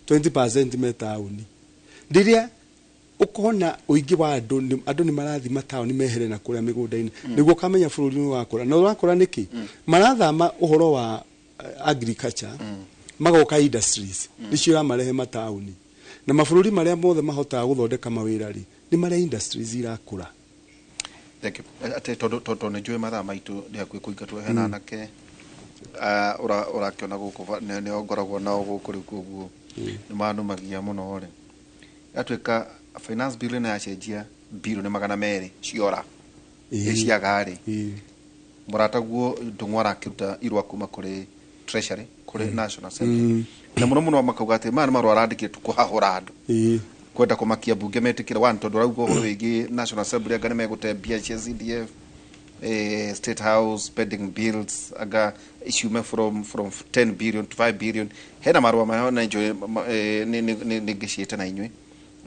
20% me taũni. Rĩrĩa ũkona ũingĩ wa andũ andũ nĩ marathiĩ mataũni mehere na kũrĩa mĩgũnda-inĩ, nĩguo ũkamenya bũrũri nĩ ũrakũra. Na ũrakũra nĩkĩ? Marathama ũhoro wa agriculture, magoka industries, nĩcio iramarehe mataũni. Na mabũrũri marĩa mothe mahotaga gũthondeka mawĩra rĩ, nĩ marĩa industries irakũra. Thank you. Atĩ tondũ nĩ njũĩ mathaa maitũ nĩ hakuhĩ kũingatwo, hena anake ũrakĩona gũkũ nĩo ngoragwo nao gũkũ rĩu, koguo nĩ manumagia mũno rĩ. Yatuĩka finance bill ĩno yacenjia birioni 200 ciora ciaga rĩ, mũrataguo Ndung'u arakĩruta irũa kuma kũrĩ Treasury kũrĩ National Assembly, na mũno mũno makauga atĩ maya nĩ marũa arandĩkire tu kũhahũra andũ, kwenda kũmakia mbunge metĩkĩre one, tondũ arauga ũhoro wĩgiĩ National Assembly anga nĩ megũte mbia cia CDF, State House spending bills anga ciume from 10 billion to 5 billion. Hena marũa maya na njũĩ nĩ ngĩciĩte na inyuĩ.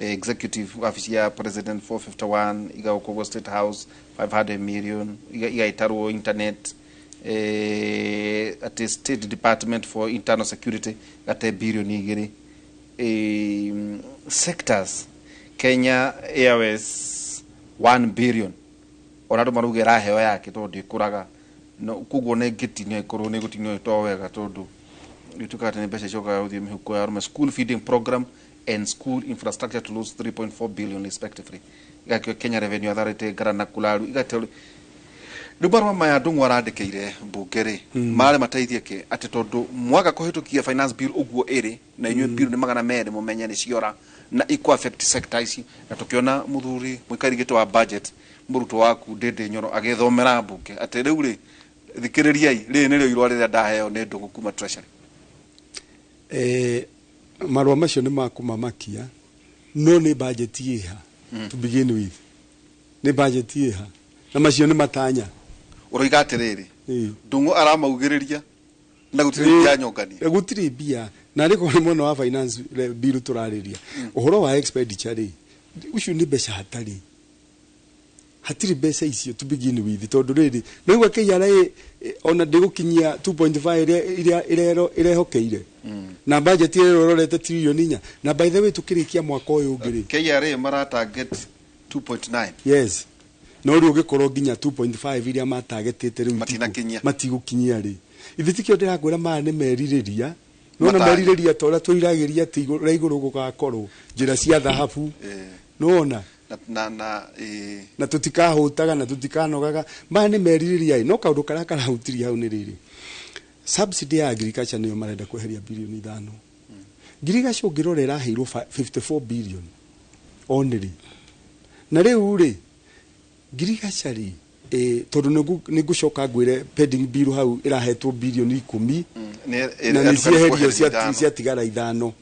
Executive wabici ya president 451 igakorwo State House 500 million igaitarwo internet, ati State Department for Internal Security gate bilioni 2, sectors Kenya Airways 1 billion, ona andũ marauga ĩraheo yake tondũ ndĩkũraga no koguo nĩ ngĩtinio ĩkorwo nĩ gũtinio to wega tondũ gĩtuĩkaga atĩ nĩ mbeca icokaga gũthiĩ mĩhuko ya arũme. School feeding program and school infrastructure to lose 3.4 billion respectively. Igakĩo Kenya Revenue Authority ngarana kularu igate. Rĩu marũa maya Ndung'u arandĩkĩire mbunge rĩ, marĩ mateithie kĩ atĩ tondũ mwaga kũhĩtũkia finance bill ũguo ĩrĩ na inyuĩ bilioni 200 mũmenye nĩ ciora na ikũ affect sector ici, na tũkĩona mũthuri mũikari gĩtĩ wa budget mũrutwo waku Ndĩndĩ Nyoro agĩthomera mbunge atĩ rĩu rĩ, thikĩrĩriai, rĩrĩ nĩrĩo irũa rĩrĩa ndaheo nĩ Ndung'u kuma Treasury. Marũa macio nĩ makũmamakia, no nĩ budget ĩha to begin with, nĩ budget ĩha na macio nĩ matanya. Ũroiga atĩrĩrĩ, Ndung'u aramaugĩrĩria na gũtirĩ mbia nyonganie. Gũtirĩ mbia, na rĩ korwo mwena wa finance bill tũrarĩria ũhoro wa expenditure rĩ, ũcio nĩ mbeca hatarĩ, hatirĩ mbeca icio to begin with, tondũ rĩrĩ no igua KRA ona ndĩgũkinyia 2.5 ĩrĩa ĩrehokeire na budget ĩrĩa ĩrorete trilioni 4. Na by the way, tũkĩrĩkia mwaka ũyũ ũngĩ rĩ, KRA mara target 2.9. Yes, no rĩu ũgĩkorwo nginya 2.5 iria matagetĩte rĩu Matinakinyia. Matigũkinyia rĩ, ithe tikĩo ndĩrakwĩra, maya nĩ merirĩria nona Matanya. Merirĩria ta ũrĩa twĩriragĩria atĩ igũrũ gũgakorwo njĩra cia thahabu, nĩwona? Na Na tũtikahũtaga na tũtikanogaga, maya nĩ merirĩria ĩ, no kaũndũ karĩa karahutirie hau nĩ rĩrĩ, subsidy ya agriculture nĩyo marenda kweheria bilioni 5. Ngirigaca ũngĩrora ĩraheirwo 54 billion only, na rĩu rĩ ngirigaca rĩ, tondũ nĩ ngũcoka ngwĩre pending bill hau ĩrahetwo bilioni 10 na nĩ cieherio ciatigara 5.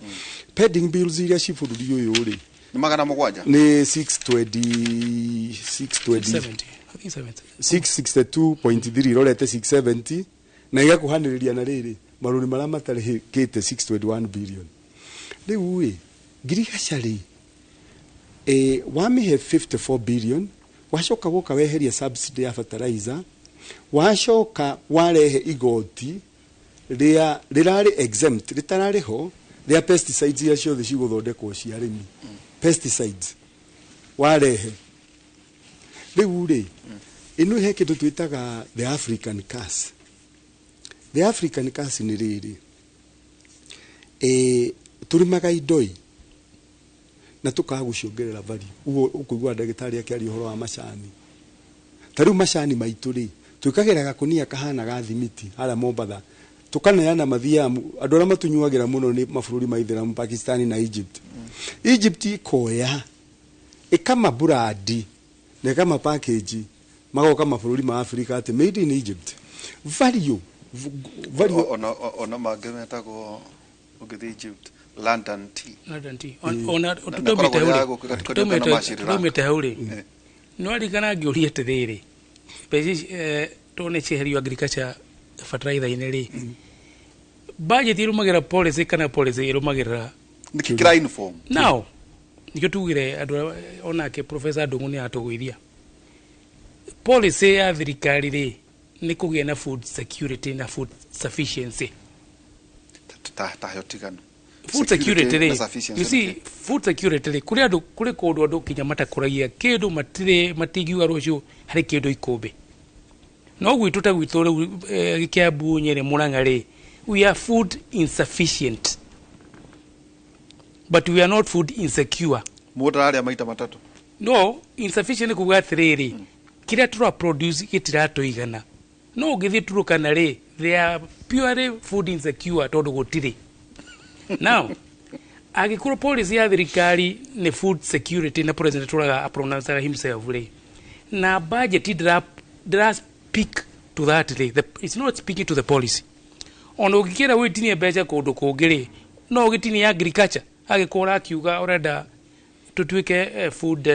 Pending bills iria ci bũrũri ũyũ rĩ nĩ 700. Nĩ 620 620. 70. I think 70. 662.3 irorete 670 na igakuhanĩrĩria na rĩrĩ marũni marĩa matarĩhĩkĩte 621 billion. Rĩu ĩ ngirigaca rĩ, wamĩhe 54 billion, wacoka woka weheria subsidy ya fertilizer, wacoka warehe igoti rĩa rĩrarĩ exempt rĩtararĩ ho rĩa pesticides iria ciothe cigũthondekwo cia arĩmi, pesticides warehe. Rĩu rĩ ĩno he kĩndũ twĩtaga the African curse. The African curse nĩ rĩrĩ, tũrĩmaga indoi na tũkaga gũciongerera value. Ũguo ũkũigua ndagĩtarĩ akĩaria ũhoro wa macani, ta rĩu macani maitũ rĩ, twĩkagĩra gakũnia kahana ga thimiti harĩa Mombatha, tũkaneana mathiaga andũ arĩa matunyuagĩra mũno nĩ mabũrũri ma Ithĩramu, Pakistan na Egypt. Egypt ikoya ĩkama brand na ĩkama package, magoka mabũrũri ma Afrika atĩ made in Egypt, value value. Ona mangĩ metagwo ũngĩthiĩ Egypt, London tea. London tea. Ona Na koragwo ya gũkũ ĩgatukanio na ma Sri Lanka. Tũtũmĩte hau rĩ, no arikana ngĩũria atĩrĩrĩ, mbeca ici tondũ nĩ cieherio agriculture fertilizer-inĩ rĩ, budget ĩrũmagĩrĩra policy kana policy ĩrũmagĩrĩra Nĩkĩ kĩra inform? Now nikĩo tugire andũ onake Professor Ndung'u nĩ atũgũithia policy ya thirikari rĩ, nĩ kũgĩa na food security na food sufficiency. Ta heo tigano. Food security na rĩ, sufficiency. You see, food security rĩ, kũrĩ andũ, kũrĩ kũndũ andũ kinya matakũragia kĩndũ, matirĩ matingiuga rũciũ harĩ kĩndũ ikũmbĩ, no gwitũ ta gwitũ rĩu Kĩambu, Nyĩrĩ, Mũrang'a rĩ, we are food insufficient but we are not food insecure. Mũndũ ararĩa maita matatũ. No insufficient nĩ kuga atĩrĩrĩ, kĩrĩa tũra produce gĩtiratũigana, no ũngĩthiĩ Turukana rĩ, they are purely food insecure tondũ gũtirĩ. Now angĩkorwo policy ya thirikari nĩ food security na president tũraga pronounce himself rĩ, na budget ndĩra speak to that rĩ, it's not speaking to the policy. Ona ũngĩkĩra wĩtinie mbeca kũndũ kũngĩ rĩ, no ũgĩtinie agriculture angĩkorwo ũrakiuga ũrenda tũtuĩke food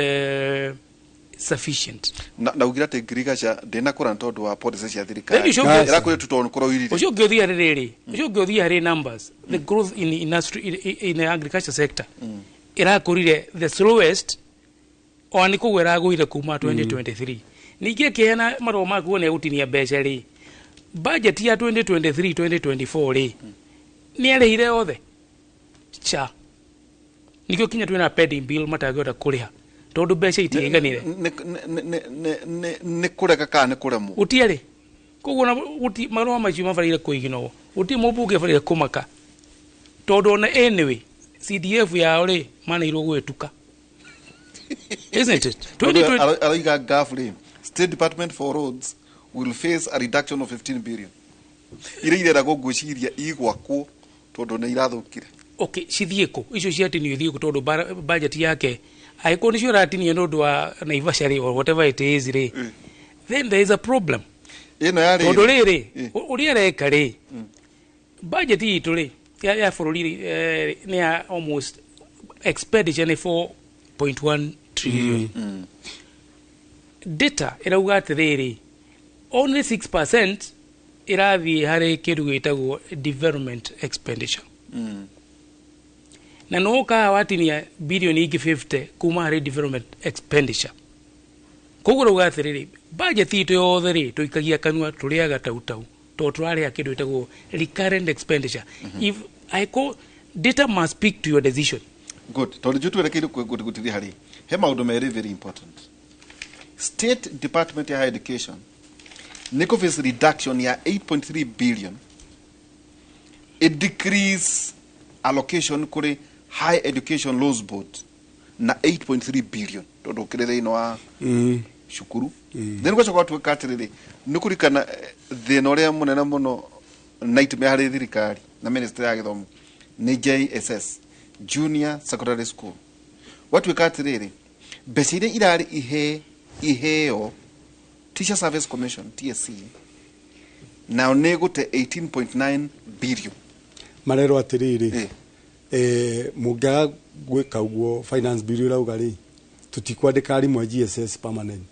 sufficient. Na ugire atĩ ngirigaca ndĩnakũra nĩ tondũ wa policy cia Then thirikari ũcio ũngĩ- ĩrakũrĩ tu tondũ kũroirire. Ũcio ũngĩ ũthiĩ harĩ rĩrĩ, ũcio ũngĩ ũthiĩ harĩ numbers, the growth in industry, in the agriculture sector. Ĩrakũrire the slowest, ona nĩ kũgwa ĩragũire kuma 2023. Ningĩ ĩkĩheana marũa ma kuo nĩ egũtinia mbeca rĩ, budget ya 2023 2024 rĩ, nĩ arĩhire othe cha nikĩo kinya twĩna pending bill matangĩhota kũrĩha tondũ mbeca itiiganire. Nĩ kũrega kana nĩ kũremwo? Gũtiarĩ koguo na marũa macio mabataire kũiginwo, gũtirĩ mũmbunge abataire kũmaka tondũ ona anyway CDF yao rĩ maneirwo gwĩtuka, isn't it? 2020. Arauga ngabu rĩ, State Department for Roads will face a reduction of 15 billion iria ireragwo ngwĩciria igwakwo tondũ nĩ irathũkire. Okay, cithiĩ kũ icio ciatinio? Ithiĩ kũ? Tondũ budget yake angĩkorwo nĩcio ĩratinio nĩ ũndũ wa Naivasha rĩ, or whatever it is rĩ, then there is a problem. Ĩno yarĩ Tondũ rĩrĩ ũrĩa areka rĩ, budget itũ rĩ ya bũrũri rĩ, nĩ ya almost expenditure nĩ 4.1 trillion. Data ĩrauga atĩrĩrĩ, only 6% ĩrathiĩ harĩ kĩndũ gĩtagwo development expenditure, na no ũkaga watinia bilioni ingĩ 50 kuma harĩ development expenditure. Koguo rauga atĩrĩrĩ, budget itũ yothe rĩ, tũikagia kanua tũrĩaga tautau tondũ tũrarĩha kĩndũ gĩtagwo recurrent expenditure. If I call, data must speak to your decision. Good, tondũ njũ twerekeire gũtithia harĩ he maũndũ merĩ very important. State Department ya Higher Education nĩ kũ face reduction ya 8.3 billion, a decrease allocation kũrĩ High Education Loans Board na 8.3 billion tondũ ũkĩrĩ thĩinĩ wa cukuru. Then gwacoka gwatuĩka atĩrĩrĩ, nĩ kũrikana thĩna ũrĩa mũnene mũno nightmare harĩ thirikari na ministry ya gĩthomo nĩ JSS, junior secondary school. Gwatuĩka atĩrĩrĩ, mbeca iria irarĩ ihe iheo Teacher Service Commission, TSC, nao nĩ gũte 18.9 billion. Marerwo atĩrĩrĩ, mũngĩaga gwĩka ũguo finance bill ĩrauga rĩ, tũtikwandĩka arimũ a GSS permanent.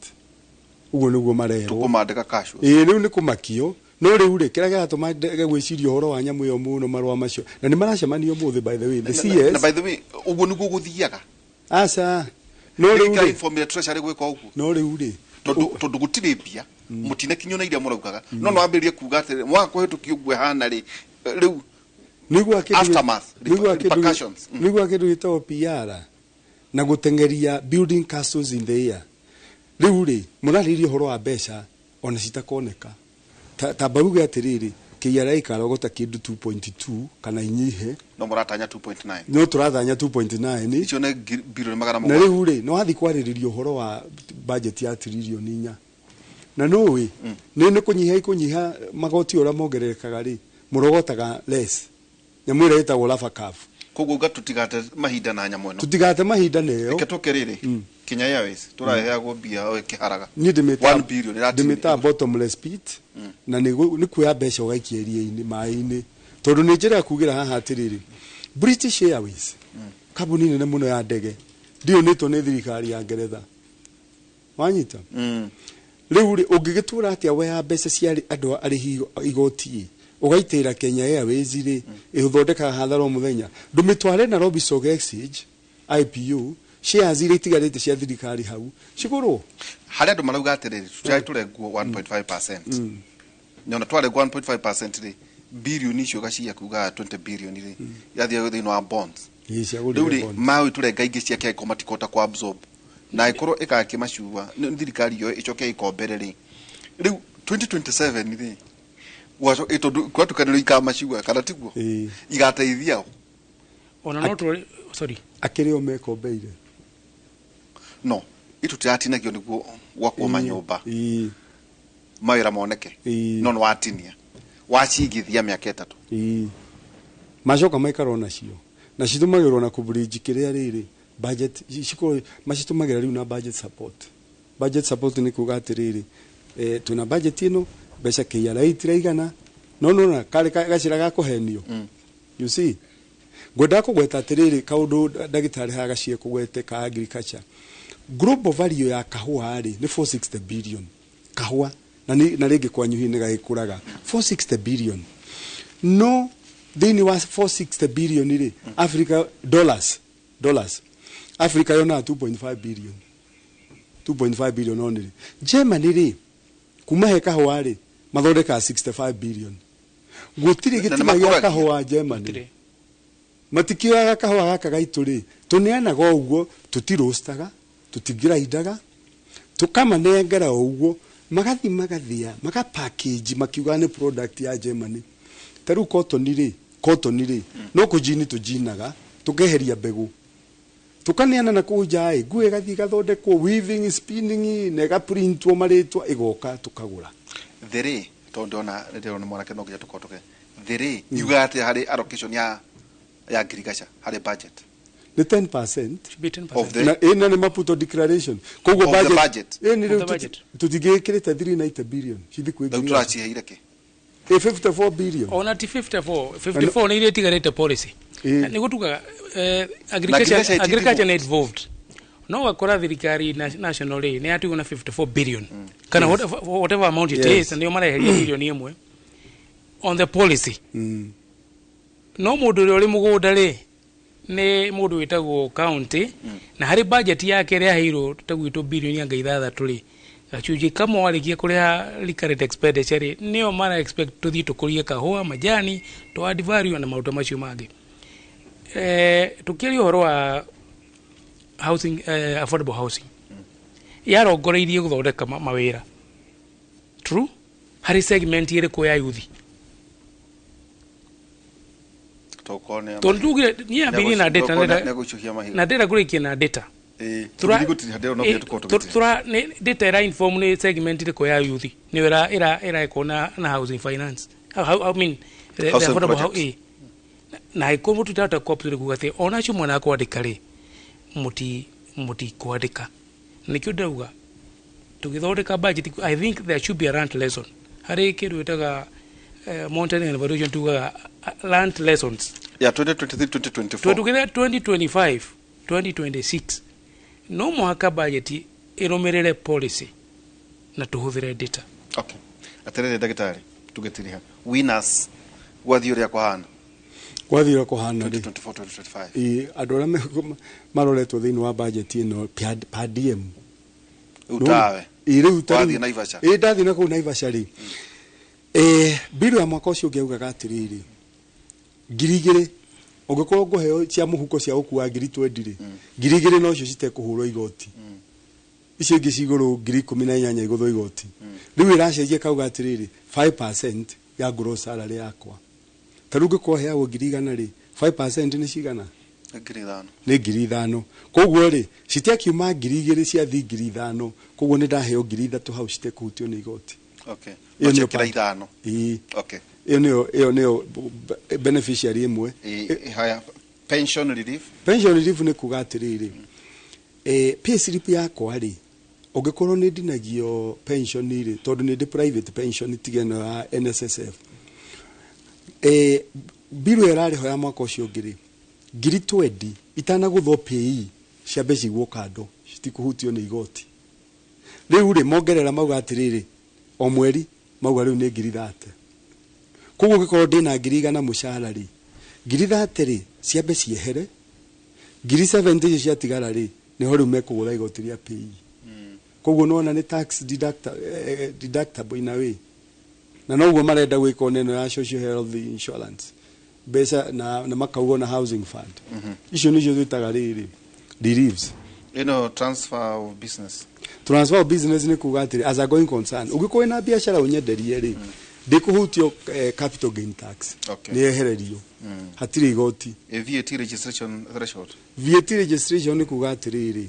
Ũguo nĩguo marerwo. Tũkũmandĩka casual. Ĩĩ, rĩu nĩ kũmakio. No rĩu rĩ, kĩrĩa kĩratũma ndege gwĩciria ũhoro wa nyamũ ĩyo mũno, marũa macio na nĩ maracemanio ũmũthĩ, by the way, the CS. Na by the way, ũguo nĩguo gũthiaga. Aca, no rĩu rĩ informire treasury gwĩka ũguo. No rĩu rĩ, Tondũ gũtirĩ mbia, mũtinakinywo na iria mũraugaga, no wambĩrĩrie kuga atĩrĩ mwaga kũhĩtũkia ũguo ĩhana rĩ, rĩu nĩgua kĩndũ aftermath, nĩgua kĩndũ repercussions. Nĩgua kĩndũ gĩtagwo PR na gũteng'eria, building castles in the air. Rĩu rĩ, mũrarĩrĩria ũhoro wa mbeca ona citakoneka. Ta mbauge atĩrĩrĩ, KRA ikarogota kĩndũ 2.2 kana inyihe. No mũratanya 2.9. No tũrathanya 2.9. Icio nĩ bilioni magana Na mũgwanja. Rĩu rĩ, no wathiĩ kwarĩrĩria ũhoro wa budget ya 4 trillion, na nũĩ nĩ kũnyiha ikũnyiha magoti ũrĩa mongererekaga rĩ, mũrogotaga less, nyamũ ĩrĩa ĩtagwo Lava Curve. Koguo uga tũtigate mahinda na nyamũ ĩno. Tũtigate mahinda neyo. Reke tũke rĩrĩ, Kenya Airways tũraheagwo mbia o ĩkĩharaga. Niĩ ndĩmĩtaga 1 billion ĩratinio. Ndĩmĩtaga bottomless pit, na nĩ kuoya mbeca ũgaikia iria-inĩ, maĩ-inĩ, tondũ nĩ njĩra ya kugĩra haha atĩrĩrĩ, British Airways, kambuni nene mũno ya ndege, ndĩũnĩtwo nĩ thirikari ya Ngeretha, wanyita? Rĩu rĩ, ũngĩgĩtũra atĩa woya mbeca cia andũ arĩhi igoti ũgaitĩra Kenya Airways rĩ, ĩthondekaga hathara o mũthenya? Ndũmĩtware Nairobi Stock Exchange IPO, shares iria itigarĩte cia thirikari hau cigũrwo. Harĩ andũ marauga atĩrĩrĩ, tũtirarĩ tũrengwo 1.5%, nyona twarengwo 1.5% rĩ, bilioni icio gacia kuga 20 billion rĩ, irathiĩ thĩinĩ wa bonds. Ĩĩ, ciagũrire Rĩu rĩ, bond. maĩ tũrenga ingĩ ciake angĩkorwo matikũhota ku absorb na ĩkorwo ĩgakĩmacua nĩ thirikari yo ĩcoke ĩkombere rĩ, rĩu 2027 rĩ, tondũ kwatukanĩrwo ikamacua kana tiguo igateithia o. Ona no tũrore, sorry. Akĩrĩ o mekombeire. No itutiratinagio nĩguo gwakwo manyũmba, mawĩra moneke, no nĩ watinia wacigithia mĩaka 3. Ĩĩ. Macoka maikara nacio na citũmagĩrwo na kũbridge kĩrĩa rĩrĩ budget cikorwo macitũmagĩra rĩu na budget support. Budget support nĩ kuga atĩrĩrĩ, twĩna budget ĩno, mbeca KRA itiraigana, no nona karĩ gacĩra ga kũhenio. You see, ngwendaga kũgweta atĩrĩrĩ, kaũndũ ndagĩtarĩ haha gacie kũgwete ka agriculture. Global value ya kahũa rĩ, nĩ 460 billion kahũa, na na rĩngĩ kwanyu hihi nĩ gagĩkũraga 460 billion. No thĩinĩ wa 460 billion rĩ, Africa dollars Africa yonaga 2.5 billion, 2.5 billion only. Germany rĩ, kuma he kahũa rĩ, mathondekaga 65 billion. Gũtirĩ Na nĩ gĩtina gĩa makũragia. Kahũa Germany. Matikioyaga kahũa gaka gaitũ rĩ, tũneanaga o ũguo, tũtirũstaga, tũtingiraindaga, tũkamanengera o ũguo, magathi magathĩa, makapackage, makiuga nĩ product ya Germany. Ta rĩu cotton rĩ, cotton rĩ, no kũjini tũjinaga, tũkeheria mbegũ, tukaneana na kũu nja ĩ, nguo ĩgathiĩ ĩgathondekwo weaving, spinning, na ĩgaprintwo marĩtwa, ĩgoka tũkagũra. Thĩrĩ tondũ ndĩrona ndĩrona mwanake no nginya tũkorwo tũke thĩrĩ yugaga atĩa harĩ allocation ya ngirigaca harĩ budget? Nĩ 10%. Of the Na ĩna nĩ Maputo Declaration, koguo Of the budget. Ĩ nĩ rĩu Of the budget. Tũtingĩkĩrĩte 390 billion cithi kwĩ Rĩu ngirigaca. tũraciheire kĩ? Ĩ 54 billion. Ona ti 54, 54 nä iria itigarä policy. Nä gå tugaga ngirigaca iti agriculture nä involved, no wakora thirikari national rä nä yatigwo na 54 billion kana whatever amount it is, nä o mareheria bilioni ĩmwe on the policy. No mũndũ ũrĩa ũrĩ mũgũnda rĩ, nĩ mũndũ wĩtagwo county, na harĩ budget yake ĩrĩa aheirwo ta gwitũ bilioni anga 6 rĩ, gacunjĩ kamwe warĩkia kũrĩha recurrent expenditure rĩ, nĩo mara expect tũthiĩ tũkũrie kahũa, majani, to add value na maũndũ macio mangĩ. Tũkĩaria ũhoro wa housing, affordable housing yarongoreirie gũthondeka mawĩra true harĩ segment ĩrĩkũ ya yuthi? Tokorwo nĩ Tondũ tugire niĩ ambĩrĩrie na data nĩ gũicũhia mahiga. Na ndĩrenda kũrĩkia na data. Tũgĩthiĩ gũtiriha, ndĩrona no nginya tũkorwo tũgĩtiriha. Tura nĩ data ĩra inform nĩ segment ĩrĩkũ ya youth nĩyo ĩra ĩrekwo na housing finance. I mean the Housing affordable projects. Na ĩkorwo mũtitahota co-operate kuga atĩ ona acio mwana kwandĩka rĩ, mũtikwandĩka. Nĩkĩo ndauga tũgĩthondeka budget, I think there should be a learned lesson harĩ kĩndũ ĩtaga monitoring and evaluation, tugaga learned lessons ya 2023 2024. Tũgĩthia 2025 2026, no mũhaka budget ĩrũmĩrĩre policy na tũhũthĩre data. Okay, atĩrĩrĩ ndagĩtarĩ, tũgĩtiriha winners gwathiĩ ũrĩa kũhana? Gwathiĩ ũrĩa kũhana rĩ, 2024 2025. Ĩ, andũ arĩa maroretwo thĩinĩ wa budget ĩno per diem. Rĩu tawe. Ĩ, rĩu ta Wathiĩ rĩu- Naivasha. Ĩ, ndathiĩ na kũu Naivasha rĩ, bill ya mwaka ũcio ũngĩ yaugaga atĩrĩrĩ, 2,000 ũngĩkorwo ngũheo cia mũhuko cia gũkua 20,000 rĩ, 2,000 nocio citekũhũrwo igoti, icio ingĩ cigũrũ 18,000 igũthwo igoti. Rĩu ĩracenjia kauga atĩrĩrĩ, 5% ya gross salary yakwa. Ta rĩu ngĩkorwo heagwo 100,000 rĩ, 5% nĩ cigana? 5,000. Nĩ 5,000. Koguo rĩ, citiakiuma 2,000 ciathi 5,000, koguo nĩ ndaheo 3,000 hau citekũhutio nĩ igoti. Okay. Ĩyo nĩyo Wacekera 5. Ĩĩ. Ĩyo nĩyo beneficiary ĩmwe. Haya, pension relief. Pension relief nĩ kuga atĩrĩrĩ, pay slip yakwa rĩ, ũngĩkorwo nĩ ndinagio pension rĩ, tondũ nĩ ndĩ private pension tiga ĩno ya NSSF, bill ĩyo ĩrarĩho ya mwaka ũcio ũngĩ rĩ, 20,000 itanagũthwo PAYE ciambe cigwo kando, citikũhutio nĩ igoti. Rĩu rĩ, mongerera mauga atĩrĩrĩ, o mweri mauga rĩu nĩ 30,000. Koguo ũngĩkorwo ndĩna 100,000 mũcara rĩ, 30,000 rĩ, ciambe ciehere, 70,000 icio ciatigara rĩ, nĩho rĩu mekũgũra igoti rĩa PAYE. Koguo nona nĩ tax deductible in a way, na noguo marenda gwĩka ona ĩno ya social health insurance mbeca na makauga na housing fund. Icio nĩcio twĩtaga rĩrĩ reliefs. Ĩno transfer of business. Transfer of business nĩ kuga atĩrĩ, as a going concern, ũngĩkorwo wĩna biacara ũnyenderie rĩ, ndĩkũhutio capital gain tax. Nĩ yehererio. Hatirĩ igoti. VAT registration threshold. VAT registration nĩ kuga atĩrĩrĩ,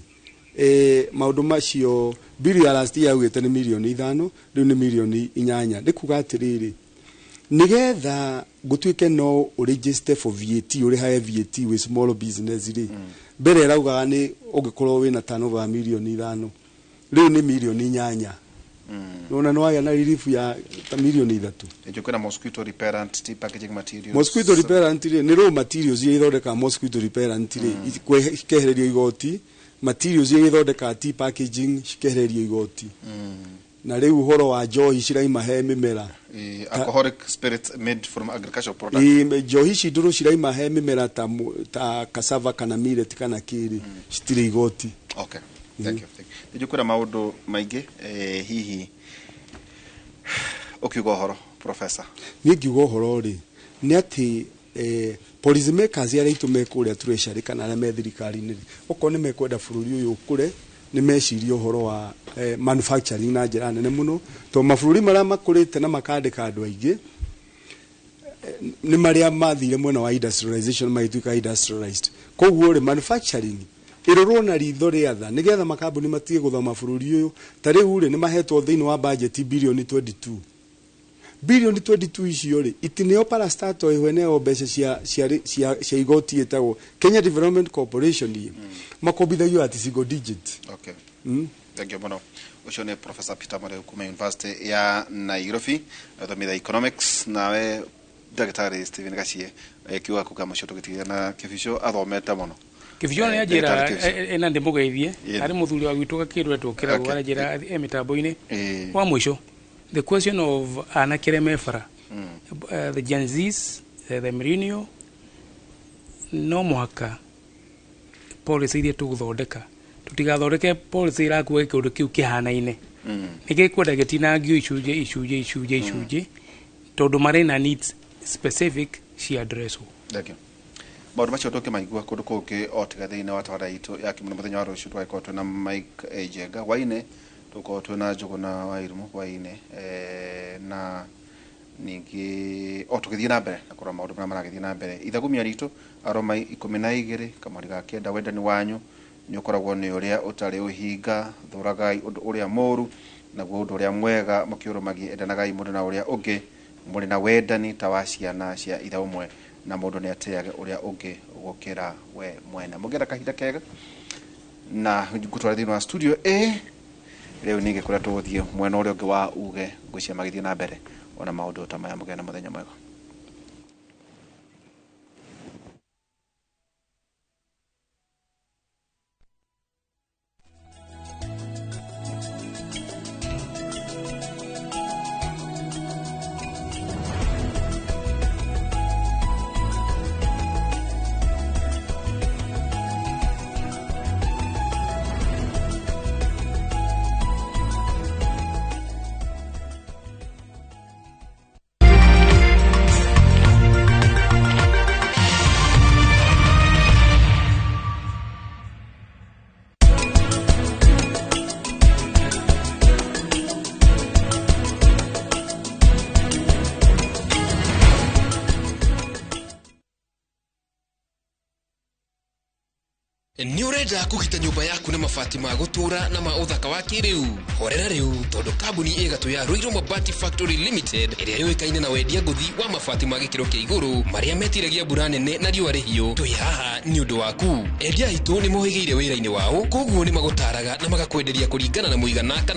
maũndũ macio bill ya last year yaugĩte nĩ mirioni 5, rĩu nĩ mirioni 8. Nĩ kuga atĩrĩrĩ, nĩgetha gũtuĩke no ũregister for VAT, ũrĩhage VAT wĩ small business rĩ, mbere ĩraugaga nĩ ũngĩkorwo wĩna turnover ya mirioni 5, rĩu nĩ mirioni 8. Nona nĩ wagĩa na relief ya ta mirioni 3. Ĩnjũ kwĩna mosquito repellent, tea packaging materials. Mosquito repellent rĩ, nĩ raw materials iria ithondekaga mosquito repellent rĩ, cikehererio igoti. Materials iria ithondekaga tea packaging cikehererio igoti. Na rĩu ũhoro wa njohi ciraima he mĩmera. Alcoholic spirits made from agricultural products. Njohi ici ndũrũ ciraima he mĩmera ta cassava kana millet kana kĩrĩ, citirĩ igoti. Okay, thank you, thank you. Nĩ kwĩra maũndũ maingĩ, hihi ũkiuga ũhoro, professor? Niĩ ngiuga ũhoro rĩ, nĩ atĩ policy makers arĩa aitũ me kũrĩa treasury kana arĩa me thirikari-inĩ rĩ, okorwo nĩ mekwenda bũrũri ũyũ ũkũre, nĩ mecirie ũhoro wa manufacturing na njĩra nene mũno, tondũ mabũrũri marĩa makũrĩte na makandĩka andũ aingĩ nĩ marĩa mathire mwena wa industrialization, magĩtuĩka industrialized. Koguo rĩ, manufacturing ĩrorwo na ritho rĩa tha nĩgetha makambuni matige gũthama bũrũri ũyũ. Ta rĩu rĩ, nĩ mahetwo thĩinĩ wa budget bilioni 22. Bilioni 22 icio rĩ, itineo parastatal ĩhweneo mbeca cia igoti ĩtagwo Kenya Development Corporation ĩ makombithagio at single digit. Okay. Thank you mũno. Ũcio nĩ Professor Peter Mureu kuma University ya Nairobi, athomithia economics. Nawe Ndagĩtarĩ Stephen Gachie, kiuga kuga mũcio tũgĩtigĩra na Kĩbico athomete mũno. Kĩbico nĩ anjĩra. Ndagĩtarĩ Kĩbico. Ena ndĩmũgeithie. Yeah. Arĩ mũthuri wa gwitũ gakĩrwe tũkĩragwo. Aranjĩra e mĩtambo-inĩ. Wa mũico, the question of anake arĩa me bara, the Gen Zs, the millennial, no mũhaka policy iria tũgũthondeka, tũtigathondeke policy ĩrakua kĩũndũ kĩu kĩhanaine. Nĩ gĩkwenda gĩtinangio icunjĩ icunjĩ icunjĩ icunjĩ, tondũ marĩ na needs specific cia addresswo. Thank you. Maũndũ macio tũngĩmaigua kũndũ kũngĩ o tiga thĩinĩ wa tabarĩra itũ ya Kĩmũno. Mũthenya wa rũciũ tũgagĩkorwo twĩna Mike Njenga hwainĩ, tũgũkorwo twĩna Njũgũna wa Irimũ hwainĩ, na ningĩ o tũgĩthiĩ na mbere na kũrora maũndũ marĩa maragĩthiĩ na mbere ithagumia ritũ aroma 12 kamweri ga 9. Wendani wanyu nĩ ũkoragwo nĩ ũrĩa ũtarĩ ũhinga. Thũragai ũndũ ũrĩa mũũru, naguo ũndũ ũrĩa mwega mũkĩũrũmagie. Endanagai mũndũ na ũrĩa ũngĩ mũrĩ na wendani ta wa ciana cia ithe ũmwe, na mũndũ nĩ atĩage ũrĩa ũngĩ gũkĩra we mwene. Mũngĩenda kahinda kega na ngũtwara thĩinĩ wa studio A rĩu, ningĩ kũrĩa tũgũthiĩ mwena ũrĩa ũngĩ wa uge ngwĩciria magĩthiĩ na mbere ona maũndũ ta maya. Mũgĩe na mũthenya mwega. Nĩ ũrenda kũgita nyũmba yaku na mabati ma gũtũũra na ma ũthaka wa kĩrĩu? Horera rĩu, tondũ kambuni ĩgatũ ya Ruiru Mabati Factory Limited, ĩrĩa yũĩkaine na wendia ngũthi wa mabati ma gĩkĩro kĩa igũrũ marĩa metiragia mbura nene na riũa rĩhiũ, twĩ haha nĩ ũndũ waku. Endia aitũ nĩ mohĩgĩire wĩra-inĩ wao, koguo nĩ magũtaraga na magakwenderia kũringana na mũigana kana